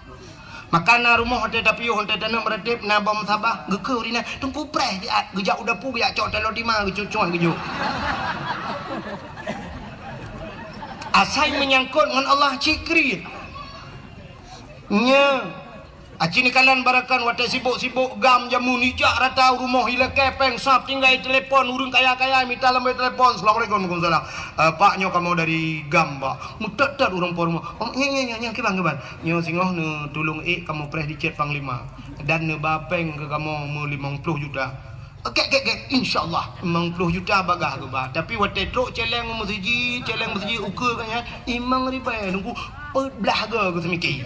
Maka na rumoh watée tapiôh, watée taneuk meuratéb na boh meusabah, geukheun ureuëng nyan, teungku preh siat, geujak u dapu geujak cok taloe tima geucucok geujok. Asai meunyangkot ngon Allah cit kriet. Nya. Aci neukalon barakan watée sibok-sibok GAM jameun ijak rata u rumoh ilakée péng sab tinggai telepon ureuëng kaya-kaya mita lambée telepon, "Assalamualaikum." "Waalaikumsalam." "Eh, Pak, nyoe kamoe dari GAM, Pak." Meutot-tot ureuëng po rumoh. "Oh, nyoe, nyoe, nyoe, nyoe, kiban, kiban." "Nyoe singoh neutulông ék kamoe preh di cét Panglima dan neuba péng keu kamoe meulimong ploh juta." Kek, kek, kek, insya Allah, limong ploh juta bagah geuba. Tapi watèe trok cèlèng meuseujid, cèlèng meuseujid ukeue ka nyan, limong ribèe, nunggu peuet blah goe geuseumiké.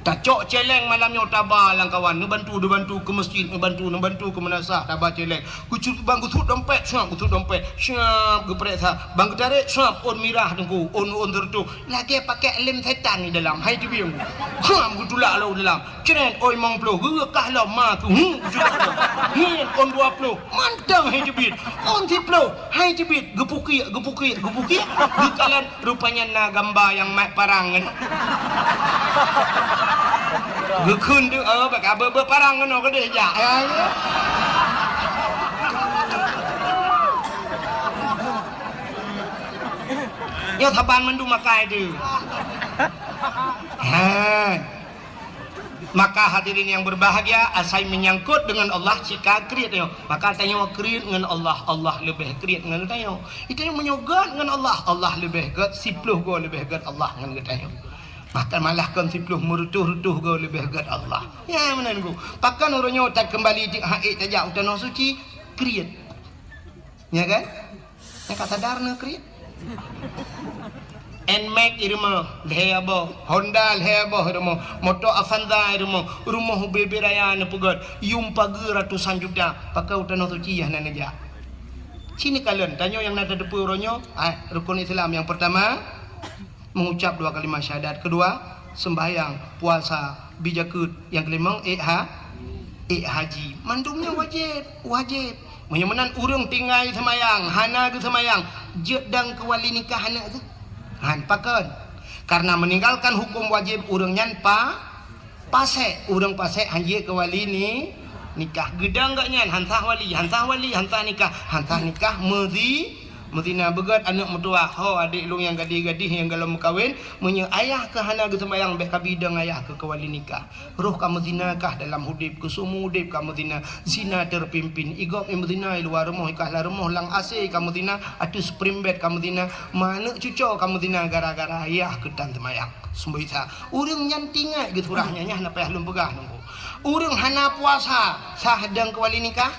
Tacok cèlèng malam nyoe taba lam kawan, neubantu, neubantu keu meuseujid, neubantu, neubantu keu meunasah, taba cèlèng. Geucut bang geusuet dompet, siap geusuet dompet, siap geupareksa. Bang geutarek, siap ôn mirah teungku, ôn, ôn seureutôh. Lagèe pakèk lem setan di dalam, hai teubieng. Siap geutulak lom dalam. Cret, oi limong ploh, geu kah lom ma tu. Hu, juta. Hin, ôn dua ploh, mantong hai teubiet. Ôn siploh, hai teubiet, geupukiek, geupukiek, geupukiek. Geukalon, rupanya na gamba nyang mat parang nyan. Geukheun tu, oh, bak abeuet-abeuet parang keunoe keudeh jak. Ya, ya. Nyoe saban mandum makai tu. Ha. Maka hadirin yang berbahagia, asai menyangkut dengan Allah, cika kriet nyoe. Maka tanyoe kriet ngon Allah, Allah leubeh kriet ngon tanyoe. Tanyoe meunyoe göt ngon Allah, Allah leubeh göt, siploh goe leubeh göt Allah ngon geutanyoe. Bahkan malah kon siploh, meureutoh-reutoh goe leubeh göt Allah. Ya, meunan ku. Pakon uroe nyoe takeumbali teuk hak ék tajak u Tanoh Suci, kriet. Ya kan? Nyang ka sadar na kriet. Nmax i rumoh, lhèe boh. Honda lhèe boh i rumoh. Moto Avanza i rumoh. Rumoh ubé-bé raya neupeugöt. Yum pageue ratusan juta. Pakon u Tanoh Suci hana neujak. Ci neukalon, tanyoe nyang na tateupeue uroe nyoe, ah, rukun Islam nyang peurtama, mengucap dua kalimat syahadat. Kedua, sembahyang, puasa, bi jakeuet. Nyang keulimong, ék ha-, ék haji. Mandum nyan wajéb, wajéb. Meunyoe meunan ureueng tinggai seumayang, hana geuseumayang, jeuet dong keu wali nikah aneuk geuh? Han, pakon? Karena meninggalkan hukum wajib ureueng nyan pa-, pasék. Ureueng pasék han jeuet keu wali ni-, nikah. Geudong gobnyan, han sah wali, han sah wali, han sah nikah, han sah nikah, meuzi-, meuzina. Beugöt aneuk meutuwah, ho adék lôn nyang gadih-gadih nyang golom meukawen, meunyoe ayah kah hana geuseumayang, bèk kabi dong ayah keu, keu wali nikah. Roh kamoe zina kah dalam udép, keu seumeu udép kamoe zina, zina terpimpin. I gob i meuzina i luwa rumoh, i kah lam rumoh, lam A C kamoe zina, ateueh spring bed kamoe zina, ma aneuk cuco kamoe zina gara-gara ayah keu tan seumayang. Seumboi sa. Ureueng nyan tingat geusurah nyan, nyan hana payah lôn peugah nunggu. Ureueng hana puasa, sah dong keu wali nikah?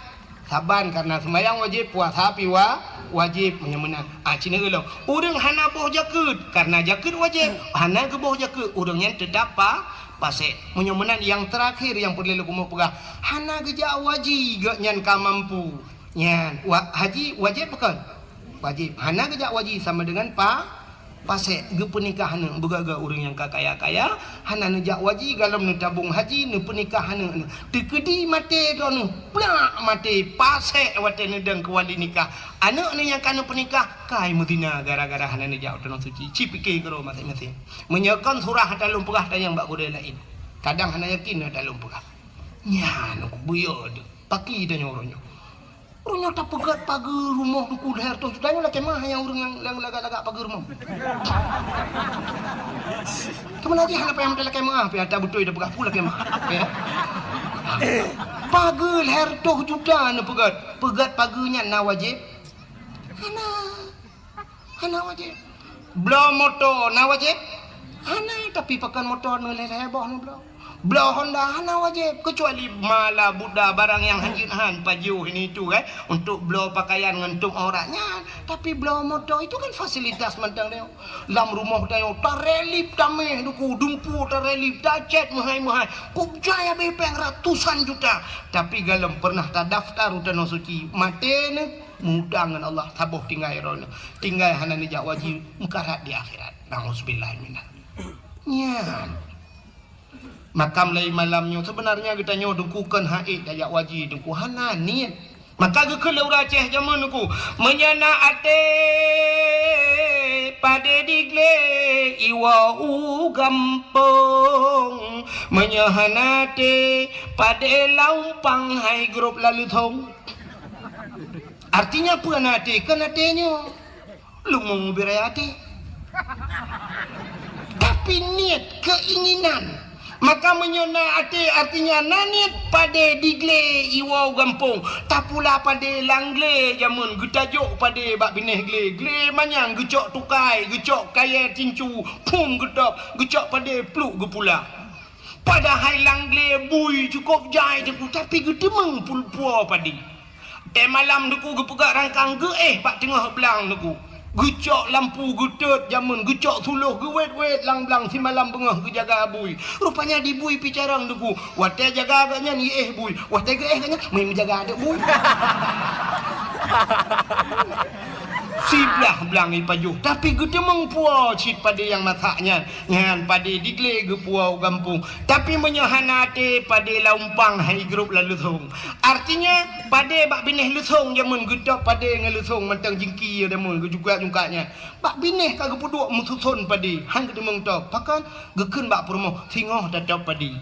Saban, karena seumayang wajéb, puasa pi wa-, wajéb, meunyoe meunan. Ah, ci neueu lom. Ureueng hana boh jakeuet, karena jakeuet wajéb, hana geuboh jakeuet, ureueng nyan teutap pa-, pasék. Meunyoe meunan, nyang teurakhir nyang peureulèe lôn keumeung peugah, hana geujak haji gobnyan ka mampu. Nyan, wa-, haji wajéb pakon? Wajéb. Hana geujak haji sama dengan pa-, pasék, geupeunikah aneuk. Beugöt-göt ureueng nyang ka kaya-kaya, hana neujak haji, golom neutabong haji, neupeunikah aneuk. Teukeudi maté droeneuh, plak maté, pasék watèe neudong keu wali nikah. Aneuk neuh nyang ka neupeunikah, kai meuzina gara-gara hana neujak u Tanoh Suci. Ci pike keudroe maséng-maséng. Meunyoe kon surah ata lôn peugah, tanyong bak gurèe laén. Kadang hana yakin ata lôn peugah. Nyan, buyö deuh. Paki tanyoe uroe nyoe. Uroe nyoe tapeugöt pageue rumoh teungku lhèe reutôh juta nyoe lakèe meu'ah nyang ureueng nyang, nyang lagak-lagak pageue rumoh. Keumeuna jih hana payah meuteulakèe meu'ah, pih ata beutôi tapeugah peue lakèe meu'ah. Ya. Pageue lhèe reutôh juta neupeugöt. Peugöt pageue nyan na wajéb? Hana. Hana wajéb. Bloe moto na wajéb? Hana, tapi pakon moto neuh lhèe-lhèe boh neubloe. Bloe Honda hana wajéb, keucuali mala buda barang nyang hanjeuet han pajoh ini itu, kan, untuk bloe pakaian ngon tutup aurat nyan. Tapi bloe moto itu kan fasilitas mantong nyoe. Lam rumoh tanyoe tarelip tamèh duku, dumpeue tarelip, tacèt meuhai-meuhai. Kok jai abéh pèng ratusan juta. Tapi golom pernah tadaftar u Tanoh Suci, maté neuh. Meuutang ngon Allah, saboh tinggai droeneuh. Tinggai hana neujak haji, meukarat di akhirat. Nauzubillah minal. Nyan. Maka mulai malam nyoe, sebenarnya geutanyoe teungku kon hana ék tajak haji, teungku hana niet. Maka geukheun lé ureueng Aceh jameun teungku, meunyoe na até padé di glé iwoe u gampông, meunyoe hana até padé lam pang hai grob lalu thong. Artinya peue na até? Kon até nyoe. Leumo beu raya até. Tapi niet, keinginan. Maka meunyoe na até, artinya na niet, padé di glé iwoe u gampông. Tapula padé lam glé jameun, geutajok padé bak binéh glé. Glé manyang geucok tukai, geucok kayèe tincu, phom geutôb, geucok padé pluek geupula. Padahai lam glé bui cukôp jai Teungku, tapi geuteumeung pul-, puwoe padé. Watèe malam Teungku geupeugah rangkang geuéh bak teungoh blang Teungku. Geucok lampu, geutot jameun, geucok suloh, geuwét-wét lam blang simalam beungoh geujaga bui. Rupanya di bui pih carông Teungku. Watèe jaga gobnyan geuéh bui. Watèe geuéh gobnyan, meujaga aneuk bui. Siblah blang ipajoh, tapi geuteumeung puwoe cit padé nyang masak nyan. Nyan padé di glé geupuwoe u gampông. Tapi meunyoe hana até, padé lam umpang hai grôp lam leusông. Artinya, padé bak binéh leusông jameun geutôb padé ngon leusông mantong jingki jameun geujungkat-jungkat nyan. Bak binéh ka geupeuduek meususon padé, han geuteumeung tôb. Pakon? Geukheun bak peurumoh, singoh tatôb padé.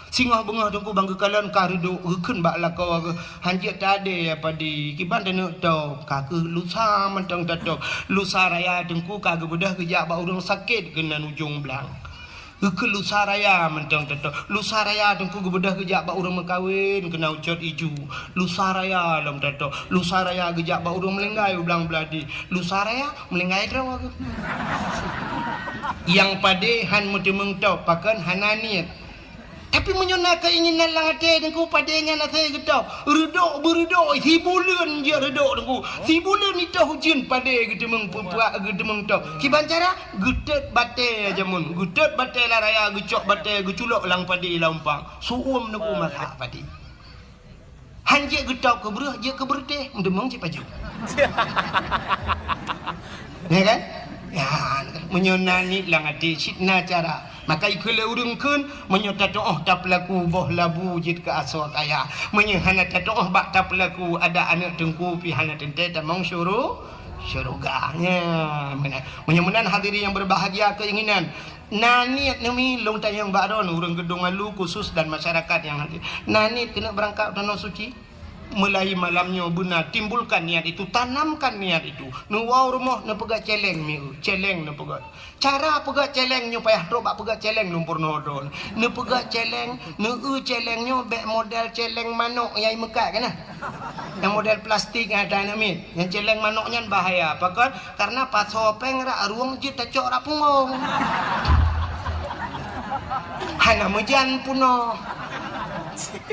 Singoh beungoh Teungku ban geukalon ka reudôk, geukheun bak lakoe geuh, han jeuet tadé padé, kiban taneuk tôb, ka keuh lusa mantong tatôb. Lusa raya Teungku ka geubeudôh geujak bak ureueng sakét keunan ujông blang. Geukheun lusa raya mantong tatôb. Lusa raya Teungku geubeudôh geujak bak ureueng meukawen keunan ucot iju. Lusa raya lom tatôb. Lusa raya geujak bak ureueng meulinggai u blang beuladi. Lusa raya meulinggai droe geuh. Nyang padé han meuteumeung tôb, pakon hana niet. Tapi meunyoe na keuinginan lam até Teungku, padé nyan asai geutôb. Reudôk beureudôk, sibuleuen jeuet reudôk Teungku. Sibuleuen itôh ujeuen padé geuteumeung peuprak, geuteumeung tôb. Kiban cara? Geutot batèe jameun. Geutot batèe lam raya, geucok batèe, geuculok lam padé lam umpang. Su'uem Teungku masak padé. Han jeuet geutôb keu breueh, jeuet keu beureudeh, meuteumeung cit pajoh. Ya kan? Ya, meunyoe na niet lam até cit na cara. Maka ikheun lé ureueng kheun, meunyoe tatu'oh tapeulaku boh labu jeuet keu asoe kaya. Meunyoe hana tatu'oh bak tapeulaku, adak aneuk Teungku pih hana teuntèe tamong syuru-, syeuruga. Ya, meunan. Meunyoe meunan hadirin yang berbahagia keuinginan, na niet neumi lôn tanyong bak droeneuh ureueng Geudong Alu khusus dan masyarakat yang hadir. Na niet keuneuk beurangkat u Tanoh Suci? Mulai malam nyoe beuna timbulkan niat itu, tanamkan niat itu. Neuwoe rumoh neupeugah céléng mieu, céléng neupeugah. Cara peugah céléng nyoe payah trok bak peugah céléng lôn peurunoe droeneuh. Neupeugah céléng, neueu céléng nyoe bèk model céléng manok nyang imeukat kana. Nyang model plastik nyang ata aneuk miet. Nyang céléng manok nyan bahaya. Pakon? Karena pasoe péng rak rueng jeuet tacok rak punggong. Hana meujan punoh.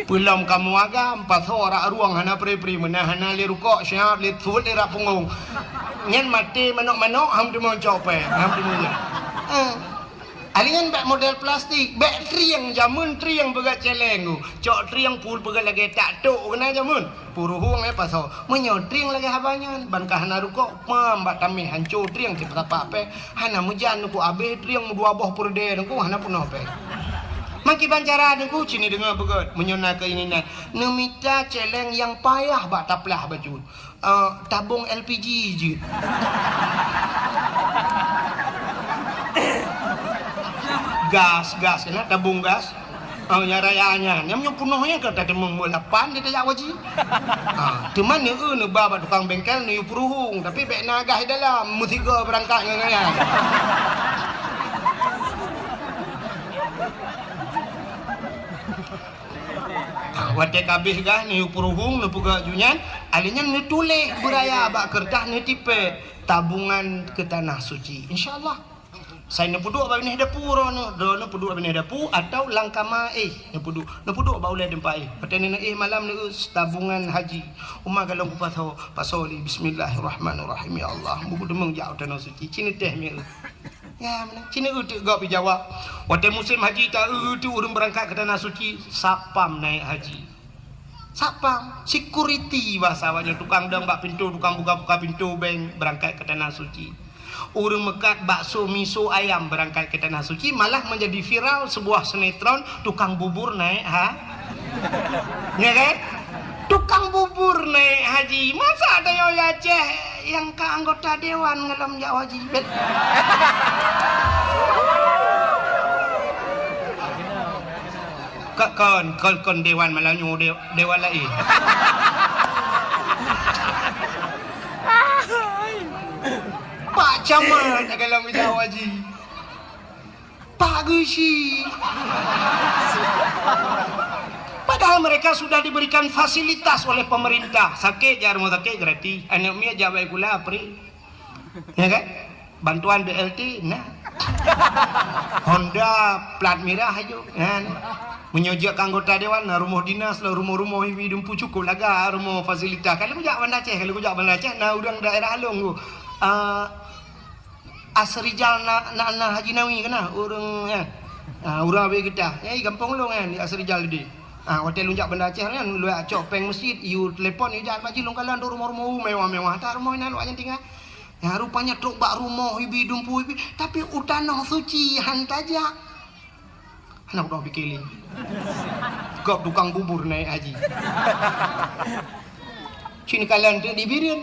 Peulom kamoe agam, pasoe rak rueng hana pri-pri, meunan hana lé rukok, siap lé thot lé rak punggong. Nyan maté manok-manok, han teumeucok péng, han teumeujan. Eh. Alinyan bèk model plastik, bèk trieng jameun trieng peugah céléng tu. Cok trieng pul peugah lagèe tak tok keunan jameun. Puruhueng eh pasoe. Meunyoe trieng lagèe haba nyan, ban ka hana rukok, pam bak tamèh hanco trieng sipa-sapa pèh. Hana meujan ku abéh trieng meudua boh peureudèe ku hana peunoh pèh. Mangkiban cara ku cini deungoe beugöt, meunyoe na keuinginan. Neumita céléng nyang payah bak taplah bacut. Eh, tabong L P G jeuet. Gas, gas, kena tabong gas. Oh, nyang raya nyan. Nyang meunyoe peunoh nyan ka tateumong meuh lapan di tajak waji. Ha, teuma neueu neuba bak tukang bengkel neuyue peuruhueng, tapi bèk na gas di dalam, meusigoe beurangkat ngon nyan. Ha, watèe ka abéh gas neuyue peuruhueng, neupeugah ju nyan, alinyan neutuléh beuraya bak keureutah neutipèe tabungan keu Tanah Suci. Insya Allah. Sai neupeuduek bak binéh dapu droeneuh, droeneuh peuduek bak binéh dapu atau lam kama éh neupeuduek, neupeuduek bak ulèe teumpat éh. Watèe neuéh malam neueu tabungan haji. Uma galong kupasoe, pasoe lé bismillahirrahmanirrahim. Ya Allah, buku deungon jak u Tanah Suci. Cit neuteh mieu. Ya, meunan. Cit neueu teuk gob jawab. Watèe musém haji taeu teuk ureueng beurangkat keu Tanah Suci, satpam naik haji. Satpam, security bahasa awaknyan, tukang dong bak pintoe, tukang buka-buka pintoe bank beurangkat keu Tanah Suci. Ureueng meukat bakso miso ayam beurangkat keu Tanah Suci, malah menjadi viral sebuah sinetron tukang bubur naik ha-, ya kan? Tukang bubur naik haji, masa ada yang Aceh yang ka anggota dewan ngalom jak haji? Bet- Ka-, kon, kon, kon dewan malam nyoe de-, dewan laén. Pak Camat dalam bidang haji. Pak Geuchik. Padahal mereka sudah diberikan fasilitas oleh pemerintah. Sakét jak rumoh sakét gratis. Aneuk miet jak baé sikula free. Ya kan? Bantuan B L T, nah. Honda plat mirah aju, kan? Meunyoe jeuet keu anggota dewan, na rumoh dinas, na rumoh-rumoh ibi dumpu cukup laga rumoh fasilitas. Kalau kujak Banda Aceh, kalau kujak Banda Aceh, na ureueng daerah lôn tu. Ah, Asrijal na, na, na Haji Nawi keunan, ureueng, ya. Ah, ureueng abéh geutah. Ya, gampông lôn, ya, di Asrijal di. Ah, watèe lôn jak Banda Aceh nyan, lôn jak cok péng meuseujid, yue telepon, yue jak bak jih lôn kalon tu rumoh-rumoh mewah-mewah. That rumoh inan awak nyan tinggai. Ya, rupanya trok bak rumoh ibi dumpu ibi, tapi u tanoh suci han tajak. Hana kudoh pike lé. Gob tukang bubur naik haji. Cit kalon teuk di Bireuen.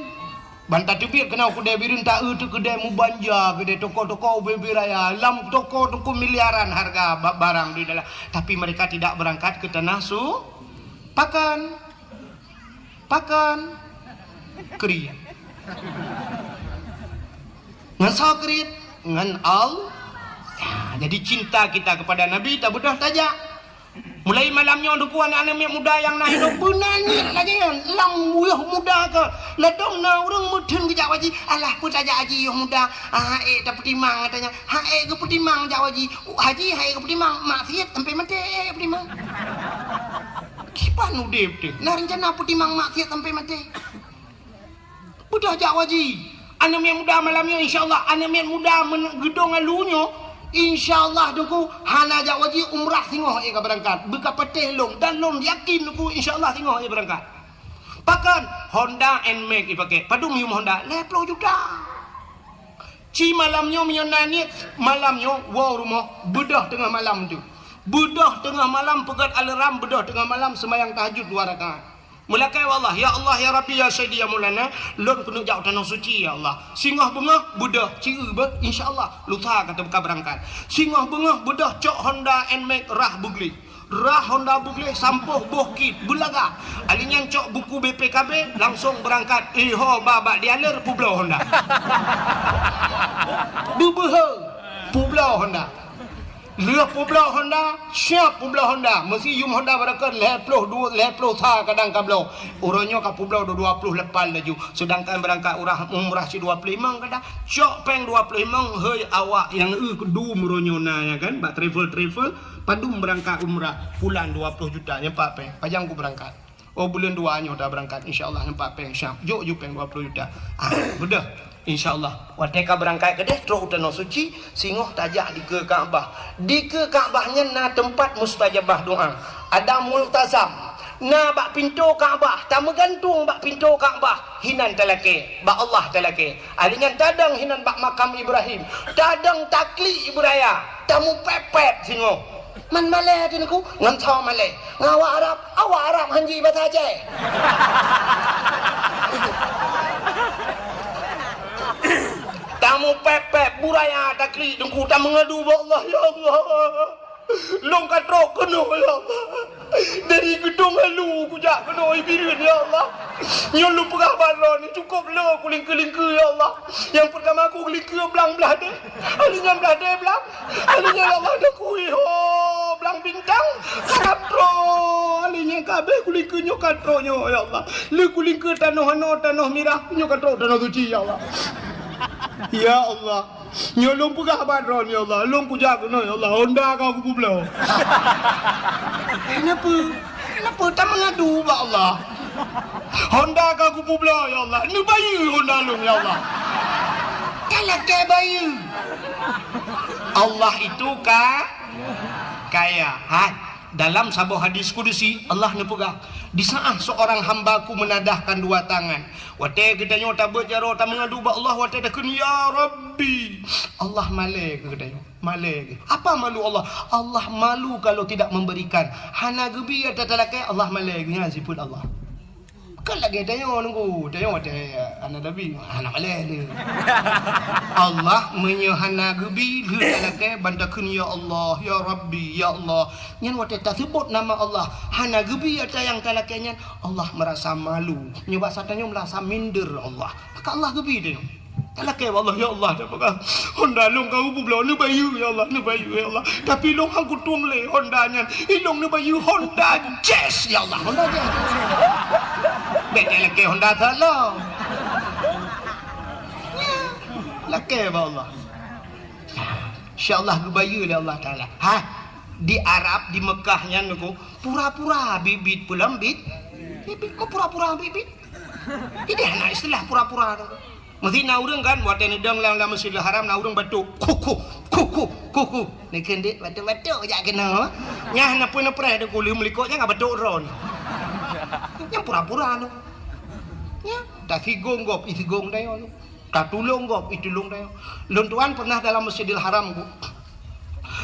Ban tateubiet keunoe keudè Bireuen, ta-eu teuk keudè mubanja, keudè toko-toko ubé-ubé raya. Lam toko teungku miliaran harga ba-, barang di dalam. Tapi mereka tidak berangkat ke tanah su-, pakan. Pakan. Kriet. Ngon soe kriet? Ngon Allah. Ya, jadi cinta kita kepada Nabi tabeudôh tajak. Mulai malam nyoe, Teungku, aneuk-aneuk miet muda nyang na hidup, beuna niet lagèe nyan. Lam yoh muda ka, ladôm na ureueng meutheun geujak haji. Alah, peue tajak haji yoh muda? Ah, ék tapeutimang, katanya. Ha, ék geupeutimang jak haji. Haji, ha, ék geupeutimang. Maksiet sampai maté, ék geupeutimang. Kiban udép teuh. Na rencana peutimang maksiet sampai maté. Beudôh jak haji. Aneuk miet muda malam nyoe, insya Allah, aneuk miet muda men-, geudong alu nyoe, insya Allah, Teungku, hana jak haji, umrah singoh ék ka beurangkat. Beu ka patéh lôn, dan lôn yakin, Teungku, insya Allah, singoh ék beurangkat. Pakon? Honda Nmax ipaké. Padum yum Honda? Lhèe ploh juta. Ci malam nyoe meunyoe na niet, malam nyoe woe rumoh, beudôh teungoh malam tu. Beudôh teungoh malam, peugöt alarm, beudôh teungoh malam, seumayang tahajud dua rakaat. Meulakèe bak Allah, "Ya Allah, ya Rabbi, ya Sayyidi, ya Maulana, lôn keuneuk jak u Tanoh Suci, ya Allah. Singoh beungoh, beudôh, ci-eu beuh, insya Allah, lusa ka teuka beurangkat." Singoh beungoh, beudôh cok Honda Nmax rhah beugleh. Rhah Honda beugleh, sampôh boh kit, beulaga. Ali nyan cok buku B P K B, langsong beurangkat. Eh, ho, ba, bak dealer, peubloe Honda. Beubeuhe, peubloe Honda. Lheueh peubloe Honda, siap peubloe Honda. Meusiyum Honda beurangkat lhèe ploh dua, lhèe ploh sa kadang ka bloe. Uroe nyoe ka peubloe dua, dua ploh lapan laju. Seudangkan beurangkat urah umrah ci dua ploh limong kadang. Cok péng dua ploh limong, hei awak nyang eu keudum uroe nyoe na, ya kan, bak travel-travel, padum beurangkat umrah, pulang dua ploh juta, nyan pat péng. Pajan ku beurangkat. Oh, buleuen dua nyoe tabeurangkat, insya Allah, nyan pat péng, siap. Jok ju péng dua ploh juta. Ah, beudôh. Insya Allah. Watèe ka beurangkat keudeh, trok u Tanoh Suci, singoh tajak dikeue Ka'bah. Dikeue Ka'bah nyan na teumpat mustajabah doa. Ada multazam. Na bak pintoe Ka'bah, tameugantung bak pintoe Ka'bah, hinan talakèe, bak Allah talakèe. Ali nyan tadong hinan bak makam Ibrahim, tadong taklik beuraya, tamupèp-pèp singoh. Man malèe Teungku, ngon soe malèe? Ngon awak Arab, awak Arab han ji basa Aceh. Tamupèp-pèp beuraya taklik Teungku, tameungadu bak Allah, "Ya Allah, lôn ka trok keunoe, ya Allah. Dari geudong alu kujak keunoe Bireuen, ya Allah. Nyoe lôn peugah bak droeneuh, cukôp le kulingkeue-lingkeue, ya Allah. Nyang peurtama kukeulingkeue blang blah deh, ali nyan blah deh blang, ali nyan, ya Allah, dah kui ho blang bintang, ka trok, ali nyan ka abéh kulingkeue nyoe ka trok nyoe, ya Allah. Le kulingkeue tanoh anoe, tanoh mirah, nyoe ka trok Tanoh Suci, ya Allah. Ya Allah." Nyoe lôn peugah bak droeneuh, ya Allah. Lôn kujak keunoe, ya Allah. Honda ka kupeubloe. Kenapa? Kenapa tameungadu bak Allah? Honda ka kupeubloe, ya Allah. Neubayeue Honda lôn, ya Allah. Talakèe bayeue. Allah itu ka-, kaya. Hai. Dalam saboh hadis kudusi, Allah neupeugah, "Di saat seorang hamba-Ku menadahkan dua tangan." Watèe geutanyoe tabeuet jaroe tameungadu bak Allah, watèe takheun, "Ya Rabbi," Allah malèe keu geutanyoe. Malèe keu. Apa malu Allah? Allah malu kalau tidak memberikan. Hana geubi ata talakèe, Allah malèe keu nyan sifeuet Allah. Kan lagèe tanyoe Teungku, tanyoe watèe hana tabi, hana malèe lé. Allah meunyoe hana geubi, lheueh talakèe ban takheun, "Ya Allah, ya Rabbi, ya Allah." Nyan watèe taseubut nama Allah, hana geubi ata nyang talakèe nyan, Allah meurasa malu. Nyoe basa tanyoe meurasa minder Allah. Maka Allah geubi tanyoe. Talakèe bak Allah, "Ya Allah, dah peugah Honda lôn ka kupeubloe, neubayeue, ya Allah, neubayeue, ya Allah. Tapi lôn han kutueng lé Honda nyan. Ilôn neubayeue Honda Jazz, ya Allah, Honda Jazz." Bèk talakèe Honda that lom. Lakèe bak Allah. Insya Allah geubayeue lé Allah Taala. Ha, di Arab, di Mekah nyan nyoe, pura-pura bit-bit peulom bit. Bit-bit, oh, pura-pura bit-bit. Ideh na istilah pura-pura tu. Meusti na ureuëng kan, watée neudong lam, lam Masjidil Haram, na ureuëng batuk, kuku, kuku, kuku. Neukheun dek batuk-batuk jak keunoe. Nyan na pun preh deuk uleuem likot nyan ka batuk droe. Nyan pura-pura tu. Nyan, tasigong gob, isigong dayoe tu. Tatulông gob, itulông tanyoe. Lôn tuan pernah dalam Masjidil Haram ku.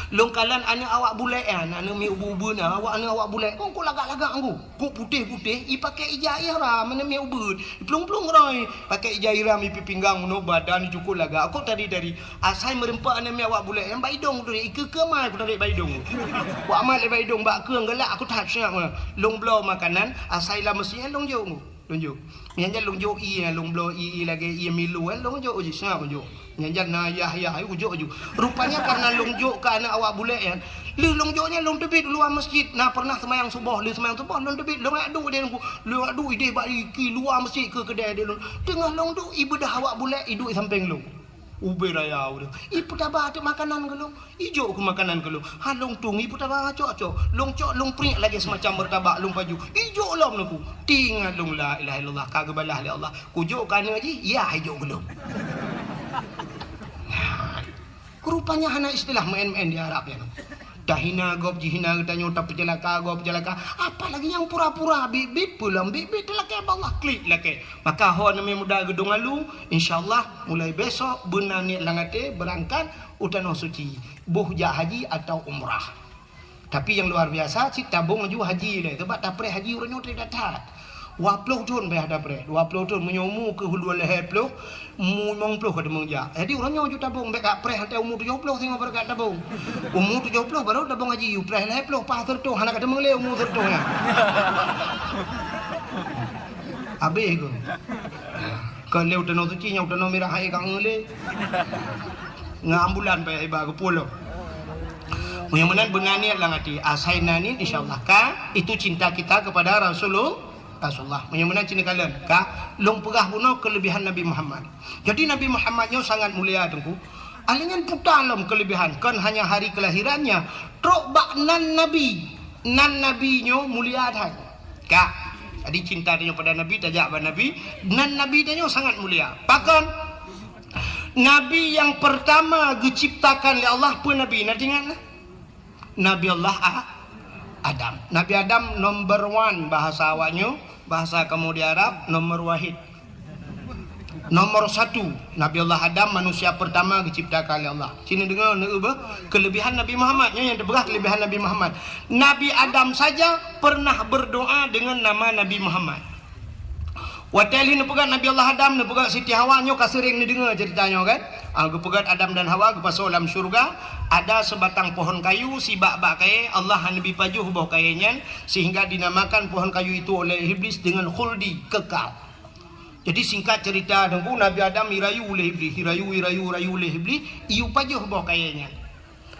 Lôn kalon aneuk awak bulek nyan, aneuk miet ubeut-ubeut nyan, awak aneuk awak bulek. Kong kok lagak-lagak ku. Kok putéh-putéh, ipakèk ija ihram, aneuk miet ubeut. Iplueng-plueng roi, pakèk ija ihram, ipi pinggang, meunoe badan cukôp lagak. Kok tari-tari, asai meureumpok aneuk miet awak bulek nyan bak idông tu, ikeue-keue mai ku tarék bak idông. Ku amat lé bak idông, bak keueng galak, aku that siap. Lôn bloe makanan, asai lam meuseujid lôn jok ku. Lôn jok. Nyan jan lôn jok ié, lôn bloe ié, ié lagèe ié Milo, eh, lôn jok uji, seungab lôn jok. Nyan jan na yah-yah, eh, ujok ju. Rupanya karena lôn jok keu aneuk awak bulek nyan. Lheueh lôn jok nyan lôn teubiet luwa masjid. Na pernah seumayang suboh, lheueh seumayang suboh lôn teubiet, lôn adu deh lôn, lôn adu ideh bak iki luwa masjid keu keudè deh lôn. Teungoh lôn duek, ibeudôh awak bulek, iduek sampéng lôn. Ubé raya ureueng. Ipeutaba teuk makanan keu lôn. Ijok keu makanan keu lôn. Ha lôn tueng ipeutaba cok-cok. Lôn cok lôn priek lagèe semacam meurtabak lôn paju. Ijok lom neuk. Teuingat lôn la ilaha illallah ka geubalah lé Allah. Kujok keu aneuk jih, yah ijok keu lôn. Nah, rupanya hana istilah meu'en-meu'en di Arab nyan. Tahina gob jihina geutanyoe, tapeuceulaka gob peuceulaka. Apalagi nyang pura-pura bit-bit, peulom bit-bit, teulakèe bak Allah klik lakèe. Maka ho aneuk muda geudong alu, insya Allah mulai besok beuna niet lam até beurangkat u Tanoh Suci, boh jak haji atau umrah. Tapi nyang luar biasa, cit tabong aju haji lé, sabab tapreh haji uroe nyoe that-that. Dua ploh thon payah tapreh, dua ploh thon, meunyoe umu keuh dua lhèe ploh, umu limong ploh ka teumeung jak. Jadi uroe nyoe aju tabong, bèk ka preh watèe umu tujoh ploh singoh baru ka tabong. Umu tujoh ploh baru tabong haji, preh lhèe ploh, paih seureutoh, hana ka teumeung lé umu seureutoh nyan. Habéh keuh. Kon lé u Tanoh Suci, nyoe u Tanoh Mirah hai ka ngeulé. Ngon ambulan payah iba geupulông. Meunyoe meunan beuna niet lam até, asai na niet, insya Allah ka, itu cinta kita kepada Rasulul-, Rasulullah. Meunyoe meunan cit neukalon, ka, lôn peugah bunoe kelebihan Nabi Muhammad. Jadi Nabi Muhammad nyoe sangat mulia, Teungku. Ahli nyan puta lom kelebihan, kon hanya hari kelahirannya, trok bak nan Nabi. Nan Nabi nyoe mulia that. Ka. Jadi cinta tanyoe pada Nabi, tajak bak Nabi, nan Nabi tanyoe sangat mulia. Pakon? Nabi nyang pertama geuciptakan lé Allah peue Nabi? Na teuingat na? Nabi Allah A-, Adam. Nabi Adam number one bahasa awaknyoe, bahasa kamoe di Arab, nomor wahid. Nomor satu, Nabi Allah Adam manusia pertama geuciptakan lé Allah. Cit neudeungoe, neuubeuh kelebihan Nabi Muhammad. Nyoe nyang teupeugah kelebihan Nabi Muhammad. Nabi Adam saja pernah berdoa dengan nama Nabi Muhammad. Watèe lheueh neupeugah Nabi Allah Adam, neupeugah Siti Hawa, nyoe ka seuréng neudeungoe ceurita nyoe kan? Ah, geupeugah Adam dan Hawa geupasoe lam syeuruga, ada sebatang pohon kayu, sibak bak kayèe, Allah hana neubi pajoh boh kayèe nyan, sehingga dinamakan pohon kayu itu oleh Iblis dengan khuldi, kekal. Jadi singkat cerita, Teungku, Nabi Adam irayu lé Iblis, irayu, irayu, irayu lé Iblis, iyue pajoh boh kayèe nyan.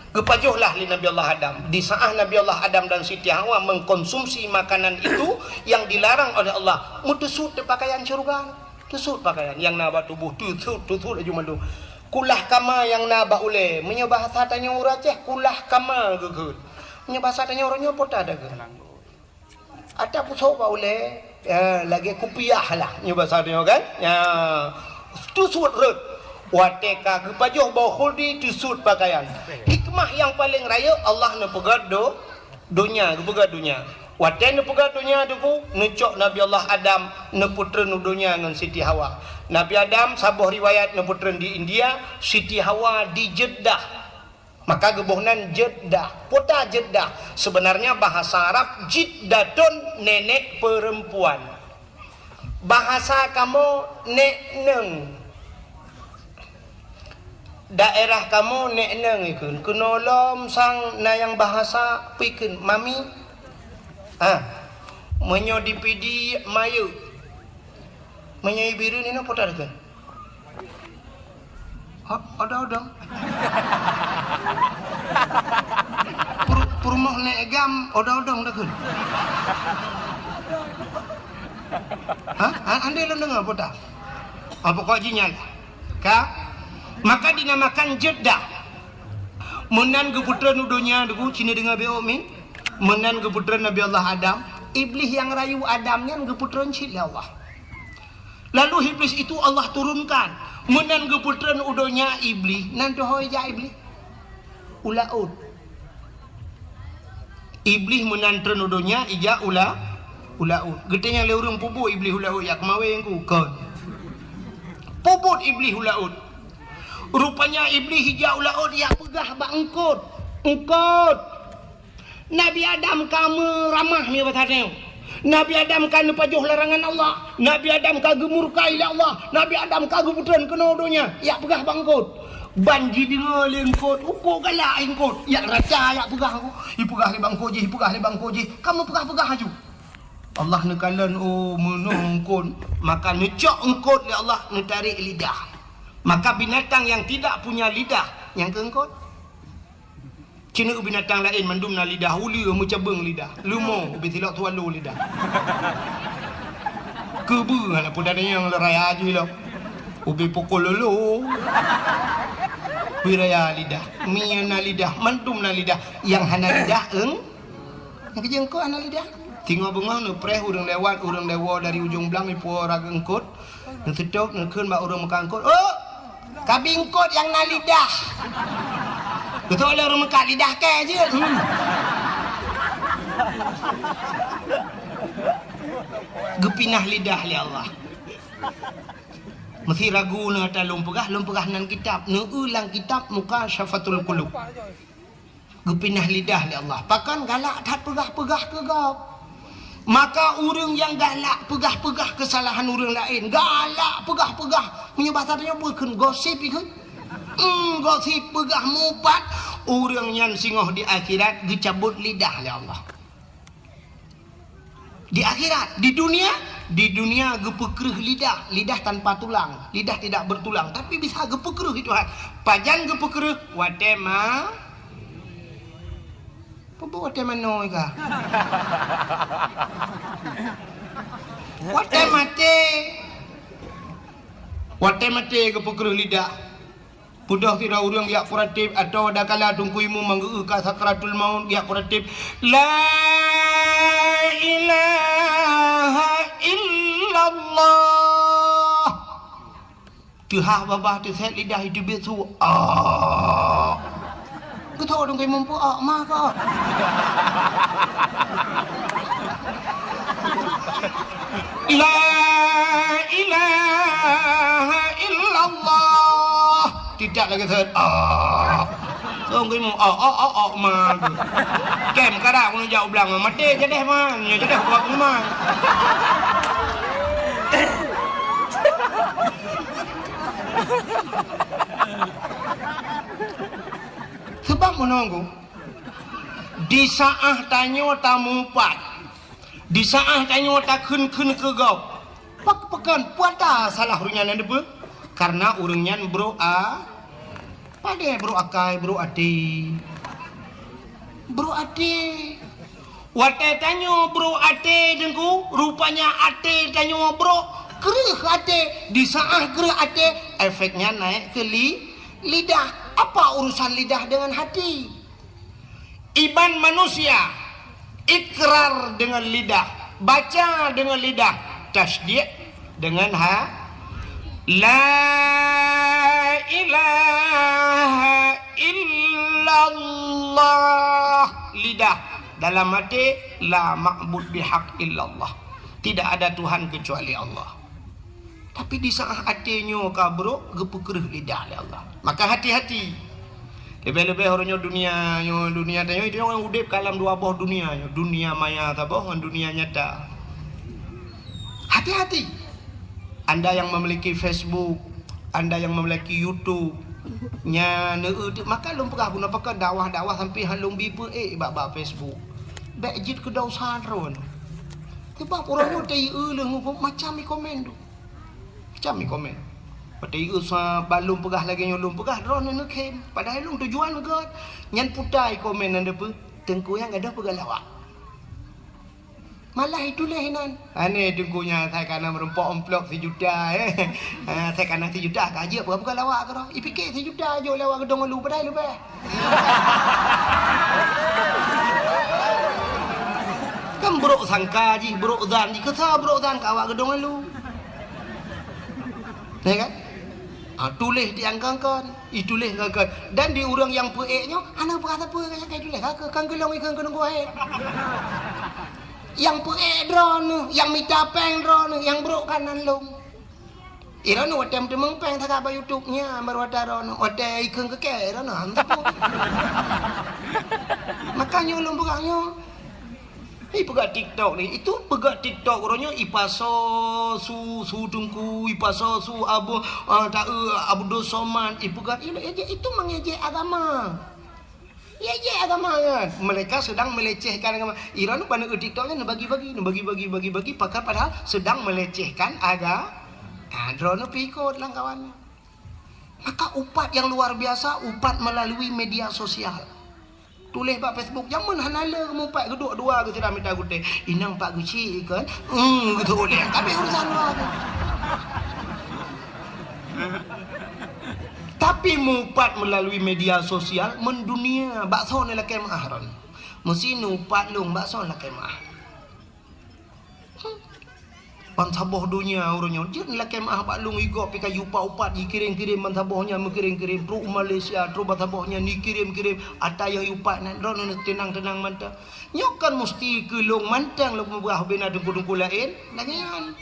Geupajoh lah lé Nabi Allah Adam. Di saat Nabi Allah Adam dan Siti Hawa mengkonsumsi makanan itu yang dilarang oleh Allah, meuteusut pakaian syeuruga. Teusut pakaian nyang na bak tuboh, teusut, teusut laju mandum. Kulah kama nyang na bak ulèe. Meunyoe bahasa tanyoe ureueng Aceh, kulah kama geukheun. Meunyoe bahasa tanyoe uroe nyoe, pota dageng. Ata pusok bak ulèe, ya, lagèe kupiah lah, nyoe basa tanyoe kan? Ya, teusut rhot. Watèe ka geupajoh boh khuldi, teusut pakaian. Hikmah nyang paleng rayeuk, Allah neupeugèt do-, donya, geupeugèt donya. Watèe neupeugèt donya, Teungku, neucok Nabi Allah Adam, neupeutreun u donya ngon Siti Hawa. Nabi Adam, saboh riwayat, neupeutreun di India, Siti Hawa di Jeddah. Maka geuboh nan Jeddah. Pota Jeddah. Sebenarnya bahasa Arab Jiddatun, nenek perempuan. Bahasa kamoe nek neng. Daerah kamoe nek neng ikheun. Keunoe lom sang na nyang bahasa peue ikheun, mami. Ah. Meunyoe di Pidie mayeuk. Meunyoe i Bireuen inoe pota deukeue. Hah, odong-odong. Pur-, peurumoh nek gam, odong-odong deukeue. Hah? Ha, andai lôn deungoe pota. Oh, pokok jih nyan. Ka? Maka dinamakan Jeddah. Meunan geupeutreun u donya, Teungku, ci neudeungoe beuh mi. Meunan geupeutreun Nabi Allah Adam, Iblih nyang rayu Adam nyan geupeutreun cit lé Allah. Lalu Iblih itu Allah turunkan. Meunan geupeutreun u donya Iblih, nan teuhôi jak Iblih? U laôt. Iblih meunan treun u donya, ijak u la-, u laôt. Geutanyong lé ureuëng, "Peue buet Iblih u laôt, jak keumawén ku?" Kon. Peue buet Iblih u laôt? Rupanya Iblih ijak u laôt, jak peugah bak eungkôt, "Eungkôt, Nabi Adam ka meuramah nyoe bak tanyoe. Nabi Adam ka neupajoh larangan Allah. Nabi Adam ka geumurka lé Allah. Nabi Adam ka geupeutreun keunoe donya." Jak peugah bak eungkôt. Ban jideungoe lé eungkôt, "Uko galak eungkôt." Jak raca, jak peugah, ipeugah lé bak eungkôt jih, ipeugah lé bak eungkôt jih. Ka meupeugah-peugah laju. Allah neukalon, oh, meunoe eungkôt. Maka neucok eungkôt lé Allah, neutarek lidah. Maka binatang yang tidak punya lidah, nyang keu eungkôt. Ci neueu binatang laén mandum na lidah, uleue meucabeueng lidah, leumo ubé silok swallow lidah. Keubeue hana peue tanyong lé raya jih lom. Ubé pukul lolo. Beu raya lidah, mie na lidah, mandum na lidah. Nyang hana lidah, eung-, nyang keu eungkôt hana lidah. Singoh beungoh neupreh ureuëng lewat, ureuëng lewat dari ujong blang, ipuwoe raga eungkôt. Neuseutôt, neukheun bak ureuëng meukat eungkôt, "Oh, kabi eungkôt nyang na lidah." Geutôk lé ureuëng meukat, "Lidah kèe jeuet." Hmm. Geupinah lidah lé Allah. Meusé ragu neuh ata lôn peugah, lôn peugah nan kitab, neueu lam kitab Mukasyafatul Qulub. Geupinah lidah lé Allah. Pakon? Galak that peugah-peugah keu gob. Maka ureuëng nyang galak peugah-peugah keusalahan ureuëng laén, galak peugah-peugah, meunyoe basa tanyoe peue kheun, gosip ikheun. Hmm, gosip peugah mupat, ureuëng nyan singoh di akhirat geucabot lidah lé Allah. Di akhirat, di dunia, di dunia geupeukreuh lidah, lidah tanpa tulang, lidah tidak bertulang, tapi bisa geupeukreuh itu Tuhan. Pajan geupeukreuh? Watèe ma-, peue buet watèe manoe ka? Watèe maté. Watèe maté geupeukreuh lidah. Peudôh sidroe ureuëng jak puratif, atau adakala Teungku Imum manggeu ka sakratul maut jak puratif, "La ilaha illallah." Teuhah babah teusét lidah itu biet su. Ah. Geutôk Teungku Imum peue, ah, ma ka. La ilaha illallah. Tidak lagi set. Ah. Song geumu, oh, oh, oh, oh, ma. Kem kada guna jak u blang, maté jadeh man, nyo jadeh buat man. Sebab menunggu di saat tanyoe tamupat, di saat tanyoe takheun-kheun keu gob, pak-, pakon puata salah ureuëng nyan, na deue? Karena ureuëng nyan brok a-, padé brok akai, brok até. Brok até. Watèe tanyoe brok até, Teungku, rupanya até tanyoe brok, kreuh até. Di saat kreuh até, efeknya naik ke li-, lidah. Apa urusan lidah dengan hati? Iman manusia, ikrar dengan lidah, baca dengan lidah, tasdiq dengan ha-, la ilaha illallah, lidah, dalam hati, la ma'bud bihaq illallah. Tidak ada Tuhan kecuali Allah. Tapi di saat até nyoe ka brok, geupeukreuh lidah lé Allah. Maka hati-hati. Leubeh-leubeh uroe nyoe dunia nyoe, dunia tanyoe, itu nyoe udeb ka lam dua boh dunia nyoe. Dunia maya saboh ngon dunia nyata. Hati-hati. Anda yang memiliki Facebook, anda yang memiliki YouTube, nya neu-, maka lôn peugah guna pakon dakwah-dakwah sampai han lôn bi peu ék bak, bak Facebook. Bèk jeuet keu dosa droe. Sebab uroe nyoe teu-eu leuh macam i komen tu. Macam i komen. Watèe i sa balum peugah lagèe nyoe lôn peugah, droeneuh neukhém. Padahai lôn tujuan gèt. Nyan puta i komen nyan deue, Teungku nyang gadôh peugah lawak. Malah ituléh inan. Aneh teungku nyan, asai kana meurumpok amplop sijuta, eh. Ah, asai kana sijuta ka jeuet, bukan, bukan lawak keudroe. Ipike sijuta jok lé awak Geudong Ulu, padahai leubeh. Kan buruk sangka jih, buruk zan jih. Keu soe buruk zan keu awak Geudong Ulu? Ya kan? Ah, tuléh di angkangkan, ituléh angkangkan. Dan di ureuëng nyang peuék nyoe, hana peurasa peue nyang ka ituléh, ka, ka, kan geulong ikheun keu nunggu hai. Nyang peuék droeneuh, nyang mita péng droeneuh, nyang brok kanan lom. Droeneuh watée meuteumong péng sagai bak YouTube nyan, baru watée droeneuh, watée ikheun keu kée, droeneuh hana teupeu. Maka nyoe lôn peugah nyoe. Ipeugah TikTok ni, itu peugah TikTok uroe nyoe ipasoe su, su teungku, ipasoe su Abu, ah, ta-, eh, Abdul Somad, ipeugah, itu, itu mengejek agama. Ejek agama kan. Mereka sedang melecehkan agama. Iran bak TikTok nyan bagi-bagi, bagi-bagi, bagi-bagi, pakai padahal sedang melecehkan aga-, ah, droeneuh pih ikot lam kawan. Maka upat yang luar biasa, upat melalui media sosial. Tuléh bak Facebook, jameun hana le mupat geuduek dua geuh sira mita gutée. Inong pat geuchik kan? Hmm, gitu uleh. Tapi urusan luar tu. Tapi mupat melalui media sosial mendunia, bak soe neulakée meu'ah ron. Meusi nupat lôn bak soe neulakée meu'ah. Bansaboh donya uroe nyoe jeuet lakée meu'ah bak lôn, igob pih ka jiupat-upat, jikirém-kirém bansaboh nyan, meukirém-kirém trok u Malaysia, trok bansaboh nyan jikirém-kirém, ata nyang jiupat nyan droeneuh teunang-teunang mantong. Nyoe kan musti keu lôn mantong lôn peugah bubena teungku-teungku laén, lagée nyan.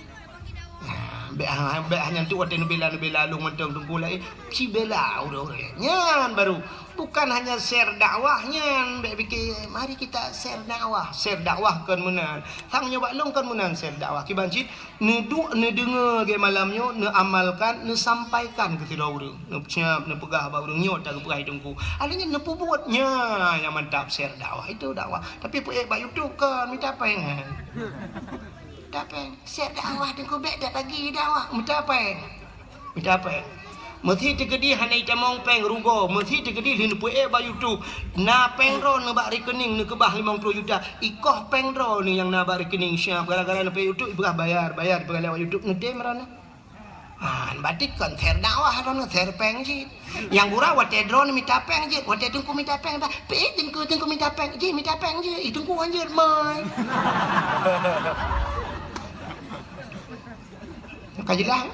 Nah, bék ha-, bék hana tu watée neubela, neubela lôn mantong teungku laén, sibela ureuëng-ureuëng nyan baru. Bukan hanya share dakwah nyan, bék pike, mari kita share dakwah. Share dakwah kon meunan. Sang nyoe bak lôn kon meunan share dakwah. Kiban cit, neuduek, neudeungoe lagée malam nyoe, neuamalkan, neusampaikan keu sidroe ureuëng. Neusiab, neupeugah bak ureuëng nyoe, ta geupeugah teungku. Akhirnya neupeubuet nyan nyang mantap share dakwah. Itu dakwah. Tapi peuék bak YouTube kon, mita péng kan. Mita péng. Share dakwah teungku, bék that lagi dakwah. Mita péng. Mita péng. Meusi teukeudi hana itamong péng rugoe, meusi teukeudi lheueh neupeuék bak YouTube. Na péng droeneuh bak rekening neukeubah limong ploh juta. Ikoh péng droeneuh nyang na bak rekening siab gara-gara neupeuék YouTube, ipeugah bayar, bayar, ipeugah lewat YouTube, neutem droeneuh. Ha, berarti kon share dakwah droeneuh, share péng cit. Nyang gura watée droeneuh mita péng jeuet, watée teungku mita péng, bah, pih teungku, teungku mita péng, jih mita péng jeuet, ih teungku hanjeuet mai. Ka jeulaih?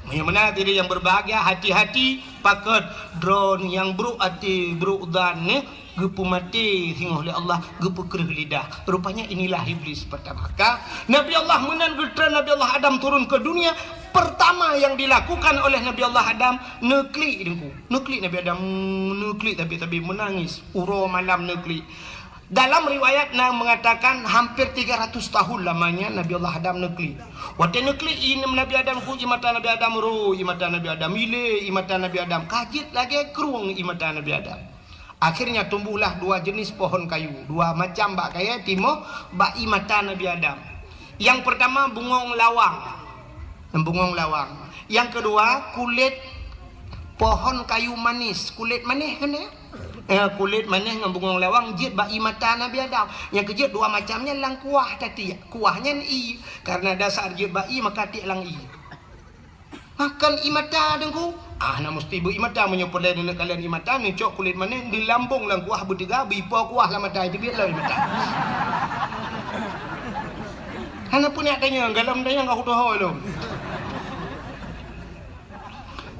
Meunyoe meunan hadirin yang berbahagia, hati-hati pakon droeneuh nyang brok até, brok zan, eh, geupeumaté singoh lé Allah, geupeukreueh lidah. Rupanya inilah iblis pertama. Ka Nabi Allah meunan geutreun Nabi Allah Adam turun ke dunia, pertama yang dilakukan oleh Nabi Allah Adam, neuklik teungku. Neuklik Nabi Adam, neuklik tapi-tapi menangis. Uroe malam neuklik. Dalam riwayat na mengatakan hampir tiga ratus tahun lamanya Nabi Allah Adam neuklik. Watée neuklik i Nabi Adam ku i mata Nabi Adam ro, i mata Nabi Adam ile, i mata Nabi Adam kajit lagée krueng i mata Nabi Adam. Akhirnya tumbuhlah dua jenis pohon kayu, dua macam bak kayée timoh bak i mata Nabi Adam. Yang pertama bungong lawang. Bungong lawang. Yang kedua kulit pohon kayu manis, kulit manis kan ya? Eh, kulit manis ngon bungong lawang jeuet bak i mata Nabi Adam. Nyang keujeuet dua macam nyan lam kuah tatiek. Kuah nyan ie. Karena dasar jeuet bak ie maka tiek lam ie. Makan i mata teungku. Ah, na musti beu i mata meunyoe peureulée neuneuk kalon i mata, neucok kulit manis, dilambong lam kuah beuteuga, beuipo kuah lam mata, itu biet lom i mata. Hana peuneuk tanyong, galom tanyong ka kutoho lom.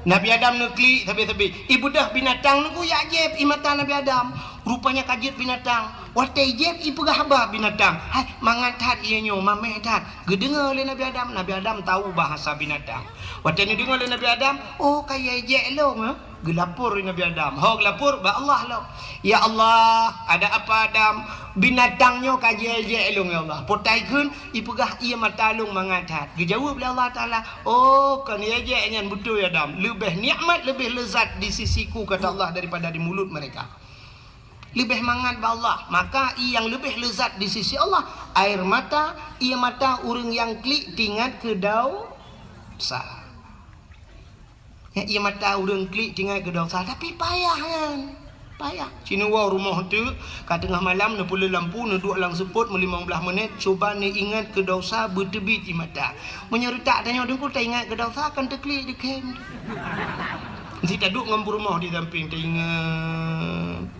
Nabi Adam neuklik sabe-sabe. Ibeudôh binatang nunggu jak jieb i mata Nabi Adam. Rupanya ka jeuet binatang. Watée jieb ipeugah haba binatang. Hai, mangat that ié nyoe, mameh that. Geudeungoe lé Nabi Adam. Nabi Adam tahu bahasa binatang. Watée neudeungoe lé Nabi Adam, oh, ka ié jieb lôn, eh. Geulapor lé Nabi Adam. Ho geulapor bak Allah lom. Ya Allah, ada apa Adam? Binatang nyoe ka jieb jieb lôn ya Allah. Potai kheun ipeugah ié mata lôn mangat that. Geujaweueb lé Allah Taala, "Oh, kon ié jieb nyan beutôi Adam. Leubeh nikmat, leubeh lezat di sisiku," kata Allah, "daripada di mulut mereka." Leubeh mangat bak Allah. Maka ié nyang leubeh lezat di sisi Allah, air mata, ié mata ureuëng nyang klik tingat keu dosa. Ya, ié mata ureuëng klik tingat keu dosa, tapi payah nyan. Payah. Sineuk woe rumoh teuk, ka teungoh malam neupeuleueh lampu, neuduek lam seupôt meulimong blaih menit, cuba neuingat keu desya beuteubiet ie mata. Meunyoe reutak tanyoe Teungku taingat keu desya, kan teuklik dikhem. Meusti taduek ngon peurumoh di sampéng taingat.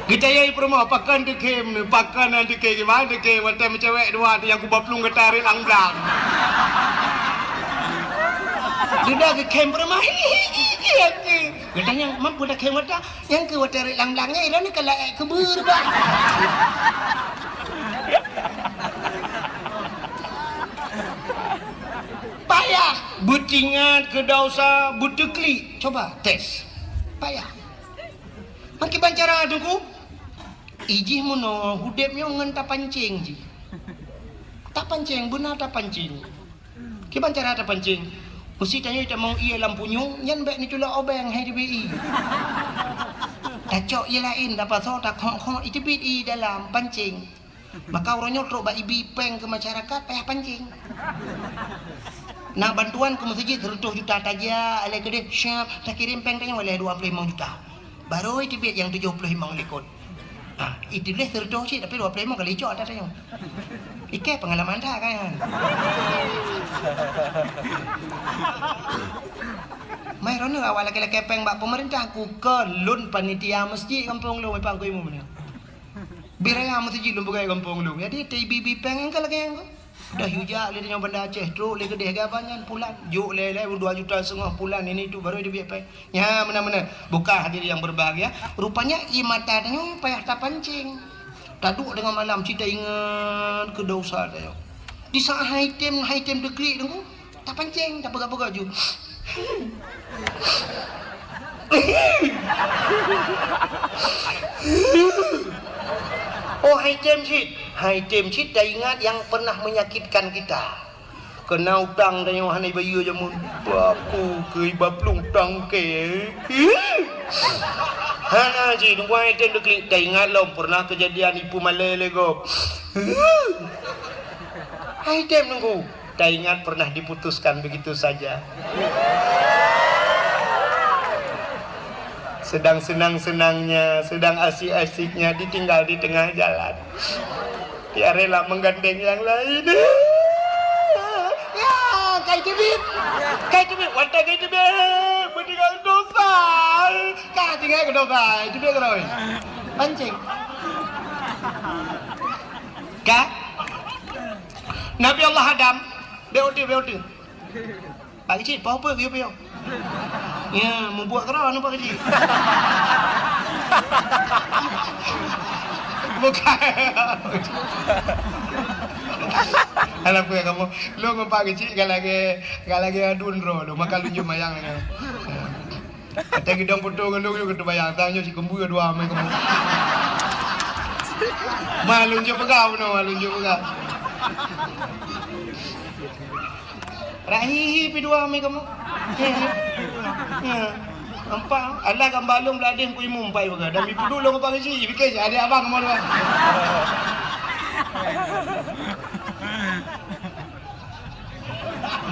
Geutanyong peurumoh, pakon teukhem nyoe, pakon hana teukhem, kiban teukhem, watèe meucewek dua tu nyang kuba plueng gata rot lang-lang. Dudoe geukhem peurumoh, hi, hi, hi, hi, hi. Geutanyong, "Man peue takhem gata?" "Nyang keu watèe rot lang-lang nyan, droeneuh ka laék keubeuet, bah." Payah, beutingat keu desya, beuteuklik. Cuba tes. Payah. Meukiban cara Teungku? Ijih meunoe udeb nyoe ngon tapancéng jih. Tapancéng, beuna tapancéng. Kiban cara tapancéng? Meusti tanyoe tamong ié lam punyueng, nyan bèk neuculok obeng hai teubiet ié. Tacok ié laén, tapasoe, takhok-khok, iteubiet ié dalam pancéng. Maka uroe nyoe trok bak ibi péng keu masyarakat payah pancéng. Na bantuan keu meuseujid seureutôh juta, tajak lé keudeh, siap, takirém péng tanyoe lé dua ploh limong juta. Barô iteubiet nyang tujoh ploh limong likot. Ha, iteubiet seureutôh cit, tapi dua ploh limong ka licok ata tanyoe. Ikei peungalaman that kan. Mai droeneuh awak lakèe-lakèe péng bak peumeurintah, kukon lôn panitia meuseujid gampông lôn, Pak Guru Imum nyoe. Bit raya meuseujid lôn peugöt gampông lôn. Jadi, taibi-bi péng nyang ka lagèe nyan keuh. Dah yue jak lé tanyoe Banda Aceh, trok lé keudeh, gaba nyan pulan. Jok lé, lé dua juta setengah pulan, ini itu baru iteubiet péng. Nyan, meunan-meunan. Bukan hadirin yang berbahagia. Rupanya, ié mata tanyoe payah tapancéng. Taduek teungoh malam, cit taingat keu desya tanyoe. Di saat hai tem, hai tem teuklik Teungku, tapancéng, tapeugah-peugah ju. Oh, hai tem cit. Hai tem cit taingat nyang pernah menyakitkan kita. Keuna utang tanyoe hana ibayeue jameun. Baku keu iba plueng tangke. Hana cit, Teungku, hai tem teuklik, taingat lom pernah keujadian ipeue malèe lé gob. Hai tem Teungku, taingat pernah diputuskan begitu saja. Sedang senang-senangnya, sedang asik-asiknya ditinggal di tengah jalan. Ya, rela menggandeng yang lain. Ya, kai teubiet. Kai teubiet. Watèe kai teubiet, beutinggai keu desya. Ka tinggai keu desya. Teubiet keudroe. Pancéng. Ka? Nabi Allah Adam, beuti, beuti. Pak Keuchik, poh peue geuyue piôh? Ya, mubuet keudroe nyoe Pak Keuchik. Bukan. Hana peue kamoe. Lôn ngon Pak Keuchik ka lagèe, ka lagèe aduen droe lôn, maka lôn jeuet mayang nyan. Watèe geudong foto ngon lôn, lôn geuteubayang, sang nyoe sikeumbeue dua amai kamoe. Ma lôn jeuet peugah bunoe, ma lôn jeuet peugah. Rak hihi pi dua mi kamoe. Hihi. Ya. Nampak? Alah gambar lôn beuladeh ku imum pai bagai. Dan mi puduk lôn pakai si, pikir si adik abang kamoe dua.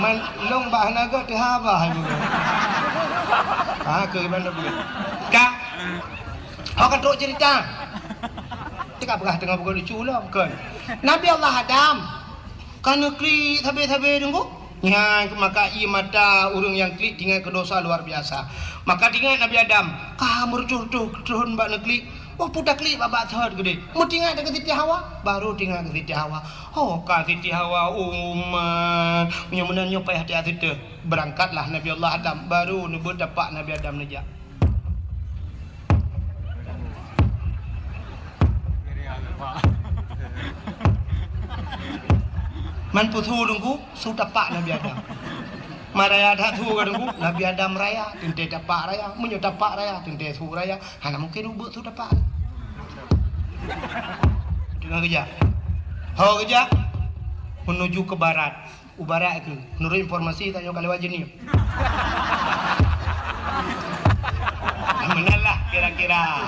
Man lôn bak hana gèt teuhaba hai bagai. Ha, ke bandar bagai. Ka. Ho ka trok cerita. Teuka peugah teungoh bukan lucu lom, kon. Nabi Allah Adam. Ka neuklik sabe-sabe Teungku. Nyan maka ié mata ureueng nyang klik tingat keu desya luar biasa. Maka tingat Nabi Adam, ka meureutoh-reutoh thon bak neuklik. Oh, peue taklik bak-bak thon keudeh. Meutingat keu Siti Hawa, baru tingat keu Siti Hawa. Oh, ka Siti Hawa, umat. Meunyoe meunan nyoe payah tiat siteue. Beurangkatlah Nabi Allah Adam, baru neubeuet tapak Nabi Adam neujak. Man peue su Teungku, su tapak Nabi Adam. Ma raya that su ka Teungku, Nabi Adam raya, teuntèe tapak raya. Meunyoe tapak raya, teuntèe su raya. Hana mungken ubeuet su tapak. Teungoh geujak. Ho geujak, menuju ke barat. U barat keuh, menurut informasi tanyoe ka lewat Jeunieb. Meunan lah kira-kira.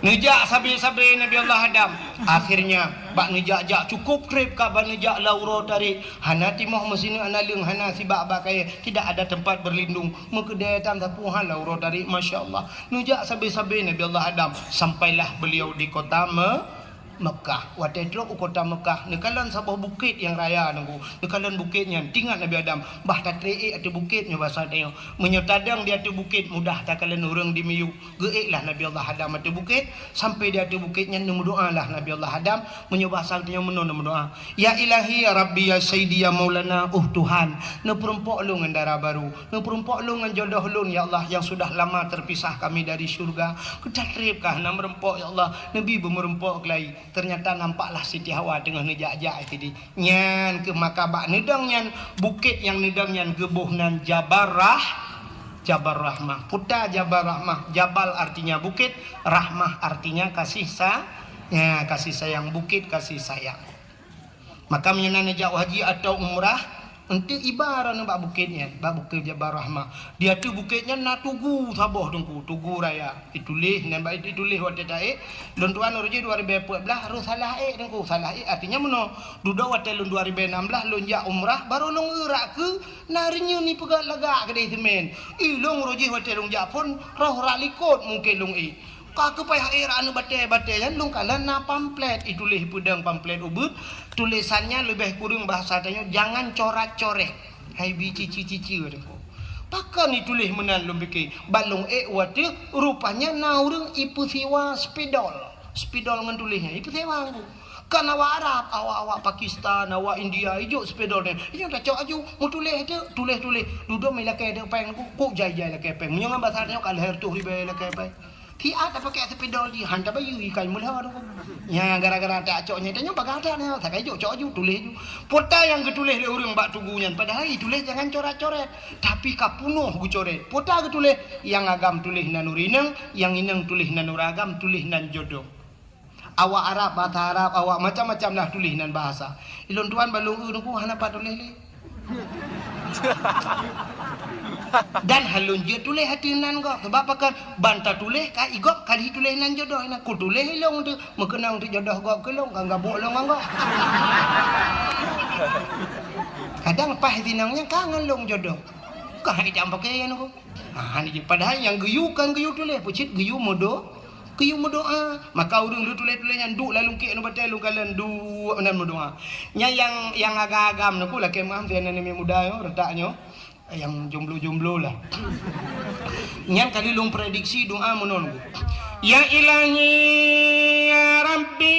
Neujak sabe-sabe Nabi Allah Adam. Akhirnya, Bak neujak-jak cukôp trép ka bak neujak lam uroe tarek. Hana timoh meusineuk hana leueng, hana sibak bak kayèe, tidak ada tempat berlindung. Meukeudè tam sapeue han lam uroe tarek, masya Allah. Neujak sabe-sabe Nabi Allah Adam, sampailah beliau di kota Me-, Mekah. Watèe trôk u kota Mekah, neukalon saboh bukét nyang raya, Teungku. Neukalon bukét nyan, teuingat Nabi Adam, bah tatrép ék ateueh bukét nyoe basa tanyoe. Meunyoe tadong di ateueh bukét, mudah takalon ureueng di miyueb. Geuék lah Nabi Allah Adam ateueh bukét, sampai di ateueh bukét nyan neumeudoa lah Nabi Allah Adam, meunyoe basa tanyoe meunoe neumeudoa, "Ya Ilahi, ya Rabbi, ya Sayyidi, ya Maulana, oh Tuhan, neupeurumpok lôn ngon dara barô, neupeurumpok lôn ngon jodoh lôn, ya Allah, yang sudah lama terpisah kami dari syurga." Keu tatrép ka hana meurumpok, ya Allah, neubi beumeurumpok keulayi. Ternyata nampaklah Siti Hawa teungoh neujak-jak sideh. Nyan keuh maka bak neudong nyan, bukét nyang neudong nyan geuboh nan Jabal Rah-, Jabal Rahmah. Peue ta Jabal Rahmah? Jabal artinya bukét, Rahmah artinya kasih sa-, ya, kasih sayang, bukét kasih sayang. Maka meunyoe na neujak haji atau umrah, eunteuk iba droeneuh bak bukét nyan, bak bukét Jabal Rahmah. Di ateueh bukét nyan na tugu saboh, Teungku, tugu raya. Ituléh, nyan bak ituléh watèe taék, lôn tuan uroe jih dua ribèe peuet blah, roh salah ék, Teungku. Salah ék artinya meunoe. Dudoe watèe lôn dua ribèe nam blah, lôn jak umrah, barô lôn eu rak keue, na reunyeun ipeugah lagak keudéh seumén. Ilôn uroe jih watèe lôn jak phôn, roh rak likôt mungken lôn ék. Ka keuh payah ék rak aneuk batèe-batèe nyan, lôn kalon na pamflet, ituléh peudong pamflet ubit, tulésan nyan leubeh kureueng bahasa tanyoe, jangan corat-coret. Hai bi cici-cici, Teungku. Pakon ituléh meunan lôn pike, ban lôn ék watèe, rupanya na ureueng ipeusiwa spidol. Spidol ngon tuléh nyan, ipeusiwa, Teungku. Kan awak Arab, awak-awak Pakistan, awak India, ijok spidol nyan. Ijok tacok aju, meutuléh teuk, tuléh-tuléh. Dudoe mé lakèe teuk péng, Teungku. Kok jai-jai lakèe péng. Meunyoe ngon basa tanyoe ka lhèe reutôh ribèe lakèe péng. Siat tapakèk spidol jih, han tabayeue ikai meulhô, Teungku. Nyan gara-gara tacok nyan, tanyoe bagah that nyan, sagai jok cok aju, tuléh aju. Peue ta nyang geutuléh lé ureueng bak tugu nyan, padahai tuléh jangan coret-coret, tapi ka peunoh geucoret. Peue ta geutuléh, nyang agam tuléh nan ureueng inong, nyang inong tuléh nan ureueng agam, tuléh nan jodoh. Awak Arab, bahasa Arab, awak macam-macam lah tuléh nan bahasa. Ilôn tuan ban lôn eu, Teungku, hana pat tuléh lé. Dan han lôn jeuet tuléh ateueh nan gob. Sabab pakon? Ban tatuléh ka i gob ka lheueh tuléh nan jodoh inan. Kutuléh ilôn teuk, meukeunong teuk jodoh gob keu lôn, kan gabuk lôn ngon gob. Kadang paih sinong nyan ka ngon lôn jodoh. Ka hai jam pakai nyan, Teungku. Ha, han jeuet. Padahai nyang geuyue kan geuyue tuléh, peucit geuyue meudo-, geuyue meudoa. Maka ureueng lôn tuléh-tuléh nyan duek lam lungkek aneuk batèe lôn kalon duek meunan meudoa. Nyan nyang, nyang agam-agam nyoe, Teungku, lakèe meu'ah, sinan aneuk muda nyoe, retak nyoe. Nyang jomblo-jomblo lah. Nyan ka lheueh lôn prediksi doa meunan, Teungku. Ya Ilahi, ya Rabbi,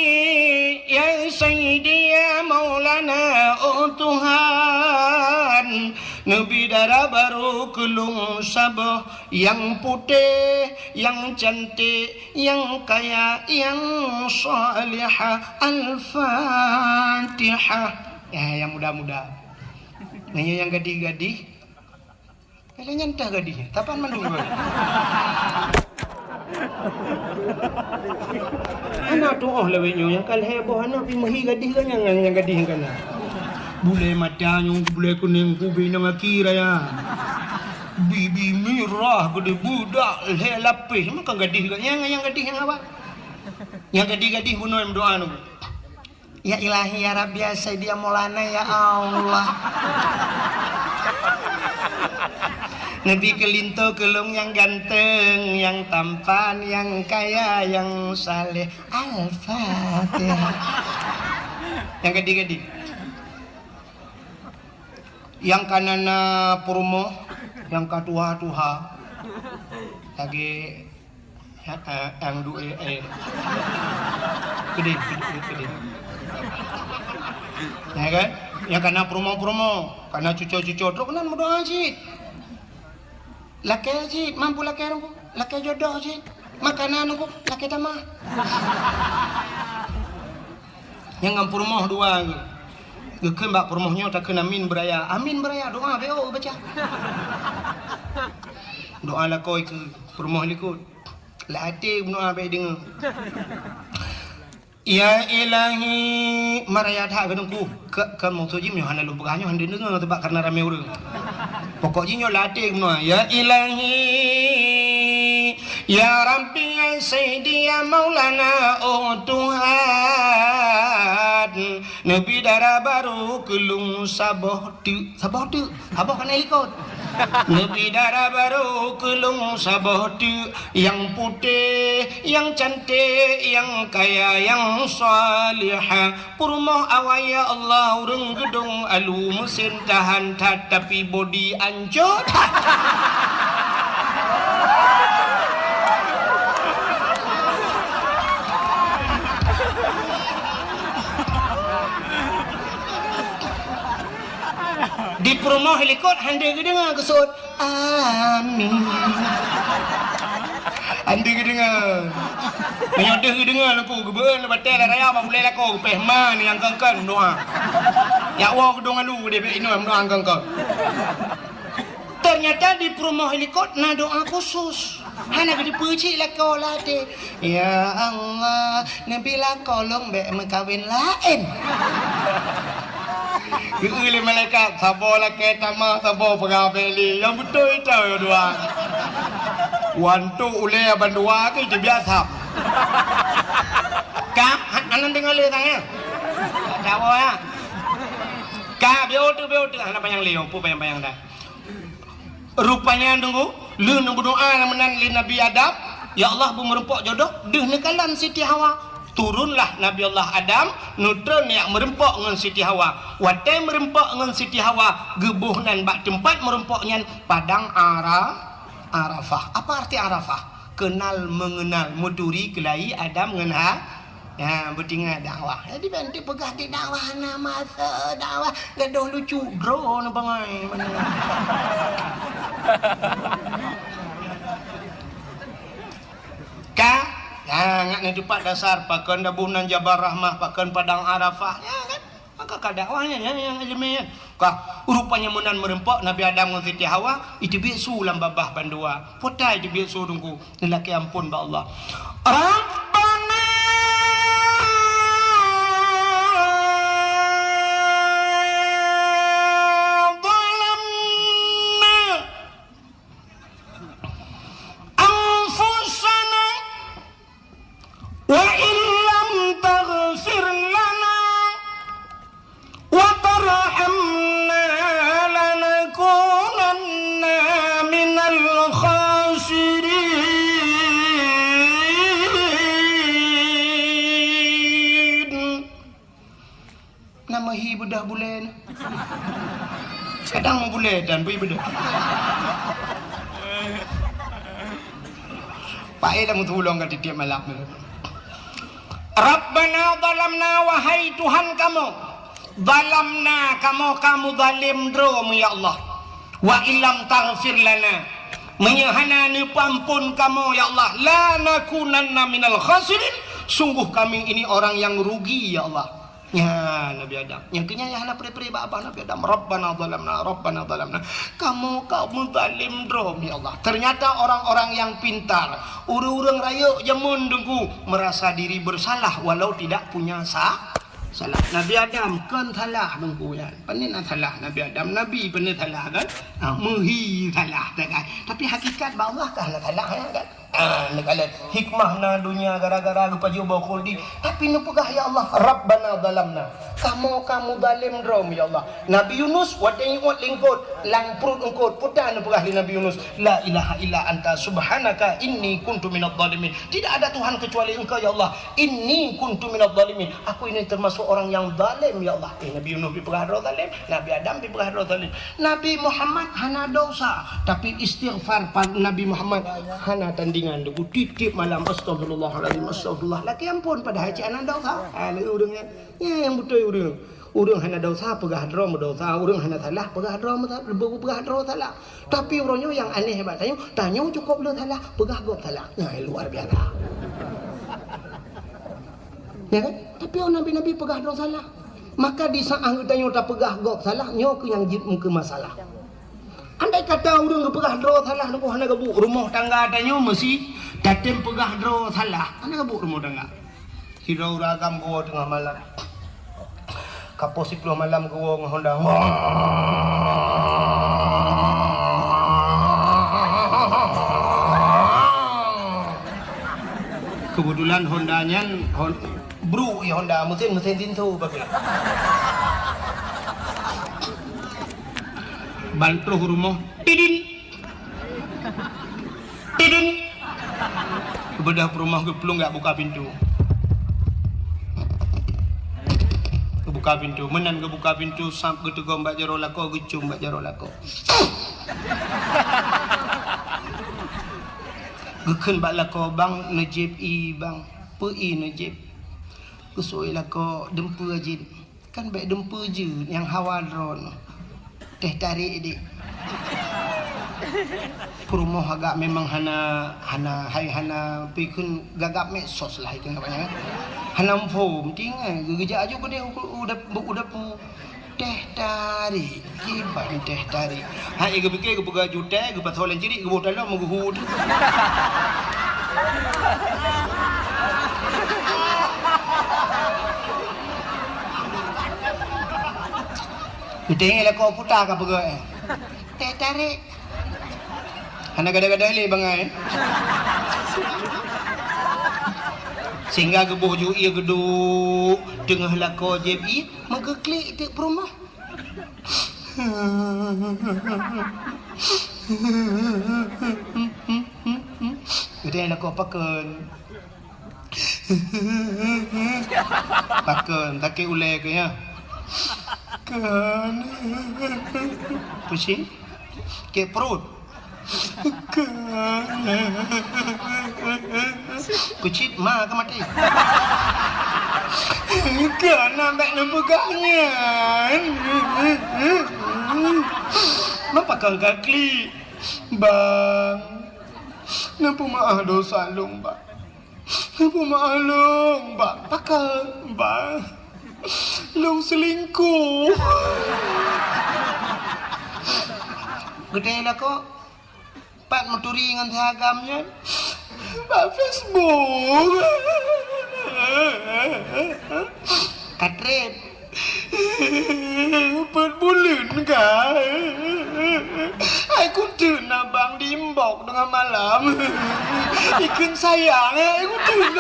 ya Sayyidi, ya Maulana, oh Tuhan, neubi dara barô keu lôn saboh, nyang putéh, nyang cantik, nyang kaya, nyang salihah. Al-Fatihah. Ya, nyang muda-muda. Nyan nyang gadih-gadih. Kalau nyan tah gadih, tapan mandum. Aneuk tu'oh lawét nyoe nyang ka lhèe boh aneuk pih meuhi gadih geuh nyan, nyang gadih kana. Bulèe mata nyoe, bulèe kunèng, kubi nang aki raya. Bibi mirah geude, beudak lhèe lapéh, meukan gadih geuh nyan, nyang gadih nyang apa? Nyang gadih-gadih bunoe meudoa nyoe. Ya Ilahi, ya Rabbi, ya Sayyidi, ya Maulana, ya Allah. Neubi keu linto keu lôn nyang ganteng, nyang tampan, nyang kaya, nyang saleh. Al-Fatihah. Nyang gadih-gadih. Nyang kana na peurumoh, nyang ka tuha-tuha. Lagèe Eh, eh, nyang duek, eh, eh. Keudéh, keudéh, keudéh. Ya kan? Nyang kana peurumoh-peurumoh, kana cucoe-cucoe, trok keunan meudoa cit. Lakèe cit, mampu lakèe nungku, lakèe jodoh cit. Makanan nungku, lakèe tamah. Nyang ngon peurumoh dua geuh. Geukheun bak peurumoh nyoe takheun amin beuraya. Amin beuraya, doa bèk oh baca. Doa lakoe keu peurumoh likot. Lam até meudoa bèk deungö. Ya Ilahi, maraya that keu teungku. Ka, ka maksud jih nyoe hana lôn peugah nyoe hana deungö sabab karena ramé ureueng. Pokok jih nyoe lam até meudoa. Ya Ilahi, ya Rabbi, ya Sayyidi, ya Maulana, oh Tuhan. Neubi dara barô keu lôn saboh teuk. Saboh teuk? Saboh ka na likot. Neubi dara barô keu lôn saboh teuk, nyang putéh, nyang canték, nyang kaya, nyang salihah. Peurumoh awai ya Allah, ureuëng geudong alu meusen tahan that, tapi bodi ancot. Di peurumoh likot hana geudeungoe geuseuôt, "Amin." Hana geudeungoe. Meunyoe deuh geudeungoe Teungku, geubeueun batée lam raya bak ulée lakoe, geupéh ma nyang kön-kön meudoá. Jak woe geudong alu deh bék inoe meudoá kön-kön. Ternyata di peurumoh likot na doá khusus. Hana geuteupeue cit lakoe lam até, "Ya Allah, neubi lakoe lôn bék meukawen laén." Geu-eu lé malaikat, saboh lakée tamah, saboh peugah bék lé. Nyang beutôi ita dua. Wantok ulée bandua keu teubiasa. Ka, han-, hana deungoe lé sang, ya? Dawa, ya? Ka, biôh tu, biôh tu. Hana panyang lé, peue panyang-panyang dah. Rupanya Teungku, lheueh neumeudoá meunan lé Nabi Adam, "Ya Allah, beu meureumpok jodoh," deuh neukalon Siti Hawa. Turunlah Nabi Allah Adam, neutreun jak meureumpok ngon Siti Hawa. Watée meureumpok ngon Siti Hawa, geuboh nan bak teumpat meureumpok nyan Padang Ara-, Arafah. Apa arti Arafah? Kenal mengenal, meuturi keulayi Adam ngon Ha-, Ya, beutingat dakwah. Jadi, bantu peugah di dakwah, na masa dakwah, gadoh lucu, droe na bangai. Ka? Ya, ngat ni teumpat dasar, pakon dabu nan Jabal Rahmah, pakon Padang Arafah. Ya, kan? Maka ka dakwah nyan, nyan, nyang ileumèe nyan. Ka, rupanya meunan meureumpok Nabi Adam ngon Siti Hawa, iteubiet su lam babah bandua. Peue ta iteubiet su Teungku, neulakèe ampôn bak Allah. Rabbana zalamna anfusana wa illam taghfir lana wa tarhamna lanakunanna minal khasirin. Na meuhi beudôh bulèe nyoe. Kadang meubulèe dan bui beudôh. Paéh lam tulông ka tiep-tiep malam. Rabbana zalamna, wahai Tuhan kamoe, zalamna, kamoe ka muzalém droe, ya Allah. Wa illam taghfir lana, meunyoe hana neupeuampôn kamoe, ya Allah, lanakunanna minal khasirin, sungguh kami ini orang yang rugi, ya Allah. Nyan Nabi Adam. Nyang keunyan nyang hana pre-pre bak babah Nabi Adam. Rabbana zalamna, Rabbana zalamna. Kamoe ka muzalém droe, ya Allah. Ternyata orang-orang yang pintar, ureueng-ureueng rayeuk jameun Teungku, merasa diri bersalah walau tidak punya sa-, salah. Nabi Adam kon salah Teungku nyan. Pane na salah Nabi Adam, Nabi pane salah kan? Ha, meuhi salah kan. Tapi hakikat bak Allah ka hana salah ya kan? Ah, neukalon hikmah na donya gara-gara geupajoh boh khuldi. Tapi neupeugah, "Ya Allah, Rabbana zalamna." Kamoe ka muzalém droe, ya Allah. Nabi Yunus watèe iuet lé eungkôt, lam pruet eungkôt, peue ta neupeugah lé Nabi Yunus, "La ilaha illa anta subhanaka inni kuntu minadh dhalimin." Tidak ada Tuhan kecuali Engkau, ya Allah. Inni kuntu minadh dhalimin. Aku ini termasuk orang yang zalim, ya Allah. Eh, Nabi Yunus dipeugah droe zalim, Nabi Adam dipeugah droe zalim. Nabi Muhammad hana dosa, tapi istighfar pa-, Nabi Muhammad hana tandingan. Teungku tiep-tiep malam, "Astagfirullahalazim, astagfirullah." Lakèe ampôn padahai cit hana dosa. Ha, lé ureueng nyan. Nyan nyang beutôi ureueng. Ureueng hana dosa peugah droe meudosa, ureueng hana salah peugah droe meusa-, peugah droe salah. Tapi uroe nyoe nyang aneh bak tanyoe, tanyoe cukôp le salah, peugah gob salah. Nyan luar biasa. Ya kan? Tapi nabi-nabi peugah droe salah. Maka di saat geutanyoe tapeugah gob salah, nyoe keuh nyang jeuet meukeue masalah. Andai kata ureueng geupeugah droe salah, Teungku, hana geubuet, rumoh tangga tanyoe meusi tatem peugah droe salah, hana geubuet rumoh tangga. Sidroe ureueng agam geuwoe teungoh malam. Ka poh siplôh malam geuwoe ngon honda. Keubeutulan honda nyan hon-, Bruk ya Honda, mesin, mesin tinto pakai. Ban troh rumoh, tidin. Tidin. Geubeudôh peurumoh geuplueng geujak buka pintoe. Geubuka pintoe, meunan geubuka pintoe, sab geuteugom bak jaroe lakoe, geucôm bak jaroe lakoe. Geukheun bak lakoe, "Bang, neujieb ié, Bang." "Peue ié neujieb?" Geuseuôt lakoe, "Dumpeue jih." "Kan bék dumpeue jeuet nyang hawa droeneuh. Teh tarék dék." Peurumoh agak memang hana, hana, hai hana pikun gagap medsos lah itu namanya. Hana phom, tinggai geujak aju keudeh u, u, u dapu. "Teh tarék, kiban teh tarék." Hai geupike geupeugah jutée, geupasoe lam cirik, geuboh talom, geuhue. Geutanyong lakoe puta ka peugah, eh. Teh tarék. Hana gada-gada lé bangai. Sehingga geuboh ju ié geuduek teungoh lakoe jieb ié, meugeuklik teuk peurumoh. Geutanyong lakoe pakon. Pakon, sakét ulée keuh nyan? Kon. Pusing? Sakét pruet? Kon. Keucit ma ka maté? Kon, bék neupeugah nyan. Ma pakon ka klik? Bang, neupeumeu'ah desya lôn, Bang. Peumeu'ah lôn, Bang. Pakon, Bang? Lôn seulingkoh. Geutanyong lakoe, "Pat meuturi ngon si agam nyan?" "Bak Facebook." Ka treb. Peuet buleuen ka. Ai kuteun abang di inbox teungoh malam. Ikheun sayang, ai kuteun.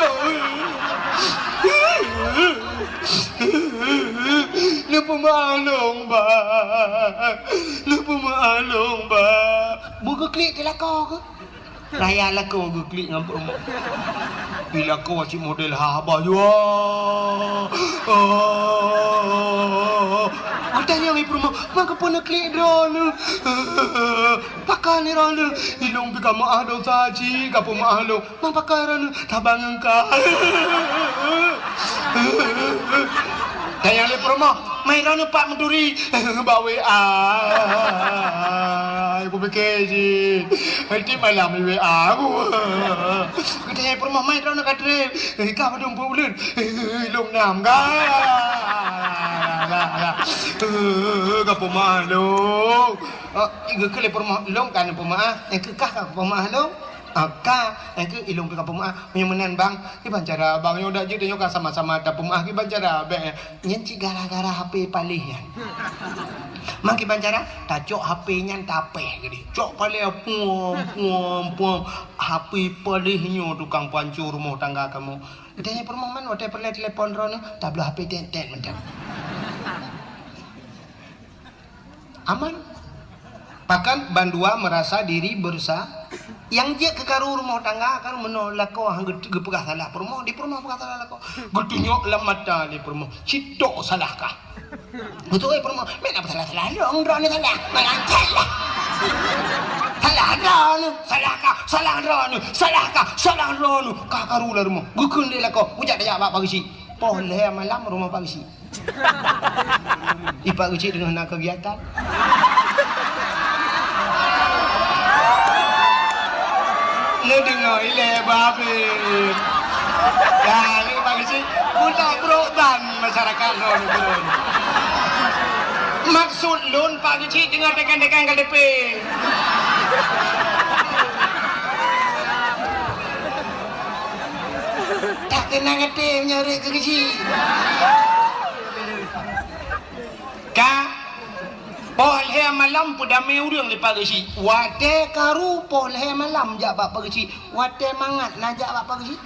Neupeumeu'ah lôn, Bang. Neupeumeu'ah lôn, Bang. Beu geuklik di lakoe keuh? Raya lakoe geuklik ngon peurumoh. Di lakoe cit model haba jua. Oh. Watèe nyan lé peurumoh, "Ma keupeue neuklik droeneuh? Pakon droeneuh? Ilôn pih ka meu'ah desya cit, ka peumeu'ah lôn. Ma pakon droeneuh? Saban ngon ka." Tanyong lé peurumoh, "Ma droeneuh pat meuturi?" "Bak W A." Kupike cit. Tiep malam di W A ku. Geutanyong peurumoh, "Ma droeneuh ka treb?" "Ka padum peuet buleuen?" "Lôn nam ka." Alah, alah. Ka peumeu'ah lôn. Oh, geukheun lé peurumoh, "Lôn ka neupeumeu'ah." "Nyang keu kah ka peumeu'ah lôn?" "Ah, ka." "Nyang keu ilôn pih ka peumeu'ah." "Meunyoe meunan, Bang, kiban cara, Bang, nyoe dak jeuet, nyoe ka sama-sama tapeumeu'ah, kiban cara?" "Bék." "Nyan cit gara-gara H P paléh nyan." "Ma kiban cara?" "Tacok H P nyan tapéh keudéh. Cok paléh puam, puam, puam. H P paléh nyoe tukang pancô rumoh tangga kamoe." Geutanyong peurumoh, "Man watèe peureulèe telepon droeneuh, tabloe H P tét-tét mantong." Aman. Pakon bandua merasa diri bersa-, nyang jeuet keu karu rumoh tangga, karu meunoe lakoe han geut-, geupeugah salah peurumoh, di peurumoh peugah salah lakoe. Geutunyok lam mata lé peurumoh, "Cit tok salah kah?" Beutôi peurumoh, "Meunan salah-salah lôn, droeneuh salah. Meunan salah. Salah droeneuh, salah kah, salah droeneuh, salah kah, salah droeneuh." Ka karu lam rumoh. Geukheun lé lakoe, "Kujak tajak bak Pak Geuchik." Poh lhèe malam rumoh Pak Geuchik. Di Pak Geuchik teungoh na kegiatan. Neudeungoe ilèe babeh. Dah, ni Pak Geuchik, buta brok ban masyarakat lôn. Maksud lôn Pak Geuchik teungoh tekan-tekan K T P. Tak keunong até meunyoe rhot keu Geuchik. Ka, poh lhèe malam peudamé ureueng lé Pak Geuchik. Watèe karu poh lhèe malam jak bak Pak Geuchik. Watèe mangat na jak bak Pak Geuchik.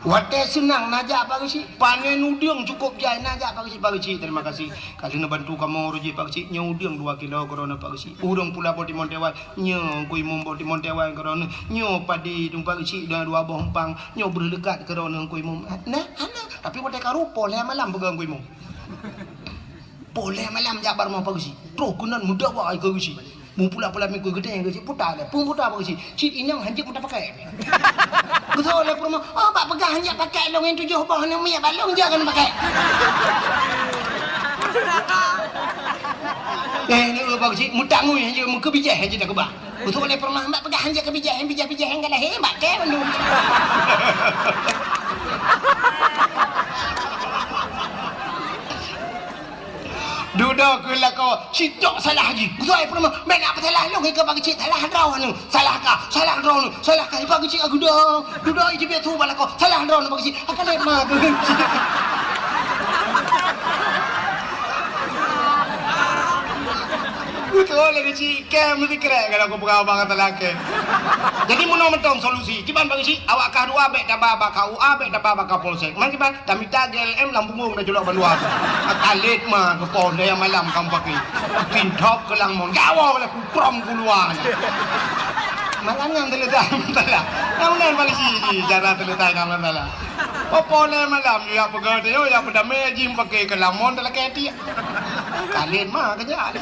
Watée seunang na jak Pak Geuchik, panen udeueng cukôp jai na jak Pak Geuchik, Pak Geuchik, terima kasih. Ka lheueh neubantu kamoe uroe jih Pak Geuchik, nyoe udeueng dua kilo keudroe neuh Pak Geuchik. Ureueng pula boh timon tewai, nyoe Teungku Imum boh timon tewai keudroe neuh. Nyoe padi Teungku Pak Geuchik dua, dua boh umpang, nyoe breuh leukat keudroe neuh Teungku Imum. Nah, hana, tapi watée ka rupoh lhée malam peugah Teungku Imum. Poh lhée malam jak bak rumoh Pak Geuchik. Troh keunan meudawa ai keu Geuchik. Meupula-pula miku geutanyoe Geuchik puta lé. Peue puta Pak Geuchik? Cit inong hanjeuet meuta pakai. Geutho lé peurumoh, "Oh, bak peugah hanjeuet pakai lôn nyan tujoh boh nyan miet bak lôn jak keuneuk pakai." Eh, ni Pak Geuchik meutangui hanjeuet meukeubijéh hanjeuet takeubah. Beutôi lé peurumoh bak peugah hanjeuet keubijéh, bijéh-bijéh nyang ka lahé bak kée bandum. Dudoe keu lakoe, sitok salah jih. Beutôi peurumoh, bèk na peusalah lôn, ika Pak Geuchik salah droeneuh. Salah kah, salah droeneuh, salah kah. Pak Geuchik ageudoe, dudoe ijeubiet su bak lakoe, salah droeneuh Pak Geuchik. Akan lé ma keu Geuchik. Beutôi lé Geuchik. Kée meusikrek kalau aku peugah bak kata laki. Jadi meunoe mantong solusi. Kiban Pak Geuchik, awak kah dua bèk taba bak K U A, bèk taba bak Kapolsek. Man kiban, tamita G L M lam punggong dan culok bandua tu. Akalét ma keu poh lhée malam kam pakai. Tintop keu langmong. Gawa lah kukrom keuluar. Malam nyan teuletai masalah. Namun polisi jih cara teuletai ka masalah. Poh lhée malam, ya peugah teuh, ya peudamé jih pakai keu lamon talakée tiek. Kalén ma keujak.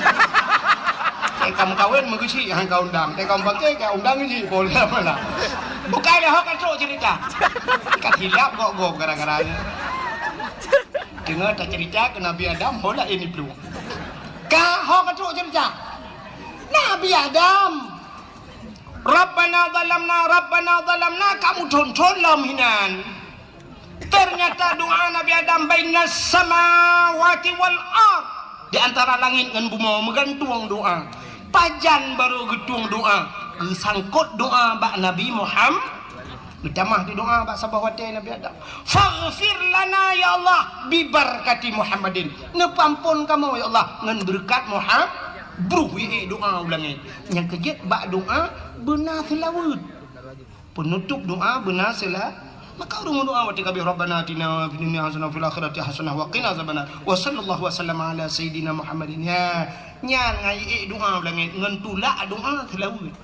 Teuka meukawen meugeuchik han ka undang. Teuka meupaké ka undang jih poh lhée malam. Bukai lé ho ka trok cerita. Ka hilap gok-gok gara-gara nyan. Deungoe tacerita keu Nabi Adam, ho lah ini plueng. Ka ho ka trok cerita. Nabi Adam. Rabbana zalamna, Rabbana zalamna, kamu thon-thon lom hinan. Ternyata doa Nabi Adam bainas samawati wal ard, di antara langit ngon bumoe meugantung doa. Pajan barô geutueng doa, geusangkot doa bak Nabi Muham-, geutamah di doa bak saboh watée Nabi Adam. Faghfir lana ya Allah bibarkati Muhammadin. Neupeuampon kamoe ya Allah ngon beureukat Muham-, bruh ié doa u langét. Nyang keujeuet bak doa beuna seulaweuet. Peunutôp doa beuna seula-, maka ureueng meudoa watée ka abéh, "Rabbana atina fid dunya hasanah wa fil akhirati hasanah wa qina azabannar." Wa sallallahu wa sallama ala sayyidina Muhammadin. Ya, nyan ngai ék doa u langét ngon tulak doa seulaweuet.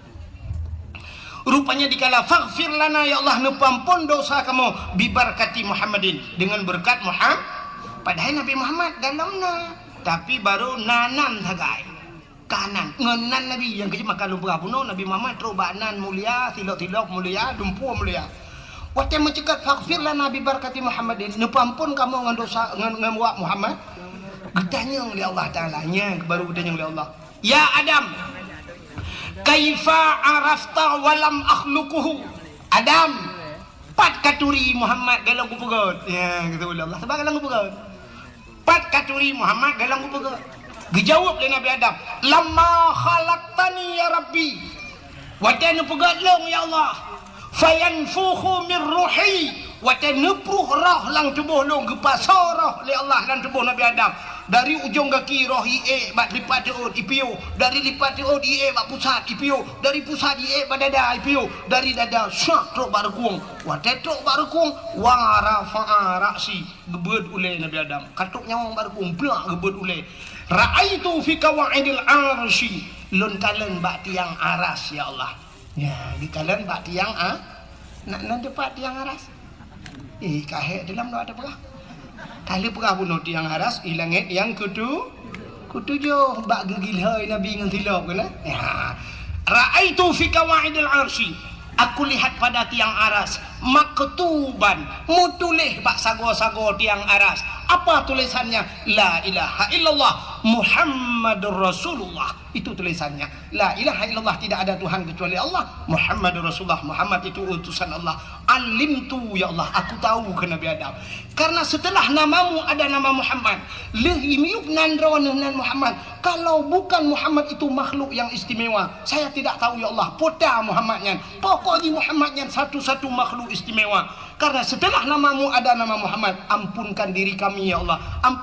Rupanya dikala, "Faghfir lana, ya Allah, neupeuampon dosa kamoe, bibarkati Muhammadin, dengan berkat Muham-," padahai Nabi Muhammad galom na, tapi barô na nan sagai. Ka nan, ngon nan Nabi, nyang keujeuet maka lôn peugah bunoe, Nabi Muhammad trok bak nan mulia, silop-silop mulia, dumpeue mulia. Watée meuceukat, "Faghfir lana bi barakati Muhammadin," neupeuampon kamoe ngon dosa, ngon, ngon wak Muhammad. Geutanyong lé Allah Taala, nyan baru geutanyong lé Allah, "Ya Adam, kaifa arafta wa lam akhluquhu?" Adam, pat katuri Muhammad golom kupeugét? Ya, geutanyong lé Allah, sabab golom kupeugét. Pat katuri Muhammad golom kupeugét? Geujaweueb lé Nabi Adam, "Lamma khalaqtani ya Rabbi." Watée neupeugét lôn, ya Allah, "fayanfukhu mir ruhi," watée neupruh roh lam tuboh lôn, geupasoe roh lé Allah lam tuboh Nabi Adam. Dari ujong gaki roh iék bak lipat teuôt ipiôh, dari lipat teuôt iék bak pusat ipiôh, dari pusat iék bak dada ipiôh, dari dada syak trok bak reukung. Watée trok bak reukung, wa rafa'a ra'si. Geubeuet ulée Nabi Adam. Ka trok nyawöng bak reukung, plak geubeuet ulée. Ra'aitu fi qawaidil arsy. Lôn kalon bak tiang aras, ya Allah. Ya, geukalon bak tiang a-, nak nan teupat tiang aras. Eh, ka hék dalam doa teupeugah. Ka lheueh peugah bunoe tiang aras, i langét nyang keutu-, keutujoh bak geugilhôi Nabi ngon silop keunan. Ya. Ra'aitu fi qawaidil arsy. Aku lihat pada tiang aras, maktuban, meutuléh bak sagoe-sagoe tiang aras. Apa tulisannya? La ilaha illallah Muhammadur Rasulullah. Itu tulisannya. La ilaha illallah, tidak ada Tuhan kecuali Allah. Muhammadur Rasulullah, Muhammad itu utusan Allah. Alimtu, ya Allah, aku tahu, kheun Nabi Adam. Karena setelah namamu ada nama Muhammad, lheueh miyueb nan droeneuh nan Muhammad. Kalau bukan Muhammad itu makhluk yang istimewa, saya tidak tahu, ya Allah, peue ta Muhammad nyan. Pokok jih Muhammad nyan satu-satu makhluk istimewa. Karena setelah namamu ada nama Muhammad, ampunkan diri kami, ya Allah. Amp-